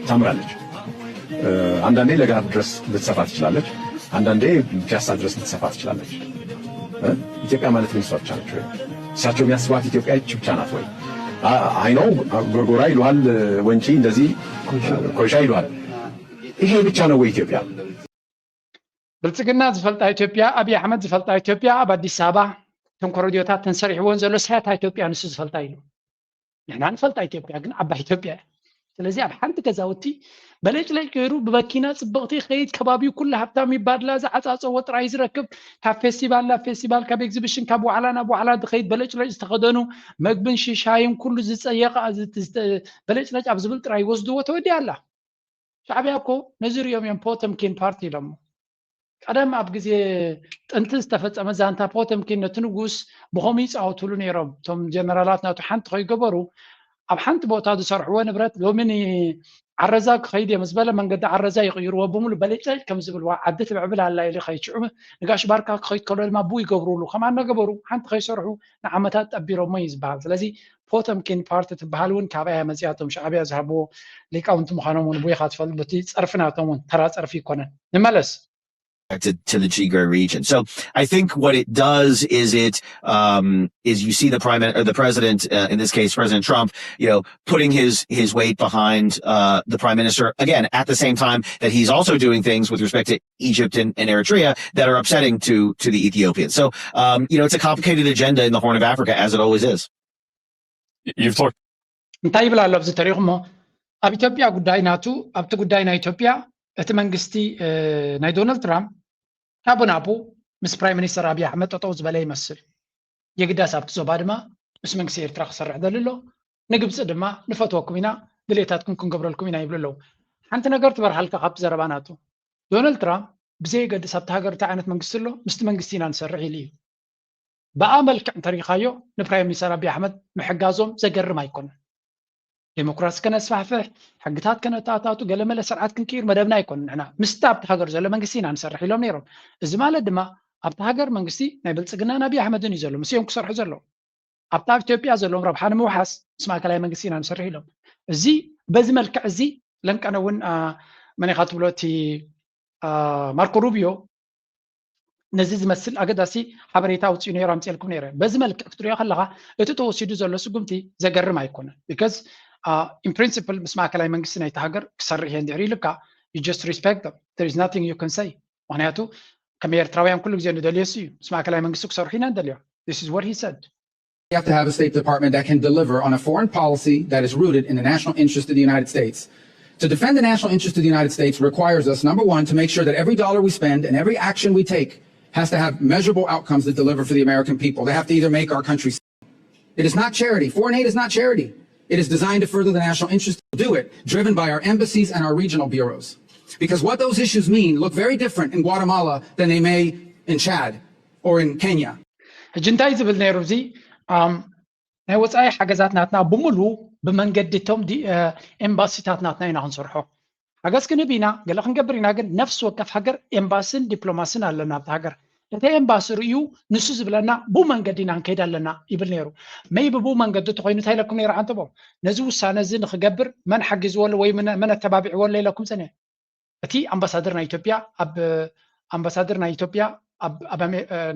ታምራለች። አንዳንዴ ለገሃር ድረስ ልትሰፋ ትችላለች። አንዳንዴ ፒያሳ ድረስ ልትሰፋ ትችላለች። ኢትዮጵያ ማለት ግን እሷ ብቻ ነች ወይ? እሳቸው የሚያስቧት ኢትዮጵያ ይች ብቻ ናት ወይ? አይ ነው ጎርጎራ ይሉሃል፣ ወንጪ እንደዚህ ኮይሻ ይሉሃል። ይሄ ብቻ ነው ወይ ኢትዮጵያ? ብልፅግና ዝፈልጣ ኢትዮጵያ ኣብይ ኣሕመድ ዝፈልጣ ኢትዮጵያ ኣብ ኣዲስ ኣበባ ተንኮረድዮታት ተንሰሪሕዎን ዘሎ ሳያታ ኢትዮጵያ ንሱ ዝፈልጣ ኢሉ ንሕና ንፈልጣ ኢትዮጵያ ግን ዓባይ ኢትዮጵያ እያ ስለዚ ኣብ ሓንቲ ገዛውቲ በለጭለጭ ገይሩ ብመኪና ፅብቕቲ ከይድ ከባቢኡ ኩሉ ሃብታም ይባድላ ዝዓፃፀዎ ጥራይ ዝረክብ ካብ ፌስቲቫል ናብ ፌስቲቫል ካብ ኤግዚቢሽን ካብ ዋዕላ ናብ ዋዕላ ዝኸይድ በለጭለጭ ዝተኸደኑ መግብን ሽሻይን ኩሉ ዝፀየቐ በለጭለጭ ኣብ ዝብል ጥራይ ይወስድዎ ተወዲኣ ኣላ ሻዕቢያ እኮ ነዚ ሪኦም እዮም ፖተምኪን ፓርቲ ኢሎሞ ቀደም ኣብ ግዜ ጥንቲ ዝተፈጸመ ዛንታ ፖተምኪን ነቲ ንጉስ ብኸምኡ ይጻወቱሉ ነይሮም። እቶም ጀነራላት ናቱ ሓንቲ ከይገበሩ ኣብ ሓንቲ ቦታ ዝሰርሕዎ ንብረት ሎሚ ዓረዛ ክኸይድ እየ ምስ በለ መንገዲ ዓረዛ ይቕይርዎ ብምሉ በሊጠ ከም ዝብልዋ ዓዲ ትብዕብል ኣላ ኢሉ ከይችዑ ንጋሽ ባርካ ክኸይድ ከሎ ድማ ብኡ ይገብሩሉ ከምኣ እናገበሩ ሓንቲ ከይሰርሑ ንዓመታት ጠቢሮሞ እዩ ዝበሃል። ስለዚ ፖተምኪን ፓርቲ ትበሃል እውን ካብኣ እያ መፅያ። እቶም ሻዕብያ ዝሃብዎ ሊቃውንቲ ምዃኖም እውን ብኢኻ ትፈልጥ። በቲ ፀርፊ ናቶም እውን ተራ ፀርፊ ይኮነን። ንመለስ። to, to the Tigray region. So I think what it does is it um, is you see the prime or the president uh, in this case, President Trump, you know, putting his his weight behind uh, the prime minister again at the same time that he's also doing things with respect to Egypt and, and Eritrea that are upsetting to to the Ethiopians. So um, you know, it's a complicated agenda in the Horn of Africa, as it always is. You've talked እንታይ ይብል ኣሎ ኣብዚ ተሪኹሞ ኣብ ኢትዮጵያ ጉዳይ ናቱ ኣብቲ ጉዳይ ናይ ኢትዮጵያ እቲ መንግስቲ ናይ ዶናልድ ትራምፕ ናቡ ናቡ ምስ ፕራይም ሚኒስተር ኣብይ ኣሕመድ ጠጠው ዝበለ ይመስል። የግዳስ ኣብቲ ዞባ ድማ ምስ መንግስቲ ኤርትራ ክሰርሕ ደሊ ኣሎ። ንግብፂ ድማ ንፈትወኩም ኢና፣ ድሌታትኩም ክንገብረልኩም ኢና ይብሉ ኣለዉ። ሓንቲ ነገር ትበርሃልካ ካብቲ ዘረባ ናቱ፣ ዶናልድ ትራምፕ ብዘየገድስ ኣብቲ ሃገር እንታይ ዓይነት መንግስቲ ኣሎ ምስቲ መንግስቲ ኢና ንሰርሕ ኢሉ እዩ። ብኣ መልክዕ እንተሪኢኻዮ ንፕራይም ሚኒስተር ኣብይ ኣሕመድ ምሕጋዞም ዘገርም ኣይኮነን። ዴሞክራሲ ከነስፋሕፍሕ፣ ሕግታት ከነተኣታቱ፣ ገለመለ ስርዓት ክንቅይር መደብና ኣይኮነን። ንሕና ምስቲ ኣብቲ ሃገር ዘሎ መንግስቲ ኢና ንሰርሕ ኢሎም ነይሮም። እዚ ማለት ድማ ኣብቲ ሃገር መንግስቲ ናይ ብልፅግናን ኣብይ ኣሕመድን እዩ ዘሎ፣ ምስኦም ክሰርሑ ዘለዎም። ኣብቲ ኣብ ኢትዮጵያ ዘለዎም ረብሓ ንምውሓስ ምስ ማእከላይ መንግስቲ ኢና ንሰርሕ ኢሎም። እዚ በዚ መልክዕ እዚ ለንቀነ እውን መን ኢኻ ትብሎ እቲ ማርኮ ሩቢዮ ነዚ ዝመስል ኣገዳሲ ሓበሬታ ኣውፅኡ ነይሩ ኣምፅኤልኩም ነይረ። በዚ መልክዕ ክትሪኦ ከለኻ እቲ ተወሲዱ ዘሎ ስጉምቲ ዘገርም ኣይኮነን። Because in principle ምስ ማእከላይ መንግስቲ ናይቲ ሃገር ክሰርሕ እየ እንድሕር ኢሉካ you just respect them. There is nothing you can say. ምክንያቱ ከም ኤርትራውያን ኩሉ ግዜ ንደልዮ እሱ እዩ። ምስ ማእከላይ መንግስቲ ክሰርሑ ኢና ንደልዮ። This is what he said. You have to have a State Department that can deliver on a foreign policy that is rooted in the national interest of the United States. To defend the national interest of the United States requires us, number one, to make sure that every dollar we spend and every action we take has to have measurable outcomes that deliver for the American people. They have to either make our country safe. It is not charity. Foreign aid is not charity. It is designed to further the national interest. Do it, driven by our embassies and our regional bureaus. Because what those issues mean look very different in Guatemala than they may in Chad or in Kenya. ሕጂ እንታይ ዝብል ነይሩ እዚ ናይ ወፃኢ ሓገዛት ናትና ብምሉ ብመንገዲ እቶም ኤምባሲታት ናትና ኢና ክንሰርሖ። ሓገዝ ክንህብ ኢና፣ ገለ ክንገብር ኢና፣ ግን ነፍሲ ወከፍ ሃገር ኤምባስን ዲፕሎማስን ኣለና ኣብቲ ሃገር። እቲ ኤምባሲ ርእዩ ንሱ ዝብለና ብኡ መንገዲ ኢና ክንከይድ ኣለና ይብል ነይሩ። መይቢ ብኡ መንገዲ እንተኮይኑ እንታይ ኢለኩም ነይረ ዓንተቦ? ነዚ ውሳነ እዚ ንክገብር መን ሓጊዝዎ ኣሎ ወይ መን ኣተባቢዕዎ ኣሎ ኢለኩም ፀኒሐ። እቲ ኣምባሳደር ናይ ኢትዮጵያ ኣብ ኣምባሳደር ናይ ኢትዮጵያ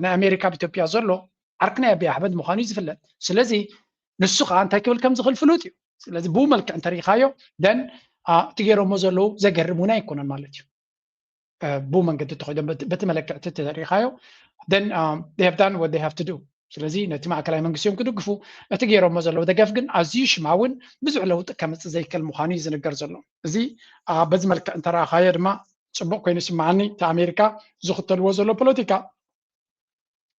ናይ ኣሜሪካ ኣብ ኢትዮጵያ ዘሎ ዓርኪ ናይ ኣብይ ኣሕመድ ምዃኑ እዩ ዝፍለጥ። ስለዚ ንሱ ከዓ እንታይ ክብል ከም ዝኽእል ፍሉጥ እዩ። ስለዚ ብኡ መልክዕ እንተሪኢኻዮ ደን እቲ ገይሮሞ ዘለዉ ዘገርም እውን ኣይኮነን ማለት እዩ። ብኡ መንገዲ ተኸይዶም በቲ መለክዕቲ እንተሪኢኻዮ then they have done what they have to do። ስለዚ ነቲ ማእከላይ መንግስቲ እዮም ክድግፉ። እቲ ገይሮሞ ዘለዉ ደገፍ ግን ኣዝዩ ሽማውን ብዙሕ ለውጢ ከምፅእ ዘይክእል ምዃኑ እዩ ዝንገር ዘሎ። እዚ በዚ መልክዕ እንተረኣኻዮ ድማ ፅቡቅ ኮይኑ ይስምዓኒ። እቲ ኣሜሪካ ዝኽተልዎ ዘሎ ፖለቲካ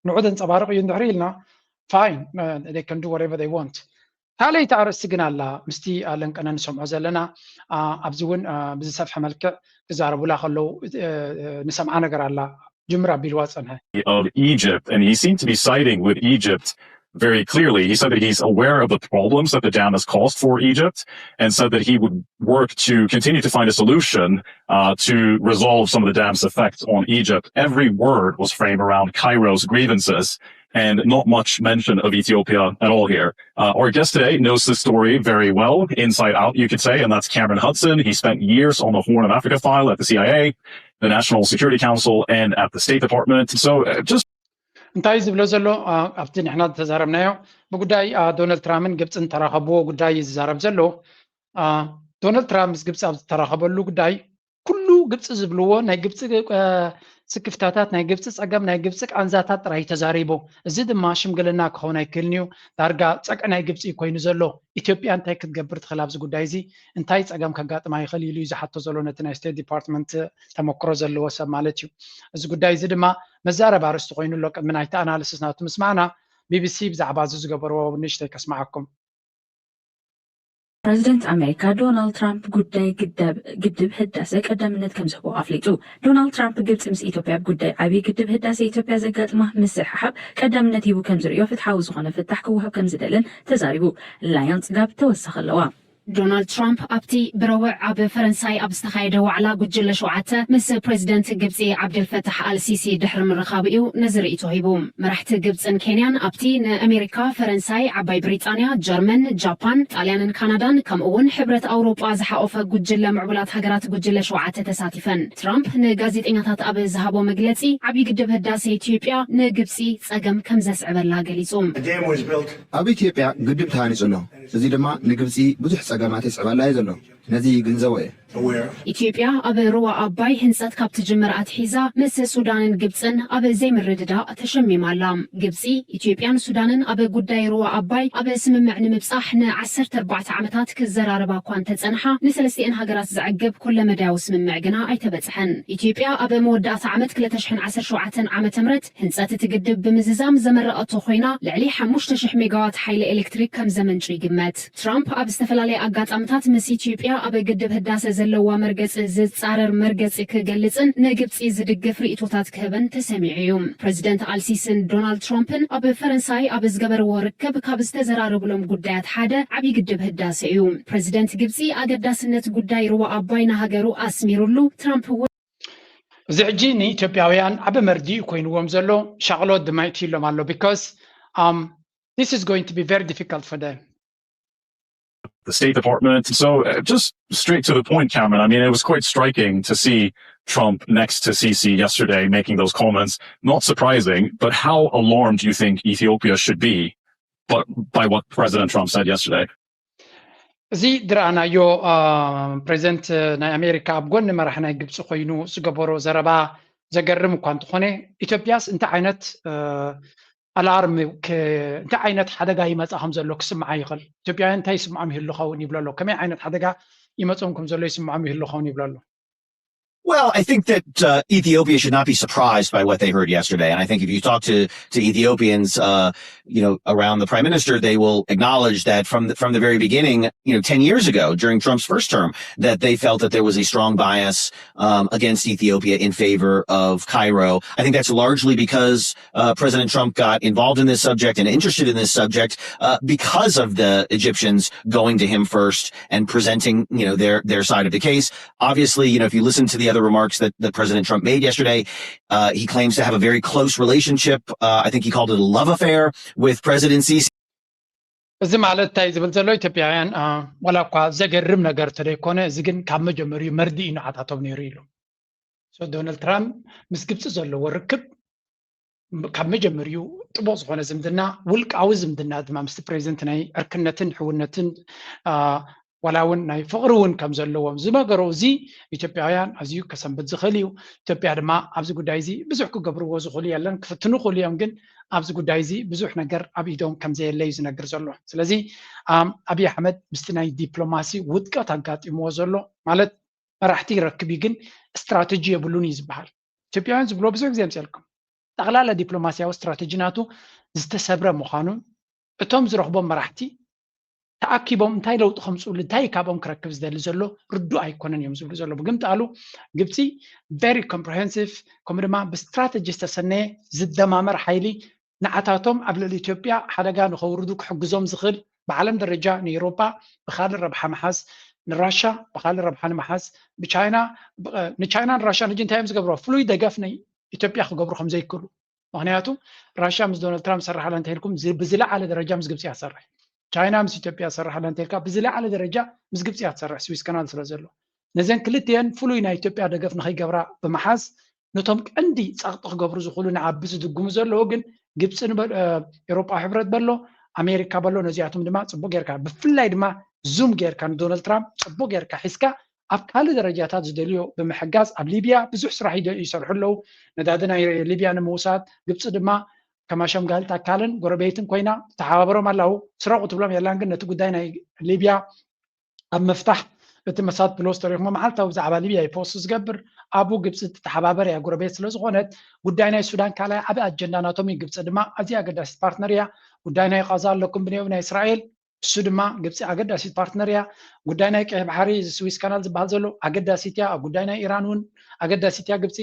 ንዑ ዘንፀባርቕ እዩ እንድሕር ኢልና fine, they can do whatever they want። ካልኣይቲ ኣርእስቲ ግን ኣላ ምስቲ ኣለንቀነ ንሰምዖ ዘለና ኣብዚ እውን ብዝሰፍሐ መልክዕ ክዛረቡላ ከለዉ ንሰምዓ ነገር ኣላ። ጅምር ኣቢልዋ ፀንሐ። of Egypt, and he seemed to be siding with Egypt very clearly. He said that he's aware of the problems that the dam has caused for Egypt and said that he would work to continue to find a solution uh, to resolve some of the dam's effects on Egypt. Every word was framed around Cairo's grievances and not much mention of Ethiopia at all here. Uh, our guest today knows the story very well, inside out, you could say, and that's Cameron Hudson. He spent years on the Horn of Africa file at the C I A, the National Security Council, and at the State Department. So uh, just እንታይ ዝብሎ ዘሎ ኣብቲ ንሕና ዝተዛረብናዮ ብጉዳይ ዶናልድ ትራምፕን ግብፅን ተራኸብዎ ጉዳይ እዩ ዝዛረብ ዘሎ። ዶናልድ ትራምፕ ምስ ግብፂ ኣብ ዝተራኸበሉ ጉዳይ ኩሉ ግብፂ ዝብልዎ ናይ ግብፂ ስክፍታታት ናይ ግብፂ ፀገም ናይ ግብፂ ቃንዛታት ጥራይ ተዛሪቡ። እዚ ድማ ሽምግልና ክኸውን ኣይክእልን እዩ። ዳርጋ ፀግዒ ናይ ግብፂ እዩ ኮይኑ ዘሎ። ኢትዮጵያ እንታይ ክትገብር ትኽእል ኣብዚ ጉዳይ እዚ? እንታይ ፀገም ከጋጥማ ይኽእል ኢሉ እዩ ዝሓቶ ዘሎ ነቲ ናይ ስቴት ዲፓርትመንት ተመክሮ ዘለዎ ሰብ ማለት እዩ። እዚ ጉዳይ እዚ ድማ መዛረቢ ኣርእስቲ ኮይኑ ኣሎ። ቅድሚ ናይቲ ኣናሊሲስ ናቱ ምስማዕና ቢቢሲ ብዛዕባ እዚ ዝገበርዎ ንእሽተይ ከስምዓኩም። ፕረዚደንት ኣሜሪካ ዶናልድ ትራምፕ ጉዳይ ግዳብ- ግድብ ህዳሰ ቀዳምነት ከም ዝህቦ ኣፍሊጡ። ዶናልድ ትራምፕ ግብፂ ምስ ኢትዮጵያ ኣብ ጉዳይ ዓብዪ ግድብ ህዳሰ ኢትዮጵያ ዘጋጥማ ምስሕሓብ ቀዳምነት ሂቡ ከም ዝርእዮ፣ ፍትሓዊ ዝኾነ ፍታሕ ክወሃብ ከም ዝደልን ተዛሪቡ። ላያን ፅጋብ ተወሳኺ ኣለዋ። ዶናልድ ትራምፕ ኣብቲ ብረቡዕ ኣብ ፈረንሳይ ኣብ ዝተኻየደ ዋዕላ ጉጅለ ሸውዓተ ምስ ፕሬዚደንት ግብፂ ዓብደልፈታሕ ኣልሲሲ ድሕሪ ምርኻቡ እዩ ነዚ ርእይቶ ሂቡ። መራሕቲ ግብፅን ኬንያን ኣብቲ ንኣሜሪካ፣ ፈረንሳይ፣ ዓባይ ብሪጣንያ፣ ጀርመን፣ ጃፓን፣ ጣልያንን ካናዳን ከምኡ እውን ሕብረት ኣውሮጳ ዝሓቆፈ ጉጅለ ምዕቡላት ሃገራት ጉጅለ ሸውዓተ ተሳቲፈን። ትራምፕ ንጋዜጠኛታት ኣብ ዝሃቦ መግለፂ ዓብዪ ግድብ ህዳሰ ኢትዮጵያ ንግብፂ ፀገም ከም ዘስዕበላ ገሊፁ። ኣብ ኢትዮጵያ ግድብ ተሃኒፁ ኣሎ። እዚ ድማ ንግብፂ ብዙሕ ፀገማት የስዕበላ እዩ ዘሎ። ነዚ ግንዘቦ እየ። ኢትዮጵያ ኣብ ሩባ ኣባይ ህንፀት ካብ ትጅምር ኣትሒዛ ምስ ሱዳንን ግብፅን ኣብ ዘይምርድዳእ ተሸሚማ ኣላ። ግብፂ፣ ኢትዮጵያን ሱዳንን ኣብ ጉዳይ ሩባ ኣባይ ኣብ ስምምዕ ንምብፃሕ ን14 ዓመታት ክዘራረባ እኳ እንተፀንሓ፣ ንሰለስቲአን ሃገራት ዘዕግብ ኩለመዳያዊ ስምምዕ ግና ኣይተበፅሐን። ኢትዮጵያ ኣብ መወዳእታ ዓመት 2017 ዓ.ም ህንፀት እቲ ግድብ ብምዝዛም ዘመረቐቶ ኮይና፣ ልዕሊ 5,000 ሜጋዋት ሓይሊ ኤሌክትሪክ ከም ዘመንጩ ይግመት። ትራምፕ ኣብ ዝተፈላለየ ኣጋጣምታት ምስ ኢትዮጵያ ኣብ ግድብ ህዳሰ ዘለዋ መርገፂ ዝፃረር መርገፂ ክገልፅን ንግብፂ ዝድግፍ ርእይቶታት ክህብን ተሰሚዑ እዩ። ፕሬዚደንት ኣልሲስን ዶናልድ ትራምፕን ኣብ ፈረንሳይ ኣብ ዝገበርዎ ርክብ ካብ ዝተዘራረብሎም ጉዳያት ሓደ ዓብዪ ግድብ ህዳሰ እዩ። ፕሬዚደንት ግብፂ ኣገዳስነት ጉዳይ ሩባ ኣባይ ንሃገሩ ኣስሚሩሉ፣ ትራምፕ እውን እዚ ሕጂ ንኢትዮጵያውያን ዓቢ መርድእ ኮይንዎም ዘሎ፣ ሻቕሎት ድማ ይእትይሎም ኣሎ። Because um, this is going to be very difficult for them. The State Department. So, uh, just straight to the point, Cameron. I mean, it was quite striking to see Trump next to Sisi yesterday making those comments. Not surprising, but how alarmed do you think Ethiopia should be but by what President Trump said yesterday? እዚ ዝረኣናዮ ፕሬዚደንት ናይ ኣሜሪካ ኣብ ጎኒ መራሒ ናይ ግብፂ ኮይኑ ዝገበሮ ዘረባ ዘገርም እኳ እንተኾነ፣ ኢትዮጵያስ እንታይ ዓይነት ኣላርም እንታይ ዓይነት ሓደጋ ይመፃ ከም ዘሎ ክስምዓ ይኽእል? ኢትዮጵያውያን እንታይ ይስምዖም ይህሉ ኸውን ይብሎ ኣሎ። ከመይ ዓይነት ሓደጋ ይመፆም ከም ዘሎ ይስምዖም ይህሉ ኸውን ይብሎ ኣሎ። Well, I think that uh, Ethiopia should not be surprised by what they heard yesterday. And I think if you talk to to Ethiopians, uh, you know, around the prime minister, they will acknowledge that from the, from the very beginning, you know, ten years ago during Trump's first term, that they felt that there was a strong bias um, against Ethiopia in favor of Cairo. I think that's largely because uh, President Trump got involved in this subject and interested in this subject uh, because of the Egyptians going to him first and presenting, you know, their their side of the case. Obviously, you know, if you listen to the other remarks that, that President Trump made yesterday, uh, he claims to have a very close relationship. Uh, I think he called it a love affair with President Sisi. እዚ ማለት እንታይ ዝብል ዘሎ፣ ኢትዮጵያውያን ዋላ እኳ ዘገርም ነገር ተደይኮነ፣ እዚ ግን ካብ መጀመሪኡ መርድእ እዩ ንዓታቶም ነይሩ ኢሉ። ዶናልድ ትራምፕ ምስ ግብፂ ዘለዎ ርክብ ካብ መጀመሪኡ ጥቡቕ ዝኾነ ዝምድና፣ ውልቃዊ ዝምድና ድማ ምስቲ ፕሬዚደንት ናይ ዕርክነትን ሕውነትን ዋላ እውን ናይ ፍቕሪ እውን ከም ዘለዎም ዝመገሮ፣ እዚ ኢትዮጵያውያን ኣዝዩ ከሰንብድ ዝኽእል እዩ። ኢትዮጵያ ድማ ኣብዚ ጉዳይ እዚ ብዙሕ ክገብርዎ ዝኽእሉ የለን፣ ክፍትኑ ይኽእሉ እዮም፣ ግን ኣብዚ ጉዳይ እዚ ብዙሕ ነገር ኣብ ኢዶም ከም ዘየለ እዩ ዝነግር ዘሎ። ስለዚ ኣብይ ኣሕመድ ምስቲ ናይ ዲፕሎማሲ ውድቀት ኣጋጢምዎ ዘሎ ማለት መራሕቲ ይረክብ እዩ፣ ግን ስትራተጂ የብሉን እዩ ዝበሃል። ኢትዮጵያውያን ዝብሎ ብዙሕ ግዜ ኣምፅልኩም ጠቕላላ ዲፕሎማሲያዊ ስትራተጂ ናቱ ዝተሰብረ ምዃኑን እቶም ዝረኽቦም መራሕቲ ተኣኪቦም እንታይ ለውጢ ከምፅኡሉ እንታይ ካብኦም ክረክብ ዝደሊ ዘሎ ርዱእ ኣይኮነን እዮም ዝብሉ ዘሎ። ብግምጣሉ ግብፂ very comprehensive ከምኡ ድማ ብስትራተጂ ዝተሰነየ ዝደማመር ሓይሊ ንዓታቶም ኣብ ልዕሊ ኢትዮጵያ ሓደጋ ንኸውርዱ ክሕግዞም ዝኽእል ብዓለም ደረጃ ንኤውሮጳ ብኻልእ ረብሓ ምሓዝ ንራሻ ብኻልእ ረብሓ ንምሓዝ ብቻይና ንቻይናን ራሻን ሕጂ እንታይ እዮም ዝገብርዋ ፍሉይ ደገፍ ንኢትዮጵያ ክገብሩ ከም ዘይክእሉ ምክንያቱ ራሽያ ምስ ዶናልድ ትራምፕ ትሰርሕ ኣላ እንተኢልኩም ብዝለዓለ ደረጃ ምስ ግብፂ እያ ትሰርሕ። ቻይና ምስ ኢትዮጵያ ትሰርሕ ኣላ እንተኢልካ ብዝለዓለ ደረጃ ምስ ግብፂ እያ ትሰርሕ ስዊስ ካናል ስለ ዘሎ። ነዘን ክልቲኤን ፍሉይ ናይ ኢትዮጵያ ደገፍ ንኸይገብራ ብምሓዝ ነቶም ቀንዲ ፀቕጢ ክገብሩ ዝኽእሉ ንዓቢ ዝድግሙ ዘለዉ ግን ግብፂ ንበል ኤውሮጳዊ ሕብረት በሎ ኣሜሪካ በሎ ነዚኣቶም ድማ ፅቡቅ ጌርካ ብፍላይ ድማ ዙም ጌርካ ንዶናልድ ትራምፕ ፅቡቅ ጌርካ ሒዝካ ኣብ ካልእ ደረጃታት ዝደልዮ ብምሕጋዝ ኣብ ሊብያ ብዙሕ ስራሕ ይሰርሑ ኣለዉ። ነዳዲ ናይ ሊብያ ንምውሳድ ግብፂ ድማ ከም ኣሸምጋሊት ኣካልን ጎረቤትን ኮይና ትተሓባበሮም ኣላዉ። ስረቑ ትብሎም የላን ግን ነቲ ጉዳይ ናይ ሊብያ ኣብ ምፍታሕ እቲ መሳድ ፕሎስ ተሪኽሞ መዓልታዊ ብዛዕባ ሊብያ እዩ ፖስት ዝገብር። ኣብኡ ግብፂ ትተሓባበር እያ ጎረቤት ስለ ዝኾነት ጉዳይ ናይ ሱዳን ካልኣይ ዓብዪ ኣጀንዳ ናቶም እዩ። ግብፂ ድማ ኣዝያ ኣገዳሲት ፓርትነር እያ። ጉዳይ ናይ ቃዛ ኣለኩም ብንየው ናይ እስራኤል እሱ ድማ ግብፂ ኣገዳሲት ፓርትነር እያ። ጉዳይ ናይ ቀይሕ ባሕሪ፣ እዚ ስዊስ ካናል ዝበሃል ዘሎ ኣገዳሲት እያ። ኣብ ጉዳይ ናይ ኢራን እውን ኣገዳሲት እያ ግብፂ።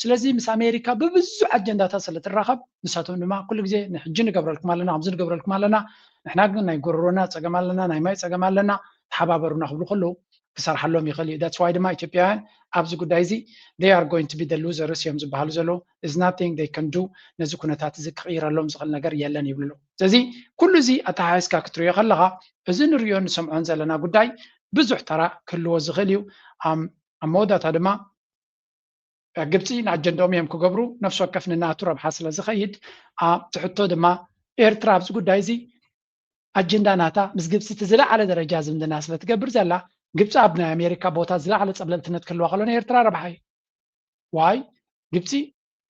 ስለዚ ምስ ኣሜሪካ ብብዙሕ ኣጀንዳታት ስለ ትራኸብ፣ ንሳቶም ድማ ኩሉ ግዜ ንሕጂ ንገብረልኩም ኣለና፣ ከምዚ ንገብረልኩም ኣለና፣ ንሕና ግን ናይ ጎረሮና ፀገም ኣለና፣ ናይ ማይ ፀገም ኣለና፣ ተሓባበሩና ክብሉ ከለዉ ክሰርሓሎም ይኽእል እዩ። That's why ድማ ኢትዮጵያውያን ኣብዚ ጉዳይ እዚ they are going to be the losers እዮም ዝበሃሉ ዘለዉ። Is nothing they can do፣ ነዚ ኩነታት እዚ ክቕይረሎም ዝኽእል ነገር የለን ይብሉ ኣለዉ። ስለዚ ኩሉ እዚ ኣተሓሒዝካ ክትሪኦ ከለኻ፣ እዚ ንሪኦን ንሰምዖን ዘለና ጉዳይ ብዙሕ ተራ ክህልዎ ዝኽእል እዩ። ኣም-፣ ኣብ መወዳእታ ድማ ግብፂ ንኣጀንዳኦም እዮም ክገብሩ፣ ነፍሲ ወከፍ ንናቱ ረብሓ ስለ ዝኸይድ፣ ኣብቲ ሕቶ ድማ ኤርትራ ኣብዚ ጉዳይ እዚ ኣጀንዳ ናታ ምስ ግብፂ እቲ ዝለዓለ ደረጃ ዝምድና ስለ ትገብር ዘላ፣ ግብፂ ኣብ ናይ ኣሜሪካ ቦታ ዝለዓለ ፀብለልትነት ክህልዋ ከሎ ንኤርትራ ረብሓ እዩ። ዋይ ግብፂ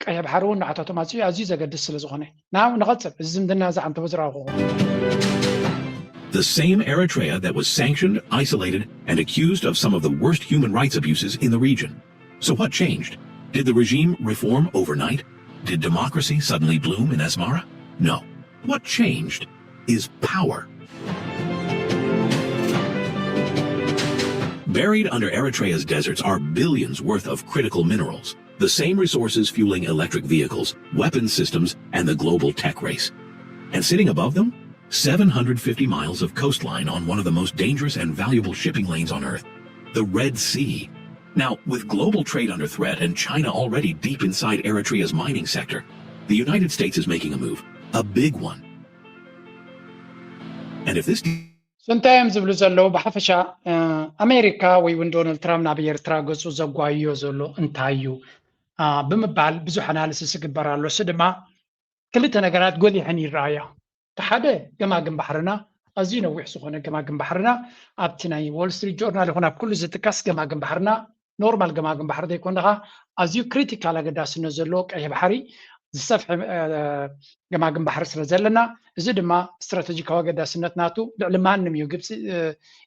ቀይሕ ባሕሪ እውን ንዓታቶም ኣዝዩ ኣዝዩ ዘገድስ ስለ ዝኾነ። ናው ንቐፅል፣ እዚ ዝምድና እዚ ዓንተቦ ዝረኸኹ። The same Eritrea that was sanctioned, isolated, and accused of some of the worst human rights abuses in the region. So what changed? Did the regime reform overnight? Did democracy suddenly bloom in Asmara? No. What changed is power. Buried under Eritrea's deserts are billions worth of critical minerals, the same resources fueling electric vehicles, weapons systems, and the global tech race. And sitting above them, seven hundred fifty miles of coastline on one of the most dangerous and valuable shipping lanes on Earth, the Red Sea. Now, with global trade under threat and China already deep inside Eritrea's mining sector, the United States is making a move, a big one. And if this እንታይ እዮም ዝብሉ ዘለዉ? ብሓፈሻ ኣሜሪካ ወይ እውን ዶናልድ ትራምፕ ናብ ኤርትራ ገፁ ዘጓይዮ ዘሎ እንታይ እዩ ብምባል ብዙሕ ኣናሊሲስ ይግበር ኣሎ። እሱ ድማ ክልተ ነገራት ጎሊሐን ይረኣያ። እቲ ሓደ ገማግም ባሕርና ኣዝዩ ነዊሕ ዝኾነ ገማግም ባሕርና ኣብቲ ናይ ዎል ስትሪት ጆርናል ይኹን ኣብ ኩሉ ዝጥቀስ ገማግም ባሕርና ኖርማል ገማግም ባሕሪ ዘይኮንካ ኣዝዩ ክሪቲካል ኣገዳስነት ዘለዎ ቀይሕ ባሕሪ ዝሰፍሐ ገማግም ባሕሪ ስለ ዘለና እዚ ድማ ስትራተጂካዊ ኣገዳስነት ናቱ ልዕሊ ማንም እዩ። ግብፂ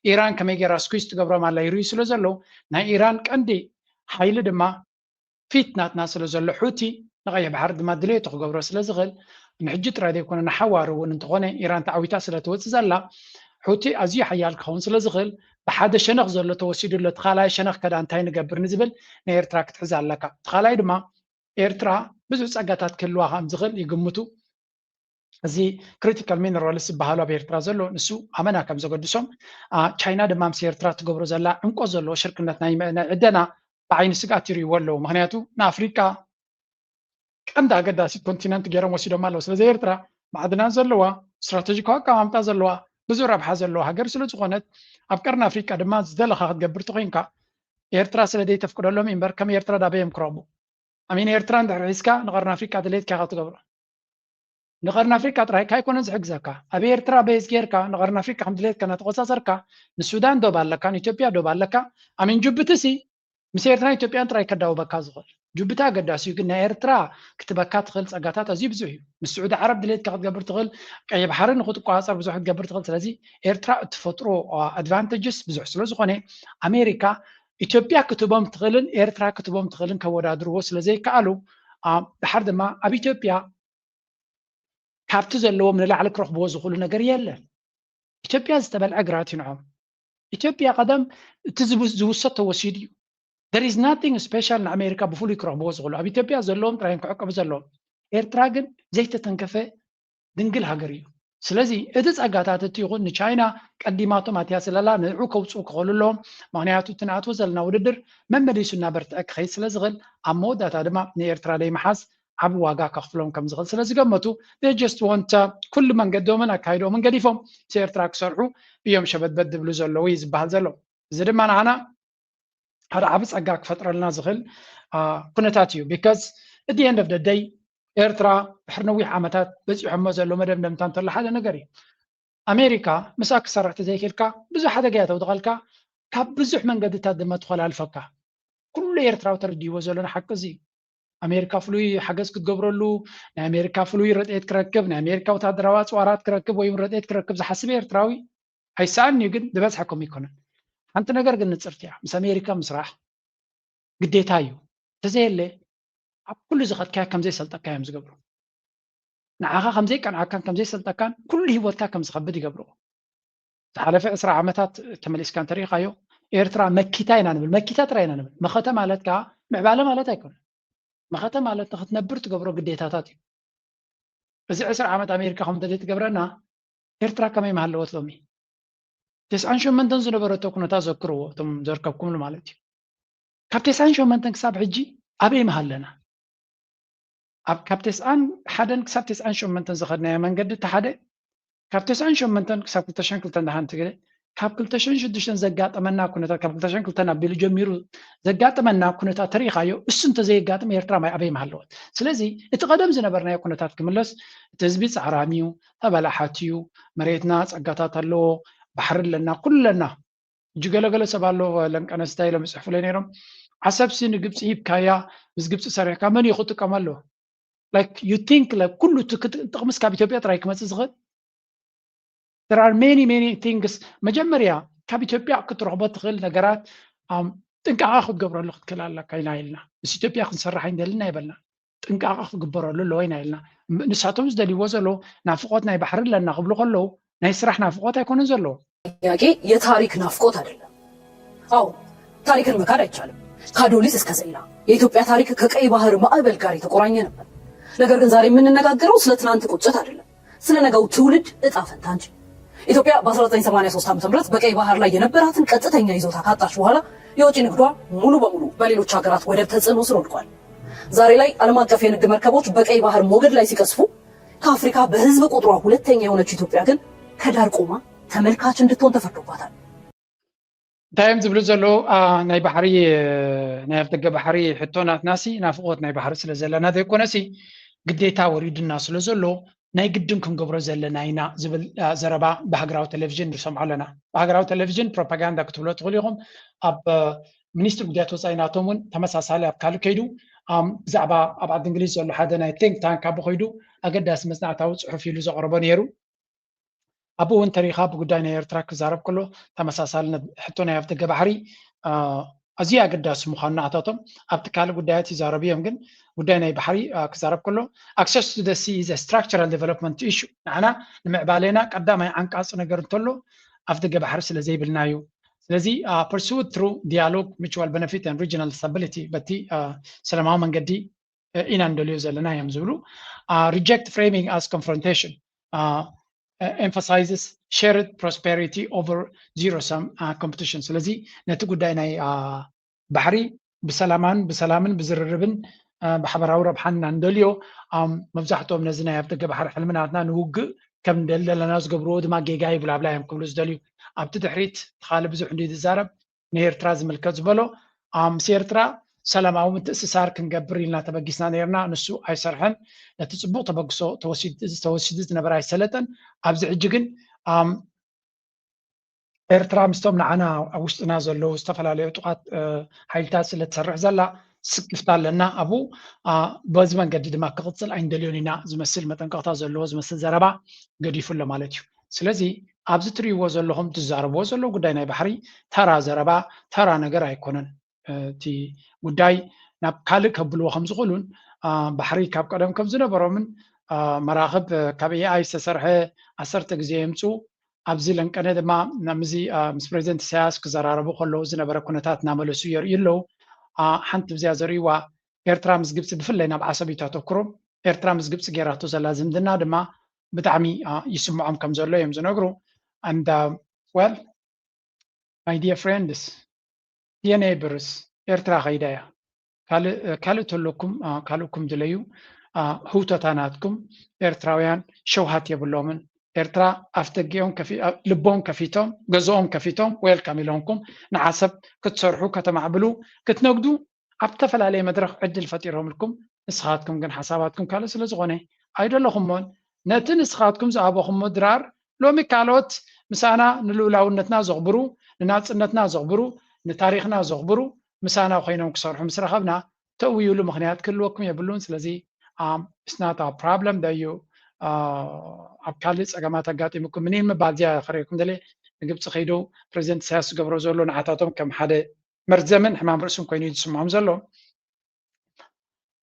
ኢራን ከመይ ገይራ ስኩዝ ትገብሮም ኣላ ይርእዩ ስለ ዘለዉ ናይ ኢራን ቀንዲ ሓይሊ ድማ ፊት ናትና ስለ ዘሎ ሑቲ ንቀይሕ ባሕሪ ድማ ድሌቱ ክገብሮ ስለ ዝኽእል ንሕጂ ጥራይ ዘይኮነ ንሓዋሩ እውን እንተኾነ ኢራን ተዓዊታ ስለ ትወፅእ ዘላ ሑቲ ኣዝዩ ሓያል ክኸውን ስለ ዝኽእል ብሓደ ሸነኽ ዘሎ ተወሲዱ ኣሎ እቲ ካልኣይ ሸነኽ ከዳ እንታይ ንገብር ንዝብል ናይ ኤርትራ ክትሕዝ ኣለካ። እቲ ካልኣይ ድማ ኤርትራ ብዙሕ ፀጋታት ክህልዋ ከም ዝኽእል ይግምቱ። እዚ ክሪቲካል ሚነራልስ ዝበሃሉ ኣብ ኤርትራ ዘሎ ንሱ ኣመና ከም ዘገድሶም ቻይና ድማ ምስ ኤርትራ ትገብሮ ዘላ ዕምቆ ዘለዎ ሽርክነት ናይ ዕደና ብዓይኒ ስግኣት ይርእይዎ ኣለዉ። ምክንያቱ ንኣፍሪቃ ቀንዲ ኣገዳሲት ኮንቲነንት ገይሮም ወሲዶማ ኣለዉ። ስለዚ ኤርትራ ማዕድናት ዘለዋ ስትራተጂካዊ ኣቀማምጣ ዘለዋ ብዙ ረብሓ ዘለዋ ሃገር ስለ ዝኾነት ኣብ ቀርኒ ኣፍሪቃ ድማ ዝደለኻ ክትገብር ተኮይንካ ኤርትራ ስለ ዘይተፍቅደሎም እምበር ከም ኤርትራ ዳበይ እዮም ክረኽቡ? ኣሚን ኤርትራ እንድሕር ሒዝካ ንቐርኒ ኣፍሪቃ ድሌትካ ኢኻ ትገብሮ። ንቐርኒ ኣፍሪቃ ጥራይ ካይኮነን ዝሕግዘካ ኣብ ኤርትራ ቤዝ ጌርካ ንቐርኒ ኣፍሪቃ ከም ድሌትካ እናተቆጻጸርካ ንሱዳን ዶብ ኣለካ ንኢትዮጵያ ዶብ ኣለካ ኣሚን ጅቡቲ ሲ ምስ ኤርትራን ኢትዮጵያን ጥራይ ከዳውበካ ዝኽእል ጅቡቲ ኣገዳሲ እዩ ግን ናይ ኤርትራ ክትበካ ትኽእል ጸጋታት ኣዝዩ ብዙሕ እዩ ምስ ስዑዲ ዓረብ ድሌትካ ክትገብር ትኽእል ቀይ ባሕሪ ንክትቆጻጸር ብዙሕ ክትገብር ትኽእል ስለዚ ኤርትራ እትፈጥሮ ኣድቫንቴጅስ ብዙሕ ስለ ዝኾነ ኣሜሪካ ኢትዮጵያ ክትቦም ትኽእልን ኤርትራ ክትቦም ትኽእልን ከወዳድርዎ ስለ ዘይከኣሉ ድሓር ድማ ኣብ ኢትዮጵያ ካብቲ ዘለዎም ንላዕሊ ክረኽብዎ ዝኽእሉ ነገር የለን። ኢትዮጵያ ዝተበልዐ ግራት እዩ ንዖም። ኢትዮጵያ ቀደም እቲ ዝውሰድ ተወሲዱ እዩ። There is nothing special ንኣሜሪካ ብፍሉይ ክረኽብዎ ዝኽእሉ ኣብ ኢትዮጵያ ዘለዎም ጥራይ ክዕቀቡ ዘለዎም። ኤርትራ ግን ዘይተተንከፈ ድንግል ሃገር እዩ። ስለዚ እቲ ጸጋታት እቲ ይኹን ንቻይና ቀዲማቶም ኣትያ ስለላ ንዕኡ ከውፅኡ ክኽእሉ ኣለዎም። ምክንያቱ እቲ ንኣትዎ ዘለና ውድድር መመሊሱ እናበርትዐ ክኸይድ ስለ ዝኽእል ኣብ መወዳእታ ድማ ንኤርትራ ደይምሓዝ ዓቢ ዋጋ ከኽፍሎም ከም ዝኽእል ስለ ዝገመቱ they just want ኩሉ መንገዶምን ኣካይዶምን ገዲፎም ምስ ኤርትራ ክሰርሑ እዮም ሸበድበድ ዝብሉ ዘለዉ እዩ ዝበሃል ዘሎ። እዚ ድማ ንዓና ሓደ ዓቢ ጸጋ ክፈጥረልና ዝኽእል ኩነታት እዩ። Because at the end of the day ኤርትራ ድሕሪ ነዊሕ ዓመታት በጺሖሞ ዘሎ መደምደምታ እንተሎ ሓደ ነገር እዩ። ኣሜሪካ ምስኣ ክሰርሕ ተዘይክእልካ ብዙሕ ሓደጋ እያ ተውድቐልካ፣ ካብ ብዙሕ መንገድታት ድማ ትኾላልፈካ። ኩሉ ኤርትራዊ ተረዲእዎ ዘሎ ንሓቂ እዚ እዩ። ኣሜሪካ ፍሉይ ሓገዝ ክትገብረሉ ናይ ኣሜሪካ ፍሉይ ረድኤት ክረክብ ናይ ኣሜሪካ ወታደራዊ ኣፅዋራት ክረክብ ወይ ረድኤት ክረክብ ዝሓስብ ኤርትራዊ ኣይሰኣን እዩ ግን ዝበዝሐ ከምኡ ኣይኮነን ሓንቲ ነገር ግን ንፅርቲ እያ ምስ ኣሜሪካ ምስራሕ ግዴታ እዩ እንተዘየለ ኣብ ኩሉ ዝኸድካዮ ከምዘይሰልጠካ እዮም ዝገብሩ ንዓኻ ከምዘይቀንዓካን ከምዘይሰልጠካን ኩሉ ሂወትካ ከም ዝኸብድ ይገብርዎ ዝሓለፈ ዕስራ ዓመታት ተመሊስካ እንተሪኢኻዮ ኤርትራ መኪታ ኢና ንብል። መኪታ ጥራይ ኢና ንብል። መኸተ ማለት ከዓ ምዕባለ ማለት ኣይኮነን። መኸተ ማለት ንክትነብር ትገብሮ ግዴታታት እዩ። እዚ ዕስራ ዓመት ኣሜሪካ ከምተ ዘይትገብረና ኤርትራ ከመይ ምሃለወት ሎሚ? ተስዓን ሸመንተን ዝነበረቶ ኩነታት ዘክርዎ እቶም ዘርከብኩምሉ ማለት እዩ። ካብ ተስዓን ሸመንተን ክሳብ ሕጂ ኣበይ ምሃለና? ኣብ ካብ ተስዓን ሓደን ክሳብ ተስዓን ሸመንተን ዝኸድናዮ መንገዲ እቲ ሓደ ካብ ተስዓን ሸመንተን ክሳብ ክልተ ሽሕን ክልተን ደሓን ትግለ ካብ ክልተ ሽሕን ሽዱሽተን ዘጋጠመና ኩነታት ካብ ክልተ ሽሕን ክልተን ኣቢሉ ጀሚሩ ዘጋጠመና ኩነታት ተሪኢኻዮ እሱ እንተዘየጋጥም ኤርትራ ማይ ኣበይ ምሃለወት? ስለዚ እቲ ቀደም ዝነበርናዮ ኩነታት ክምለስ እቲ ህዝቢ ጻዕራም እዩ፣ ተበላሓት እዩ፣ መሬትና ጸጋታት ኣለዎ፣ ባሕሪ ኣለና፣ ኩሉ ኣለና። እጂ ገለገለ ሰብ ኣሎ ለንቀነስታይ ኢሎም ይፅሕፉለይ ነይሮም ዓሰብሲ ንግብፂ ሂብካያ ምስ ግብፂ ሰሪሕካ መን እዩ ክጥቀመሉ? Like you think like ኩሉ ጥቕምስ ካብ ኢትዮጵያ ጥራይ ክመፅእ ዝኽእል? There are many many things መጀመርያ ካብ ኢትዮጵያ ክትረኽቦ ትኽእል ነገራት ጥንቃቓ ክትገብረሉ ክትክእል ኣለካ ኢና ኢልና ምስ ኢትዮጵያ ክንሰርሕ ኣይንደልና ይበልና ጥንቃቐ ክግበረሉ ኣለዎ ኢና ኢልና። ንሳቶም ዝደልይዎ ዘለዉ ናፍቖት ናይ ባሕሪ ኣለና ክብሉ ከለዉ ናይ ስራሕ ናፍቖት ኣይኮነን ዘለዎ። ጥያቄ የታሪክ ናፍቆት አይደለም። አዎ ታሪክን መካድ አይቻልም። ከአዶሊስ እስከ ዘይላ የኢትዮጵያ ታሪክ ከቀይ ባህር ማዕበል ጋር የተቆራኘ ነበር። ነገር ግን ዛሬ የምንነጋገረው ስለ ትናንት ቁጭት አይደለም፣ ስለ ነገው ትውልድ እጣ ፈንታ እንጂ። ኢትዮጵያ በ1983 ዓ.ም በቀይ ባህር ላይ የነበራትን ቀጥተኛ ይዞታ ካጣች በኋላ የወጪ ንግዷ ሙሉ በሙሉ በሌሎች ሀገራት ወደብ ተጽዕኖ ስር ወድቋል። ዛሬ ላይ ዓለም አቀፍ የንግድ መርከቦች በቀይ ባህር ሞገድ ላይ ሲቀዝፉ ከአፍሪካ በህዝብ ቁጥሯ ሁለተኛ የሆነች ኢትዮጵያ ግን ከዳር ቆማ ተመልካች እንድትሆን ተፈርዶባታል። እንታይ እዮም ዝብሉ ዘለዉ? ናይ ባሕሪ ናይ ኣፍደገ ባሕሪ ሕቶ ናትናሲ ናፍቆት ናይ ባሕሪ ስለ ዘለና ዘይኮነሲ ግዴታ ወሪድና ስለ ዘሎ ናይ ግድን ክንገብሮ ዘለና ኢና ዝብል ዘረባ ብሃገራዊ ቴሌቪዥን ንሰምዖ ኣለና። ብሃገራዊ ቴሌቪዥን ፕሮፓጋንዳ ክትብሎ ትኽእሉ ኢኹም። ኣብ ሚኒስትሪ ጉዳያት ወፃኢ ናቶም እውን ተመሳሳሊ ኣብ ካልእ ከይዱ ብዛዕባ ኣብ ዓዲ እንግሊዝ ዘሎ ሓደ ናይ ቲንክ ታንክ ኣቦ ከይዱ ኣገዳሲ መፅናዕታዊ ፅሑፍ ኢሉ ዘቕረቦ ነይሩ። ኣብኡ እውን ተሪኻ ብጉዳይ ናይ ኤርትራ ክዛረብ ከሎ ተመሳሳልነት ሕቶ ናይ ኣፍደገ ባሕሪ ኣዝዩ ኣገዳሲ ምዃኑ ንኣታቶም ኣብቲ ካልእ ጉዳያት ይዛረቡ እዮም። ግን ጉዳይ ናይ ባሕሪ ክዛረብ ከሎ access to the sea is a structural development issue ንዓና ንምዕባሌና ቀዳማይ ዓንቃፂ ነገር እንተሎ ኣፍደገ ባሕሪ ስለ ዘይብልና እዩ። ስለዚ pursued through dialogue, mutual benefit and regional stability በቲ ሰላማዊ መንገዲ ኢና እንደልዮ ዘለና እዮም ዝብሉ። Reject framing as confrontation emphasizes shared prosperity over zero sum competition። ስለዚ ነቲ ጉዳይ ናይ ባሕሪ ብሰላማን ብሰላምን ብዝርርብን ብሓበራዊ ረብሓን ኢና እንደልዮ። መብዛሕትኦም ነዚ ናይ ኣፍደገ ባሕሪ ሕልምናትና ንውግእ ከም ንደሊ ዘለና ዝገብርዎ ድማ ጌጋ ይብላብላ እዮም ክብሉ ዝደልዩ። ኣብቲ ድሕሪት ትኻሊ ብዙሕ እንዲ ዝዛረብ ንኤርትራ ዝምልከት ዝበሎ ምስ ኤርትራ ሰላማዊ ምትእስሳር ክንገብር ኢልና ተበጊስና ነርና። ንሱ ኣይሰርሐን። ነቲ ፅቡቅ ተበግሶ ተወሲዱ ዝነበረ ኣይሰለጠን። ኣብዚ ሕጂ ግን ኤርትራ ምስቶም ንዓና ኣብ ውሽጥና ዘለዉ ዝተፈላለዩ ዕጡቃት ሓይልታት ስለ ትሰርሕ ዘላ ስክፍታ ኣለና። ኣብኡ በዚ መንገዲ ድማ ክቕፅል ኣይንደልዮን ኢና ዝመስል መጠንቀቕታ ዘለዎ ዝመስል ዘረባ ገዲፉ ኣሎ ማለት እዩ። ስለዚ ኣብዚ ትርእይዎ ዘለኹም ትዛረብዎ ዘለዉ ጉዳይ ናይ ባሕሪ ተራ ዘረባ ተራ ነገር ኣይኮነን። እቲ ጉዳይ ናብ ካልእ ከብልዎ ከም ዝኽእሉን ባሕሪ ካብ ቀደም ከም ዝነበሮምን መራኽብ ካብ ኤኣይ ዝተሰርሐ ዓሰርተ ግዜ የምፅኡ ኣብዚ ለንቀነ ድማ ናምዚ ምስ ፕሬዚደንት ኢሳያስ ክዘራረቡ ከለዉ ዝነበረ ኩነታት እናመለሱ የርእዩ ኣለዉ። ሓንቲ ብዚኣ ዘርእይዋ ኤርትራ ምስ ግብፂ ብፍላይ ናብ ዓሰብ እዩ ተተኩሩ። ኤርትራ ምስ ግብፂ ገይራቶ ዘላ ዝምድና ድማ ብጣዕሚ ይስምዖም ከም ዘሎ እዮም ዝነግሩ። And well my dear friends, dear neighbors ኤርትራ ከይዳ እያ። ካልእ ተለኩም ካልእኩም ድለዩ። ህውተታ ናትኩም። ኤርትራውያን ሸውሃት የብሎምን። ኤርትራ ኣፍደጊኦም ልቦም ከፊቶም ገዝኦም ከፊቶም welcome ኢሎምኩም ንዓሰብ ክትሰርሑ ከተማዕብሉ ክትነግዱ ኣብ ዝተፈላለየ መድረኽ ዕድል ፈጢሮምልኩም ንስኻትኩም ግን ሓሳባትኩም ካልእ ስለ ዝኾነ ኣይደለኹሞን። ነቲ ንስኻትኩም ዝኣበኹሞ ድራር ሎሚ ካልኦት ምሳና ንልኡላውነትና ዘኽብሩ ንናፅነትና ዘኽብሩ ንታሪኽና ዘኽብሩ ምሳና ኮይኖም ክሰርሑ ምስ ረኸብና ተእውዩሉ ምኽንያት ክህልወኩም የብሉን። ስለዚ it's not a problem that you ኣብ ካልእ ፀገማት ኣጋጢሙኩም ምኒን ምባል እዚኣ ክርእየኩም ደልየ። ንግብፂ ከይዱ ፕሬዚደንት ኢሳያስ ዝገብሮ ዘሎ ንዓታቶም ከም ሓደ መርዘምን ሕማም ርእስን ኮይኑ እዩ ዝስምዖም ዘሎ።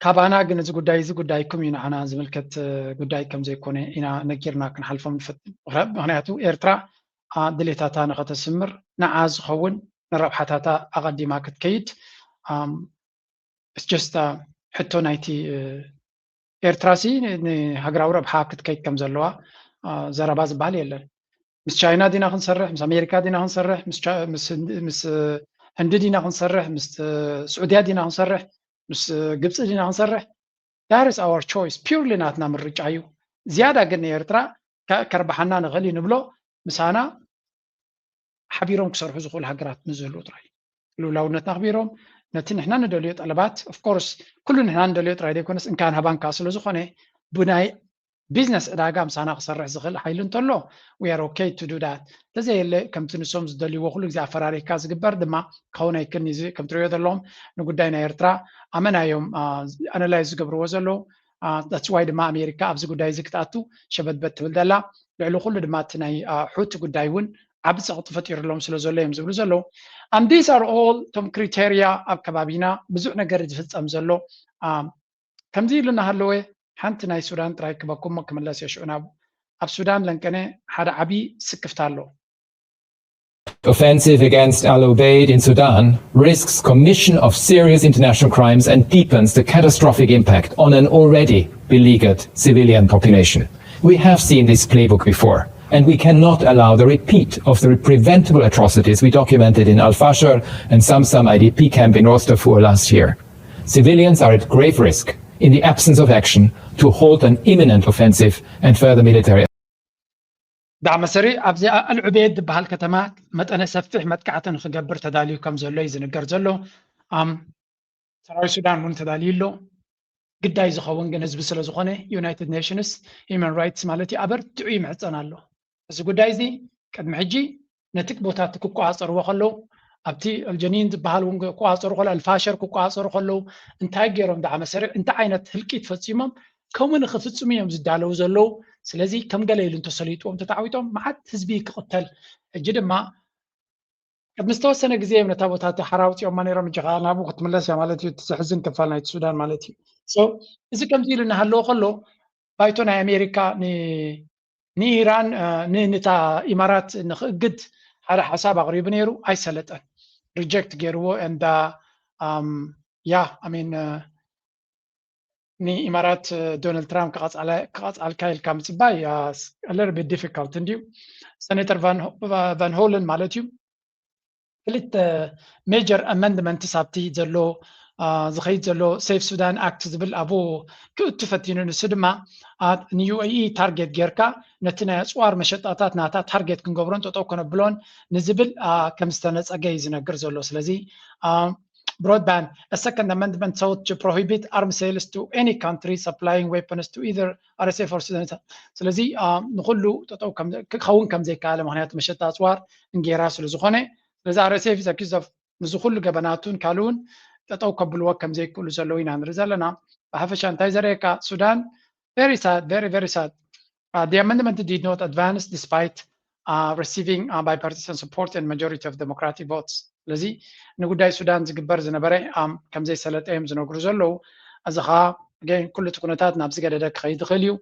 ካባና ግን እዚ ጉዳይ እዚ ጉዳይኩም እዩ ንዓና ዝምልከት ጉዳይ ከም ዘይኮነ ኢና ነጊርና ክንሓልፎም ንፈትን። ምክንያቱ ኤርትራ ድሌታታ ንኸተስምር ንዓ ዝኸውን ንረብሓታታ ኣቐዲማ ክትከይድ just ሕቶ ናይቲ ኤርትራ ሲ ንሃገራዊ ረብሓ ክትከይድ ከም ዘለዋ ዘረባ ዝበሃል የለን። ምስ ቻይና ዲና ክንሰርሕ፣ ምስ ኣሜሪካ ዲና ክንሰርሕ፣ ምስ ህንዲ ዲና ክንሰርሕ፣ ምስ ስዑድያ ዲና ክንሰርሕ፣ ምስ ግብፂ ዲና ክንሰርሕ፣ that is our choice, purely ናትና ምርጫ እዩ። ዝያዳ ግን ንኤርትራ ከርባሓና ንኽእል እዩ ንብሎ ምሳና ሓቢሮም ክሰርሑ ዝኽእሉ ሃገራት ንዝህልው ጥራይ ልውላውነትና ኣኽቢሮም ነቲ ንሕና ንደልዮ ጠለባት of course ኩሉ ንሕና ንደልዮ ጥራይ ዘይኮነስ እንካን ሃባን ከዓ ስለ ዝኾነ ብናይ ቢዝነስ ዕዳጋ ምሳና ክሰርሕ ዝኽእል ሓይሊ እንተሎ we are okay to do that። እንተዘየለ ከምቲ ንሶም ዝደልይዎ ኩሉ ግዜ ኣፈራሪካ ዝግበር ድማ ክኸውን ኣይክን እዚ ከም ትሪኦ ዘለዎም ንጉዳይ ናይ ኤርትራ ኣመና እዮም ኣነላይዝ ዝገብርዎ ዘለዉ። That's why ድማ ኣሜሪካ ኣብዚ ጉዳይ እዚ ክትኣቱ ሸበድበድ ትብል ዘላ። ልዕሊ ኩሉ ድማ እቲ ናይ ሑቲ ጉዳይ እውን ዓቢ ፀቕጢ ፈጢሩሎም ስለ ዘሎ እዮም ዝብሉ ዘለዉ። And these are all እቶም ክሪቴርያ ኣብ ከባቢና ብዙሕ ነገር ዝፍፀም ዘሎ ከምዚ ኢሉ እናሃለወ ሓንቲ ናይ ሱዳን ጥራይ ክበኩም ክምለስ እየ ሽዑ ናብኡ። ኣብ ሱዳን ለንቀነ ሓደ ዓቢ ስክፍታ ኣሎ። Offensive against Al Ubaid in Sudan risks commission of serious international crimes and deepens the catastrophic impact on an already beleaguered civilian population. We have seen this playbook before, and we cannot allow the repeat of the preventable atrocities we documented in Al Fasher and Samsam I D P camp in Ras Darfur last year. Civilians are at grave risk in the absence of action to halt an imminent offensive and further military ዳዕመ ሰሪዕ ኣብዚ ኣልዑቤድ ዝበሃል ከተማ መጠነ ሰፊሕ መጥቃዕቲ ንክገብር ተዳልዩ ከም ዘሎ እዩ ዝንገር ዘሎ። ሰራዊት ሱዳን እውን ተዳልዩ ኣሎ። ግዳይ ዝኸውን ግን ህዝቢ ስለ ዝኾነ ዩናይትድ ኔሽንስ ሂማን ራይትስ ማለት እዩ ኣበርቲዑ ይምሕፀን ኣሎ። እዚ ጉዳይ እዚ ቅድሚ ሕጂ ነቲ ቦታቲ ክቆፃፀርዎ ከለዉ ኣብቲ ኣልጀኒን ዝበሃል እውን ክቆፃፀሩ ከለዉ ኣልፋሸር ክቆፃፀሩ ከለዉ እንታይ ገይሮም ዳዕመ ሰሪዕ እንታይ ዓይነት ህልቂት ፈፂሞም ከምኡ ንክፍፅሙ እዮም ዝዳለዉ ዘለዉ። ስለዚ ከም ገለ ኢሉ እንተሰሊጥዎም ተታዕዊጦም መዓት ህዝቢ ክቕተል ሕጂ ድማ ቅድሚ ዝተወሰነ ግዜ እዮም ነታ ቦታ እቲ ሓራ ኣውፂኦማ ነይሮም። እጅኻ ናብኡ ክትምለስ እያ ማለት እዩ። እቲ ዘሕዝን ክፋል ናይቲ ሱዳን ማለት እዩ። So እዚ ከምዚ ኢሉ እናሃለወ ከሎ ባይቶ ናይ ኣሜሪካ ንኢራን ንታ ኢማራት ንክእግድ ሓደ ሓሳብ ኣቕሪቡ ነይሩ፣ ኣይሰለጠን፣ ሪጀክት ገይርዎ። And yeah I mean ንኢማራት ዶናልድ ትራምፕ ክቐፃልካ ኢልካ ምፅባይ a little bit difficult እንድዩ። ሰኔተር ቫን ሆለን ማለት እዩ ክልተ ሜጀር ኣመንድመንትስ ኣብቲ ዘሎ ዝኸይድ ዘሎ ሴፍ ሱዳን ኣክት ዝብል ኣብኡ ክእቱ ፈቲኑ። ንሱ ድማ ንዩኤኢ ታርጌት ጌርካ ነቲ ናይ ኣፅዋር መሸጣታት ናታ ታርጌት ክንገብሮን ጠጠው ከነብሎን ንዝብል ከም ዝተነፀገ እዩ ዝነግር ዘሎ። ስለዚ broadband a second amendment sought to prohibit arms sales to any country supplying weapons to either RSF or Sudan. ስለዚ ንኩሉ ጠጠው ክኸውን ከም ዘይከኣለ ምክንያቱ መሸጣ ኣፅዋር እንጌራ ስለ ዝኾነ ስለዚ RSF is accused of ንዚ ኩሉ ገበናቱን ካልኡን ጠጠው ከብልዎ ከም ዘይክእሉ ዘለዉ ኢና ንርኢ ዘለና። ብሓፈሻ እንታይ ዘርእየካ ሱዳን very sad, very very sad. The amendment did not advance despite receiving bipartisan support and majority of democratic votes. ስለዚ ንጉዳይ ሱዳን ዝግበር ዝነበረ ከም ዘይሰለጠ እዮም ዝነግሩ ዘለዉ። እዚ ከዓ ኩሉ እቲ ኩነታት ናብ ዝገደደ ክኸይድ ይኽእል እዩ።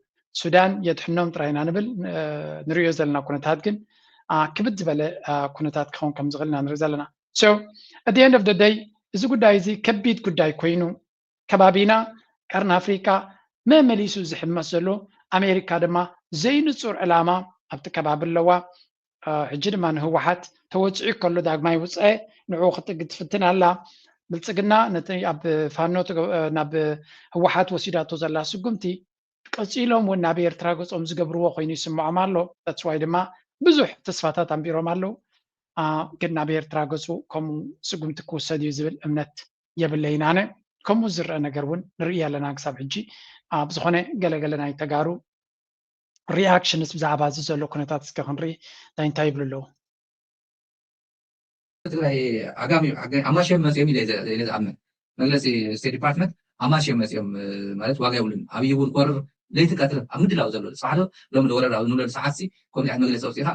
ሱዳን የድሕኖም ጥራይ ኢና ንብል። ንሪኦ ዘለና ኩነታት ግን ክብድ ዝበለ ኩነታት ክኸውን ከም ዝኽእል ኢና ንርኢ ዘለና። So at the end of the day እዚ ጉዳይ እዚ ከቢድ ጉዳይ ኮይኑ ከባቢና ቀርኒ ኣፍሪካ መመሊሱ ዝሕመስ ዘሎ ኣሜሪካ ድማ ዘይንፁር ዕላማ ኣብቲ ከባቢ ኣለዋ። ሕጂ ድማ ንህወሓት ተወፂዑ ከሎ ዳግማይ ውፅአ ንዕኡ ክትእግድ ትፍትን ኣላ። ብልፅግና ነቲ ኣብ ፋኖ ናብ ህወሓት ወሲዳቶ ዘላ ስጉምቲ ቀፂሎም እውን ናብ ኤርትራ ገፆም ዝገብርዎ ኮይኑ ይስምዖም ኣሎ። That's why ድማ ብዙሕ ተስፋታት ኣንቢሮም ኣለዉ። ግን ናብ ኤርትራ ገፁ ከምኡ ስጉምቲ ክውሰድ እዩ ዝብል እምነት የብለይን ኣነ። ከምኡ ዝረአ ነገር እውን ንርኢ ኣለና ክሳብ ሕጂ። ብዝኾነ ገለገለ ናይ ተጋሩ ሪኣክሽንስ ብዛዕባ እዚ ዘሎ ኩነታት እስከ ክንርኢ እንታይ እንታይ ይብሉ ኣለዉ? ትግራይ ዓጋም እዩ ኣማሽዮም መፅኦም ኢለ ዝኣምን መግለፂ ስቴት ዲፓርትመንት ኣማሽዮም መፅኦም ማለት ዋጋ የብሉን። ኣብይ እውን ክወርር ለይቲ ቀትርን ኣብ ምድላው ዘሎ ፀሓዶ ሎም ወረር ኣብ ንብለሉ ሰዓት ሲ ከምዚ ዓይነት መግለፂ ኣውፂእካ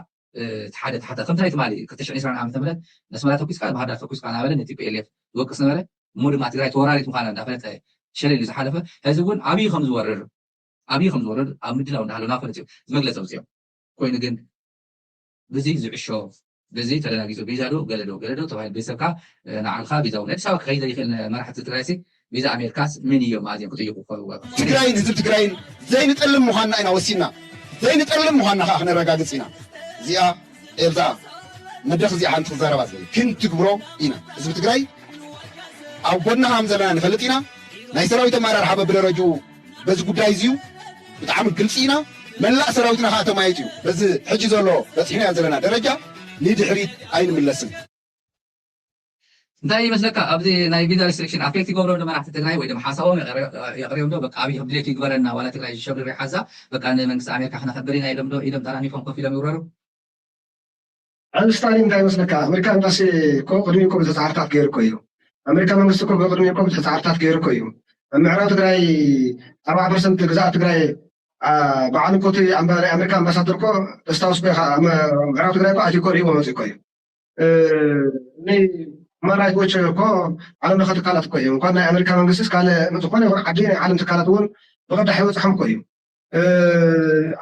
ሓደ ተሓተ ከምቲ ናይ ትማሊ ክልተ ሽሕን ዕስራን ዓመተ ምህረት ነስመራ ተኩስካ ባህርዳር ተኩስካ እናበለ ነቲ ፒኤልኤፍ ዝወቅስ ነበረ። እሞ ድማ ትግራይ ተወራሪት ምዃና እንዳፈለጠ ሸለል ዝሓለፈ ሕዚ እውን ኣብይ ከም ዝወርር ኣብይ ከም ዝወርር ኣብ ምድላው እንዳሃለና ፈለፂኦም ዝመግለፂ ኣውፂኦም ኮይኑ ግን ብዚ ዝዕሾ ብዚ ተደናጊጹ ቪዛ ዶ ገለ ዶ ገለ ዶ ተባሂሉ ቤተሰብካ ንዓልካ ቪዛ እውን ኣዲስ ኣበባ ክኸይድ ዘይኽእል መራሕቲ ትግራይሲ ቪዛ ኣሜሪካስ ምን እዮም ኣዝዮም ክጥይቁ ክኸውን? ትግራይን ህዝቢ ትግራይን ዘይንጠልም ምዃንና ኢና ወሲንና። ዘይንጠልም ምዃንና ከዓ ክነረጋግጽ ኢና። እዚኣ ኤልዛ መድረኽ እዚኣ ሓንቲ ክዛረባ ዝብል ክንትግብሮ ኢና። ህዝቢ ትግራይ ኣብ ጎድና ከም ዘለና ንፈልጥ ኢና። ናይ ሰራዊት ኣመራርሓ በብደረጅኡ በዚ ጉዳይ እዚዩ ብጣዕሚ ግልፂ ኢና። መላእ ሰራዊትና ከዓ ተማይጡ እዩ። በዚ ሕጂ ዘሎ በፂሕናዮ ዘለና ደረጃ ንድሕሪት ኣይንምለስን። እንታይ ይመስለካ ኣብዚ ናይ ቪዛ ሪስትሪክሽን ኣፌክት ይገብሮ ዶ መራሕቲ ትግራይ ወይ ድማ ሓሳቦም የቕርዮም ዶ በቃ ኣብይ ድሌት ይግበረና ዋላ ትግራይ ሸብሪር ሓዛ በቃ ንመንግስቲ ኣሜሪካ ክነኸብር ኢና ኢሎም ዶ ኢሎም ተራኒፎም ኮፍ ኢሎም ይውረሩ? ኣብ ስታሊን እንታይ ይመስለካ ኣሜሪካ ኤምባሲ እኮ ቅድሚ እኮ ብዙሕ ፃዕርታት ገይሩ እኮ እዩ። ኣሜሪካ መንግስቲ እኮ ብቅድሚ እኮ ብዙሕ ፃዕርታት ገይሩ እኮ እዩ። ኣብ ምዕራብ ትግራይ ኣርባዓ ፐርሰንት ግዛኣት ትግራይ በዓሉ እኮ እቲ ናይ ኣሜሪካ ኣምባሳደር እኮ ተስታውስ እኮ ኢኻ ምዕራብ ትግራይ እኮ ኣትዩ እኮ ሪእዎ መፅኡ እኮ እዩ። ናይ ሁማን ራይት ዎች እኮ ዓለም ለኸ ትካላት እኮ እዮም። እንኳን ናይ ኣሜሪካ መንግስቲስ ካልእ ዝኾነ ይኹን ዓዲ ናይ ዓለም ትካላት እውን ብቐዳሕ ይበፅሖም እኮ እዩ።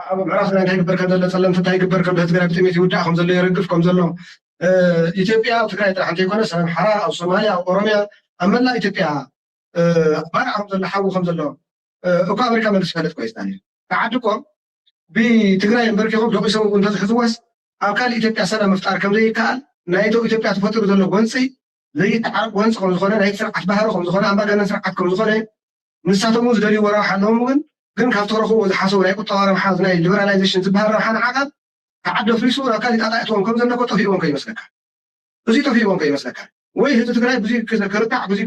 ኣብ ምዕራብ ትግራይ እንታይ ይግበር ከም ዘሎ፣ ፀለምቲ እንታይ ይግበር ከም ዘሎ፣ ትግራይ ብጥሜት ይውዳእ ከም ዘሎ፣ ይረግፍ ከም ዘሎ ኢትዮጵያ ኣብ ትግራይ ጥራሕ እንተይኮነስ ኣብ ኣምሓራ፣ ኣብ ሶማሊያ፣ ኣብ ኦሮሚያ፣ ኣብ መላእ ኢትዮጵያ ባርዕ ከም ዘሎ፣ ሓዊ ከም ዘሎ እኮ ኣሜሪካ መንግስቲ ይፈልጥ እኮ እዩ። ስታሊን ብዓዲ እኮ ብትግራይ እንበርኪኾም ደቂሶም እውን እንተዝሕዝዎስ ኣብ ካልእ ኢትዮጵያ ሰላም ምፍጣር ከም ዘይከኣል ናይ ኢትዮጵያ ተፈጢሩ ዘሎ ጎንፂ ዘይተዓረቕ ጎንፂ ከም ዝኾነ ናይቲ ስርዓት ባህሪ ከም ዝኾነ ኣምባገነን ስርዓት ከም ዝኾነ ንሳቶም እውን ዝደልይዎ ረብሓ ኣለዎም እውን ግን ካብ ተረኽቦ ዝሓሰቡ ናይ ቁጠባ ረብሓ ናይ ሊበራላይዜሽን ዝበሃል ረብሓ ንዓቐብ ተዓዲ ኣፍሪሱ ናብ ካልእ ጣጣ የእትዎም ከም ዘሎ እኮ ጠፊእዎም ከይመስለካ። እዚ ጠፊእዎም ከይመስለካ ወይ ህዝቢ ትግራይ ብዙ ክርታዕ ብዙ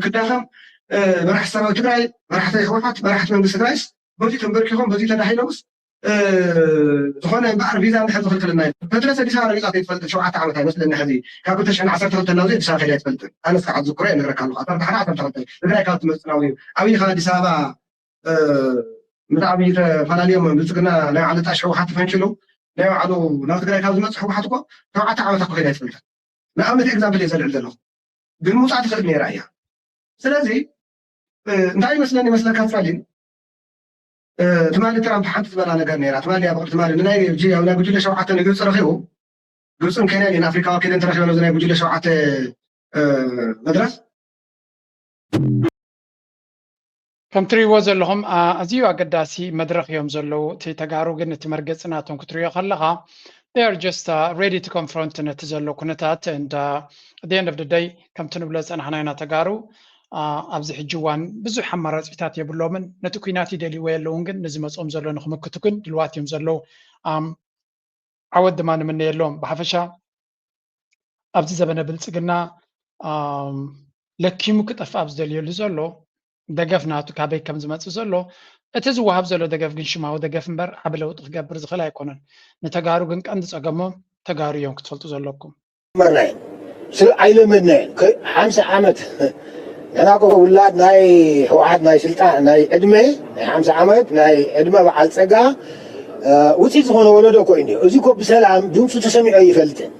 ክዳኸም መራሕቲ ሰራዊት ትግራይ መራሕቲ ህወሓት መራሕቲ መንግስቲ ትግራይስ በዚ ተንበርኪኾም በዚ ተዳሂሎምስ ዝኾነ እምበኣር ቪዛ እንድሕር ዝኽልክልና እዩ። ፐትረስ ኣዲስ ኣበባ ረጊፃ ከይትፈልጥ ሸውዓተ ዓመት ኣይመስለኒ ሕዚ ካብ ክልተ ሽሕን ዓሰርተ ክልተን ናብዚ ኣዲስ ኣበባ ከይዳ ኣይትፈልጥን። ኣነስ ከዓ ዝዝክሮ እየ ነግረካ ኣለኹ ኣስራተ ሓደ ዓሰርተ ክልተ ትግራይ ካብ ትመፅእ ናብዚ እዩ ዓብይኻ ኣዲስ ኣበባ ምስ ዓብዪ ተፈላለዮም ብልፅግና ናይ ባዕሉ ጣሽ ህወሓት ተፈንጭሉ ናይ ባዕሉ ናብ ትግራይ ካብ ዝመፅእ ህወሓት እኮ ሸውዓተ ዓመት እኮ ከይዳ ኣይትፈልጥን። ንኣብነት ኤግዛምፕል እየ ዘልዕል ዘለኹ ግን ምውፃእ ትኽእል ነይራ እያ። ስለዚ እንታይ ይመስለኒ ይመስለካ ስታሊን ትማሊ ትራምፕ ሓንቲ ዝበላ ነገር ነይራ ትማሊ ኣብ ትማሊ ንናይ ናይ ጉጅለ ሸውዓተ ንግብፂ ረኺቡ ግብፅን ኬንያን እየን ኣፍሪካ ወኪለን ተረኪበን ኣብዚ ናይ ጉጅለ ሸውዓተ መድረክ ከም ትሪእዎ ዘለኹም ኣዝዩ ኣገዳሲ መድረኽ እዮም ዘለዉ እቲ ተጋሩ ግን እቲ መርገፂ ናቶም ክትሪኦ ከለኻ they are just ready to confront ነቲ ዘሎ ኩነታት and at the end of the day ከምቲ ንብሎ ዝፀናሕና ኢና ተጋሩ ኣብዚ ሕጂ እዋን ብዙሕ ኣማራፂታት የብሎምን ነቲ ኩናት ይደልይዎ የለውን ግን ንዝመፅኦም ዘሎ ንክምክቱ ግን ድልዋት እዮም ዘለዉ ዓወት ድማ ንምነየሎም ብሓፈሻ ኣብዚ ዘበነ ብልፅግና ለኪሙ ክጠፍእ ኣብ ዝደልየሉ ዘሎ ደገፍ ናቱ ካበይ ከም ዝመፅእ ዘሎ እቲ ዝወሃብ ዘሎ ደገፍ ግን ሽማዊ ደገፍ እምበር ዓቢ ለውጢ ክገብር ዝኽእል ኣይኮነን። ንተጋሩ ግን ቀንዲ ፀገሞም ተጋሩ እዮም ክትፈልጡ ዘለኩም። ኣይለመድናዮን ሓምሳ ዓመት ንሕና ኮ ውላድ ናይ ህወሓት ናይ ስልጣን ናይ ዕድመ ናይ ሓምሳ ዓመት ናይ ዕድመ በዓል ፀጋ ውፅኢት ዝኾነ ወለዶ እኮ እዩ እኒኦ። እዚ እኮ ብሰላም ድምፁ ተሰሚዑ ኣይፈልጥን።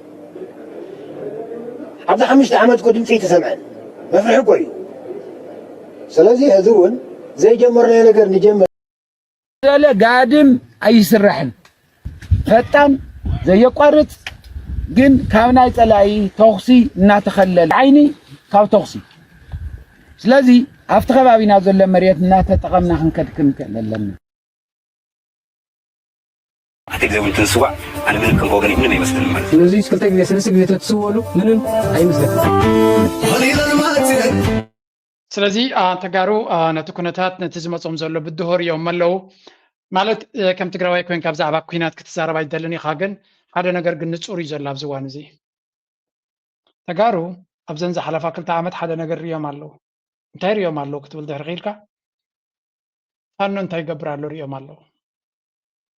ኣብዚ ሓሙሽተ ዓመት እኮ ድምፂ ኣይተሰምዐን። መፍርሒ እኮ እዩ። ስለዚ ሕዚ እውን ዘይጀመርናዮ ነገር ንጀምር። ገለ ጋድም ኣይስራሕን ፈጣን ዘየቋርፅ ግን ካብ ናይ ፀላኢ ተኹሲ እናተኸለለ ዓይኒ ካብ ተኹሲ ስለዚ ኣብቲ ከባቢና ዘሎ መሬት እናተጠቐምና ክንከድ ክንክእል ኣለና። ኣተግዘ እውን ትንስዋዕ ኣነ ምንም ከም ወገን ምንም ኣይመስለንም ማለት እዩ። ስለዚ ክልተ ግዜ ሰለስተ ግዜ ተትስወሉ ምንም ኣይመስለኩም። ስለዚ ተጋሩ ነቲ ኩነታት ነቲ ዝመፅኦም ዘሎ ብድሆ ሪኦም ኣለዉ ማለት ከም ትግራዋይ ኮይንካ ብዛዕባ ኩናት ክትዛረብ ኣይደልን ኢኻ ግን ሓደ ነገር ግን ንፁር እዩ ዘሎ ኣብዚ እዋን እዚ ተጋሩ ኣብዘን ዝሓለፋ ክልተ ዓመት ሓደ ነገር ሪኦም ኣለዉ እንታይ ሪኦም ኣለዉ ክትብል ድሕሪ ከይድካ ፋኖ እንታይ ይገብር ኣሎ ሪኦም ኣለዉ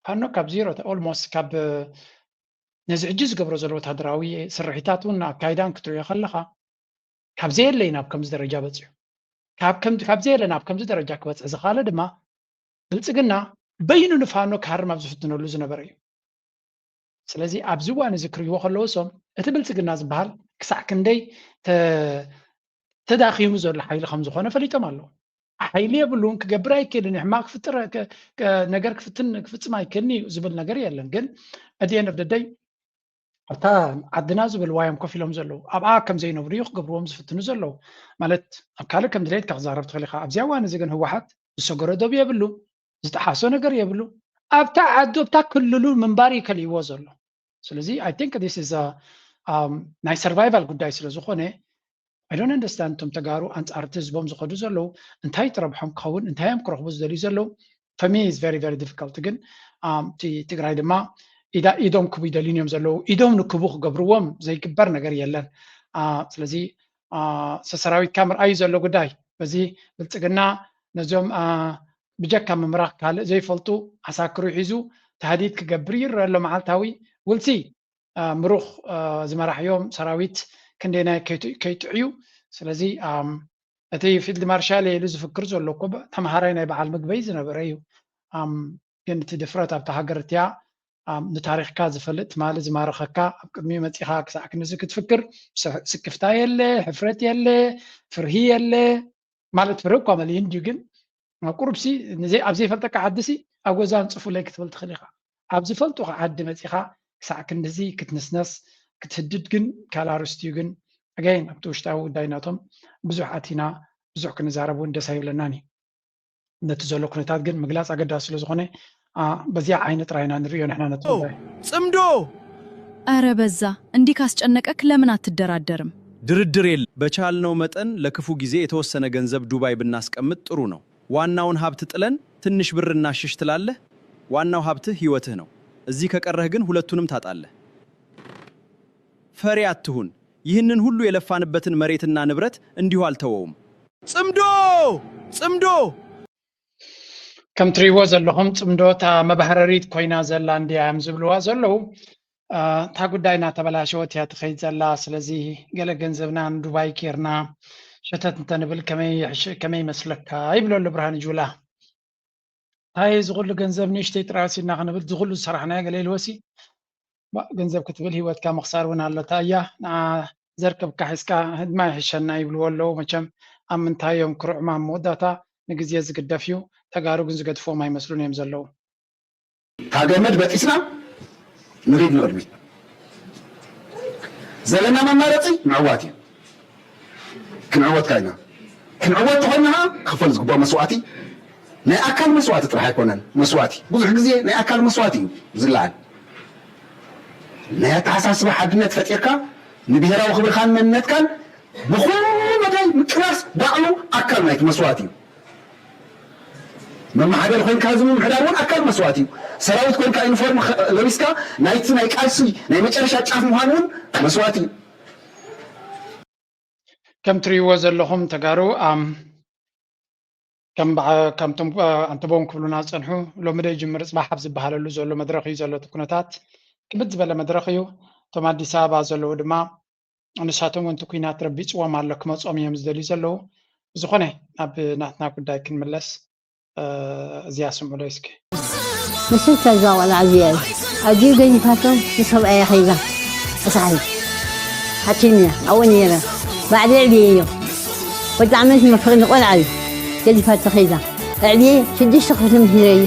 ፋኖ ካብ ዜሮ ኦልሞስት ካብ ነዚ ሕጂ ዝገብሮ ዘሎ ወታደራዊ ስርሒታት እውን ኣካይዳን ክትሪኦ ከለኻ ካብ ዘየለ ናብ ከምዚ ደረጃ በፂሑ ካብ ዘየለ ናብ ከምዚ ደረጃ ክበፅሕ ዝኻለ ድማ ብልፅግና በይኑ ንፋኖ ክሃርም ኣብ ዝፍትነሉ ዝነበረ እዩ ስለዚ ኣብዚ እዋን እዚ ክርእይዎ ከለዎ እሶም እቲ ብልፅግና ዝበሃል ክሳዕ ክንደይ ተዳኺሙ ዘሎ ሓይሊ ከም ዝኾነ ፈሊጦም ኣለዉ ሓይሊ የብሉን ክገብር ኣይክእልን ሕማቅ ክፍጥር ነገር ክፍትን ክፍፅም ኣይክእልን እዩ ዝብል ነገር የለን ግን ኣት ኤንድ ኦፍ ደይ ኣብታ ዓድና ዝበልዋ እዮም ኮፍ ኢሎም ዘለዉ። ኣብኣ ከም ዘይነብሩ እዩ ክገብርዎም ዝፍትኑ ዘለዉ። ማለት ኣብ ካልእ ከም ድሌትካ ክዛረብ ትኽእል ኢኻ። ኣብዚ እዋን እዚ ግን ህወሓት ዝሰገሮ ደብ የብሉ፣ ዝጠሓሶ ነገር የብሉ። ኣብታ ዓዱ ኣብታ ክልሉ ምንባር እዩ ከልእዎ ዘሎ። ስለዚ I think this is a, um, ናይ survival ጉዳይ ስለ ዝኾነ I don't understand እቶም ተጋሩ ኣንጻር እቲ ህዝቦም ዝኸዱ ዘለዉ እንታይ ትረብሖም ክኸውን እንታይ እዮም ክረኽቡ ዝደልዩ ዘለዉ for me is very very difficult። ግን um, እቲ ትግራይ ድማ ኢዳ ኢዶም ክቡ ይደልዩን እዮም ዘለዉ። ኢዶም ንክቡ ክገብርዎም ዘይግበር ነገር የለን። Uh, ስለዚ uh, ሰራዊትካ ምርኣዩ ዘሎ ጉዳይ በዚ ብልጽግና ነዞም uh, ብጀካ ምምራኽ ካልእ ዘይፈልጡ ዓሳክሩ ሒዙ ታህዲድ ክገብር ይረአ ኣሎ። መዓልታዊ ውልሲ ምሩኽ ዝመራሕዮም ሰራዊት ክንደይናይ ከይጥዕዩ። ስለዚ እቲ ፊልድ ማርሻል ኢሉ ዝፍክር ዘሎ እኮ ተምሃራይ ናይ በዓል ምግበይ ዝነበረ እዩ። ግን እቲ ድፍረት ኣብታ ሃገር እቲያ ንታሪኽካ ዝፈልጥ ትማሊ ዝማረኸካ ኣብ ቅድሚኡ መፂኻ ክሳዕ ክንዚ ክትፍክር ስክፍታ የለ፣ ሕፍረት የለ፣ ፍርሂ የለ። ማለት ፍረ እኳ መሊእን ድዩ ግን ኣብ ቁሩብሲ ንዘይ ኣብ ዘይፈልጠካ ዓድሲ ኣብ ገዛ ኣንጽፉለይ ክትብል ትኽእል ኢኻ። ኣብ ዝፈልጡኻ ዓዲ መጺኻ ክሳዕ ክንድዚ ክትንስነስ ክትህድድ ግን ካልእ ኣርእስቲ እዩ። ግን ኣጋይን ኣብቲ ውሽጣዊ ጉዳይ ናቶም ብዙሕ ኣቲና ብዙሕ ክንዛረብ እውን ደስ ኣይብለናን እዩ። ነቲ ዘሎ ኩነታት ግን ምግላጽ ኣገዳሲ ስለ ዝኾነ በዚኣ ዓይኒ ጥራይ ኢና ንርእዮ ንሕና ነቲ ጉዳይ። ጽምዶ! ኧረ በዛ! እንዲህ ካስጨነቀክ ለምን አትደራደርም? ድርድር የለም። በቻልነው መጠን ለክፉ ጊዜ የተወሰነ ገንዘብ ዱባይ ብናስቀምጥ ጥሩ ነው። ዋናውን ሀብት ጥለን ትንሽ ብር እናሽሽ ትላለህ? ዋናው ሀብትህ ህይወትህ ነው። እዚህ ከቀረህ ግን ሁለቱንም ታጣለህ። ፈሪ አትሁን። ይህንን ሁሉ የለፋንበትን መሬትና ንብረት እንዲሁ አልተወውም። ጽምዶ! ጽምዶ! ከም ትሪእዎ ዘለኹም ጽምዶ እታ መባህረሪት ኮይና ዘላ እንድያ እዮም ዝብልዋ ዘለዉ። እታ ጉዳይ እናተበላሸወት እያ ትኸይድ ዘላ። ስለዚ ገለ ገንዘብና ንዱባይ ጌርና ሸተት እንተንብል ከመይ ይመስለካ ይብሎ ኣሎ ብርሃን ጁላ። እንታይ እዚ ኩሉ ገንዘብ ንእሽተይ ጥራይ ወሲድና ክንብል እዚ ኩሉ ዝሰራሕናዮ ገለ ኢልወሲ ገንዘብ ክትብል ህይወትካ ምኽሳር እውን ኣሎ። እታ እያ ንዓ ዘርከብካ ሒዝካ ህድማ ይሕሸና ይብልዎ ኣለዉ። መቸም ኣብ ምንታይ እዮም ክርዕሙ ኣብ መወዳእታ ንግዜ ዝግደፍ እዩ። ተጋሩ ግን ዝገድፍዎም ኣይመስሉን እዮም ዘለዉ። እታ ገመድ በጢስና ንሪድ ንቕድሚት ዘለና መማረፂ ምዕዋት እዩ። ክንዕወት ካይና ክንዕወት ተኾይና ክፈል ዝግብኦ መስዋእቲ ናይ ኣካል መስዋእቲ ጥራሕ ኣይኮነን። መስዋእቲ ብዙሕ ግዜ ናይ ኣካል መስዋእቲ እዩ ዝለዓል። ናይ ኣተሓሳስባ ሓድነት ፈጢርካ ንብሄራዊ ክብርኻን መንነትካን ብኹሉ መዳይ ምቅላስ ባዕሉ ኣካል ናይቲ መስዋእቲ እዩ። መመሓደር ኮይንካ ህዝቢ ምምሕዳር እውን ኣካል መስዋእቲ እዩ። ሰራዊት ኮይንካ ዩኒፎርም ለቢስካ ናይቲ ናይ ቃልሲ ናይ መጨረሻ ጫፍ ምዃን እውን መስዋእቲ እዩ። ከም ትሪእዎ ዘለኹም ተጋሩ ኣም ከም ከምቶም ኣንተቦም ክብሉና ዝፀንሑ ሎሚ ዶ ይጅምር ፅባሕ ኣብ ዝበሃለሉ ዘሎ መድረኽ እዩ ዘሎ እቲ ኩነታት ክብድ ዝበለ መድረኽ እዩ። እቶም ኣዲስ ኣበባ ዘለዉ ድማ ንሳቶም እውን እቲ ኩናት ረቢፅዎም ኣሎ ክመፅኦም እዮም ዝደልዩ ዘለዉ። ብዝኾነ ናብ ናትና ጉዳይ ክንምለስ እዚኣ ስምዑ ዶ እስኪ። መሸታ እዛ ቆልዓ እዚኣ እዩ ኣዝዩ ገዲፋቶ ንሰብኣያ ከይዳ ኣስሓይ ሓኪም እያ ኣብኡ ነይረ ባዕዲ ዕብየዮ ወዲ ዓመት መፍቕኒ ቆልዓ እዩ ገዲፋቶ ከይዳ ዕብየ ሽዱሽተ ክፍሊ ምሂረዮ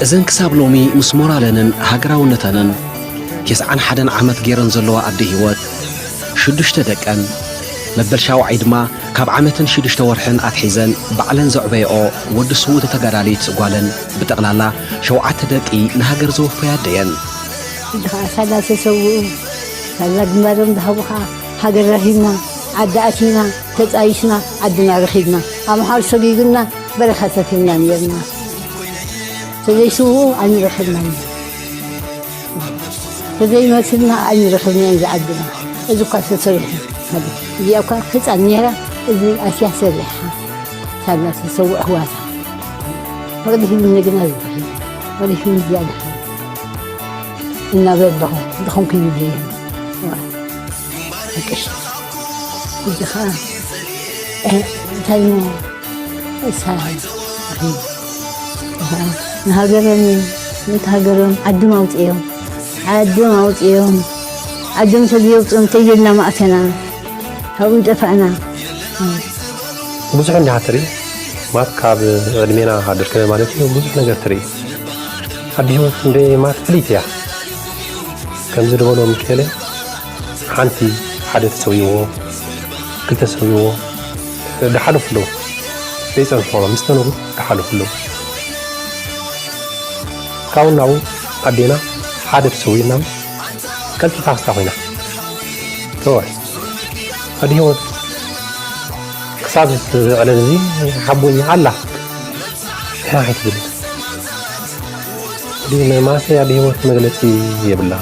እዘን ክሳብ ሎሚ ምስ ሞራለንን ሃገራውነተንን ቴስዓን ሓደን ዓመት ገይረን ዘለዋ ኣደ ህይወት ሽዱሽተ ደቀን መበል ሻውዓይ ድማ ካብ ዓመትን ሽዱሽተ ወርሕን ኣትሒዘን ባዕለን ዘዕበየኦ ወዲ ስውእቲ ተጋዳሊት ጓለን ብጠቕላላ ሸውዓተ ደቂ ንሃገር ዘወፈያ ኣደየን። ሕጂ ኸዓ ሳላ ተሰውኡ ሳላ ግንባሮም ዝሃቡ ኸዓ ሃገር ረኺብና ዓዲ ኣቲና ተጻይስና ዓድና ረኺብና ኣምሓሩ ሰጊጉና በረኻ ሰፊርና ነርና ተዘይስውኡ ኣይንረኽብናን ተዘይመስልና ኣይንረኽብናን ዝዓድና እዚ እኳ ተሰሪሑ እዚኣ እኳ ህፃን ነይራ እዚ ኣስያ ሰሪሓ ሳላ ተሰውእ ኣሕዋታ መቕድሒ ምንግና ዝበሃል መቕድሒ ምንግያ ዝበሃል እናበል ኣለኹ ዝኾንኩ ይብለዮም እቅሽ እዚ ኸዓ እንታይ እሞ እሳ ንሃገሮም እዩ ነቲ ሃገሮም ዓዶም ኣውፅኦም ዓዶም ኣውፅኦም ዓዶም ተዘየውፅኦም ተይልና ማእተና ካብኡ ጠፋእና ብዙሕ እንዲኻ ትርኢ ማለት ካብ ዕድሜና ሃደርከ ማለት እዩ ብዙሕ ነገር ትርኢ ኣዲ ህይወት እንደ ማለት ፍልይቲ እያ ከምዚ ዝበሎ ሚካኤለ ሓንቲ ሓደ ተሰዊዎ ክልተ ተሰዊዎ ደሓለፉ ኣለዉ። ዘይጸንሕዎ ምስ ተነጉ ደሓለፉ ኣለዉ። ካብኡ ናብኡ ኣዴና ሓደ ተሰዊኡ ናብ ቀልጢፋ ክስታ ኮይና ተወ ኣዲ ህይወት ክሳብ እዚ ዕለት እዚ ሓቦኛ ኣላ። እንታይ ትብል? ዲ ንማሰያ ድህይወት መግለጺ የብላ።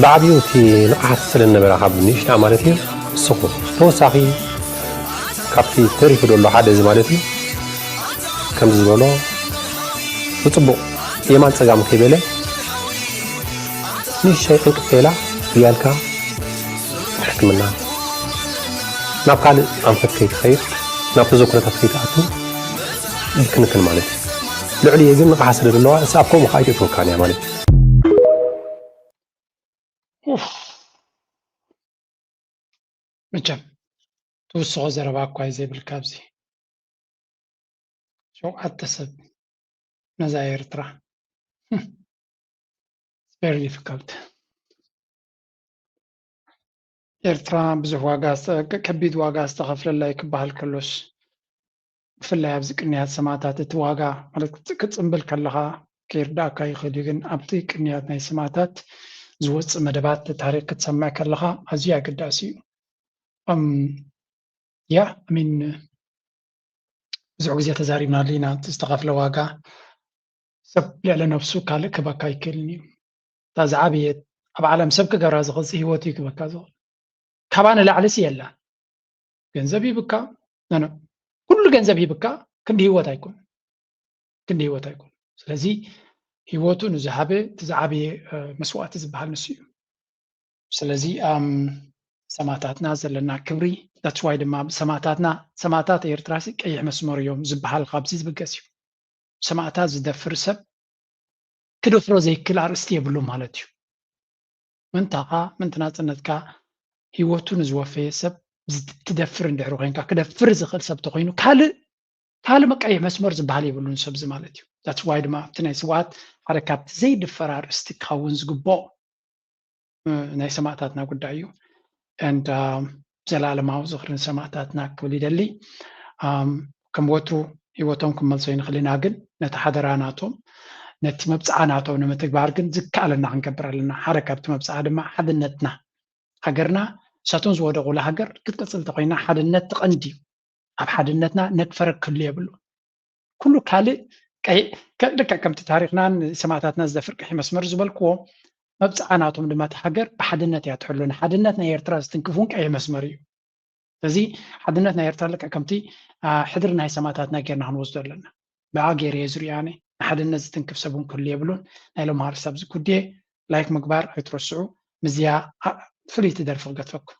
ብዓብዩ እቲ ንቕሓት ስለ ነበራ ካብ ንእሽታ ማለት እዩ። ንስኹ ተወሳኺ ካብቲ ተሪፉ ዘሎ ሓደ እዚ ማለት እዩ። ከምዚ ዝበሎ ብጽቡቕ የማን ጸጋም ከይበለ ንእሽተይ ዕንቅፍ ከይላ እያልካ ሕክምና ናብ ካልእ ኣንፈት ከይትኸይድ ናብ ተዘክሮታት ከይትኣቱ ይክንክን ማለት እዩ። ልዕሊኡ ግን ንቕሓት ስለ ዘለዋ እሳ ኣብ ከምኡ ከዓ ኣይተእትወካን እያ ማለት እዩ። ኡፍ፣ መቸም ትውስኾ ዘረባ እኳ እዩ ዘይብልካ ኣብዚ። ሸውዓተ ሰብ ነዛ ኤርትራ። It's very difficult። ኤርትራ ብዙሕ ዋጋ ከቢድ ዋጋ ዝተኸፍለላ እዩ ክበሃል ከሎስ ብፍላይ ኣብዚ ቅንያት ሰማእታት እቲ ዋጋ ማለት ክትጽንብል ከለኻ ከይርዳእካ ይኽእል እዩ፣ ግን ኣብቲ ቅንያት ናይ ሰማእታት ዝወፅእ መደባት ታሪክ ክትሰምዕ ከለኻ ኣዝዩ ኣገዳሲ እዩ። ያ ሚን ብዙሕ ግዜ ተዛሪብናሉ ኢና። እቲ ዝተኸፍለ ዋጋ ሰብ ልዕሊ ነብሱ ካልእ ክበካ ኣይክእልን እዩ። እታ ዝዓበየት ኣብ ዓለም ሰብ ክገብራ ዝኽእል ህይወት እዩ ክበካ ዝኽእል። ካባ ንላዕሊ ሲ የላ። ገንዘብ ሂብካ ኩሉ ገንዘብ ሂብካ ክንዲ ህይወት ኣይኮን ክንዲ ህይወት ኣይኮን። ስለዚ ህይወቱ ንዝሃበ እቲ ዝዓበየ መስዋእቲ ዝበሃል ንሱ እዩ። ስለዚ ሰማእታትና ዘለና ክብሪ that's why ድማ ሰማእታትና ሰማእታት ኤርትራ ሲ ቀይሕ መስመር እዮም ዝበሃል ካብዚ ዝብገስ እዩ። ሰማእታት ዝደፍር ሰብ ክደፍሮ ዘይክእል ኣርእስቲ የብሉ ማለት እዩ። ምንታኻ ምንቲ ናፅነትካ ህይወቱ ንዝወፈየ ሰብ ትደፍር እንድሕሪ ኮይንካ ክደፍር ዝኽእል ሰብ ተኮይኑ ካልእ ካልእ መቀይሕ መስመር ዝበሃል የብሉን ሰብዚ ማለት እዩ። that's why ድማ ኣብቲ ናይ ስውኣት ሓደ ካብቲ ዘይድፈር ኣርእስቲ ክኸውን ዝግብኦ ናይ ሰማእታትና ጉዳይ እዩ። And ዘላለማዊ ዝኽሪ ንሰማእታትና ክብል ይደሊ። ከም ወትሩ ህይወቶም ክመልሶ ይንኽልና፣ ግን ነቲ ሓደራ ናቶም ነቲ መብፅዓ ናቶም ንምትግባር ግን ዝከኣለና ክንገብር ኣለና። ሓደ ካብቲ መብፅዓ ድማ ሓድነትና፣ ሃገርና እሳቶም ዝወደቑላ ሃገር ክትቅፅል እንተኮይና ሓድነት ትቐንዲ እዩ። ኣብ ሓድነትና ነግፈረ ክህሉ የብሉ። ኩሉ ካልእ ልክዕ ከምቲ ታሪክናን ሰማእታትና ዝደፍር ቀይሕ መስመር ዝበልክዎ መብፅዓ ናቶም ድማ እቲ ሃገር ብሓድነት እያ ትሕሉ። ንሓድነት ናይ ኤርትራ ዝትንክፍ እውን ቀይሕ መስመር እዩ። ስለዚ ሓድነት ናይ ኤርትራ ልክዕ ከምቲ ሕድሪ ናይ ሰማእታትና ጌርና ክንወስዶ ኣለና። ብኣ ገይረ እየ ዝሪኦ ኣነ። ንሓድነት ዝትንክፍ ሰብ እውን ክህሉ የብሉን። ናይ ሎምሃር ሳብ ዝጉድየ ላይክ ምግባር ኣይትረስዑ። ምዝያ ፍልይቲ ደርፊ ክገትፈኩም።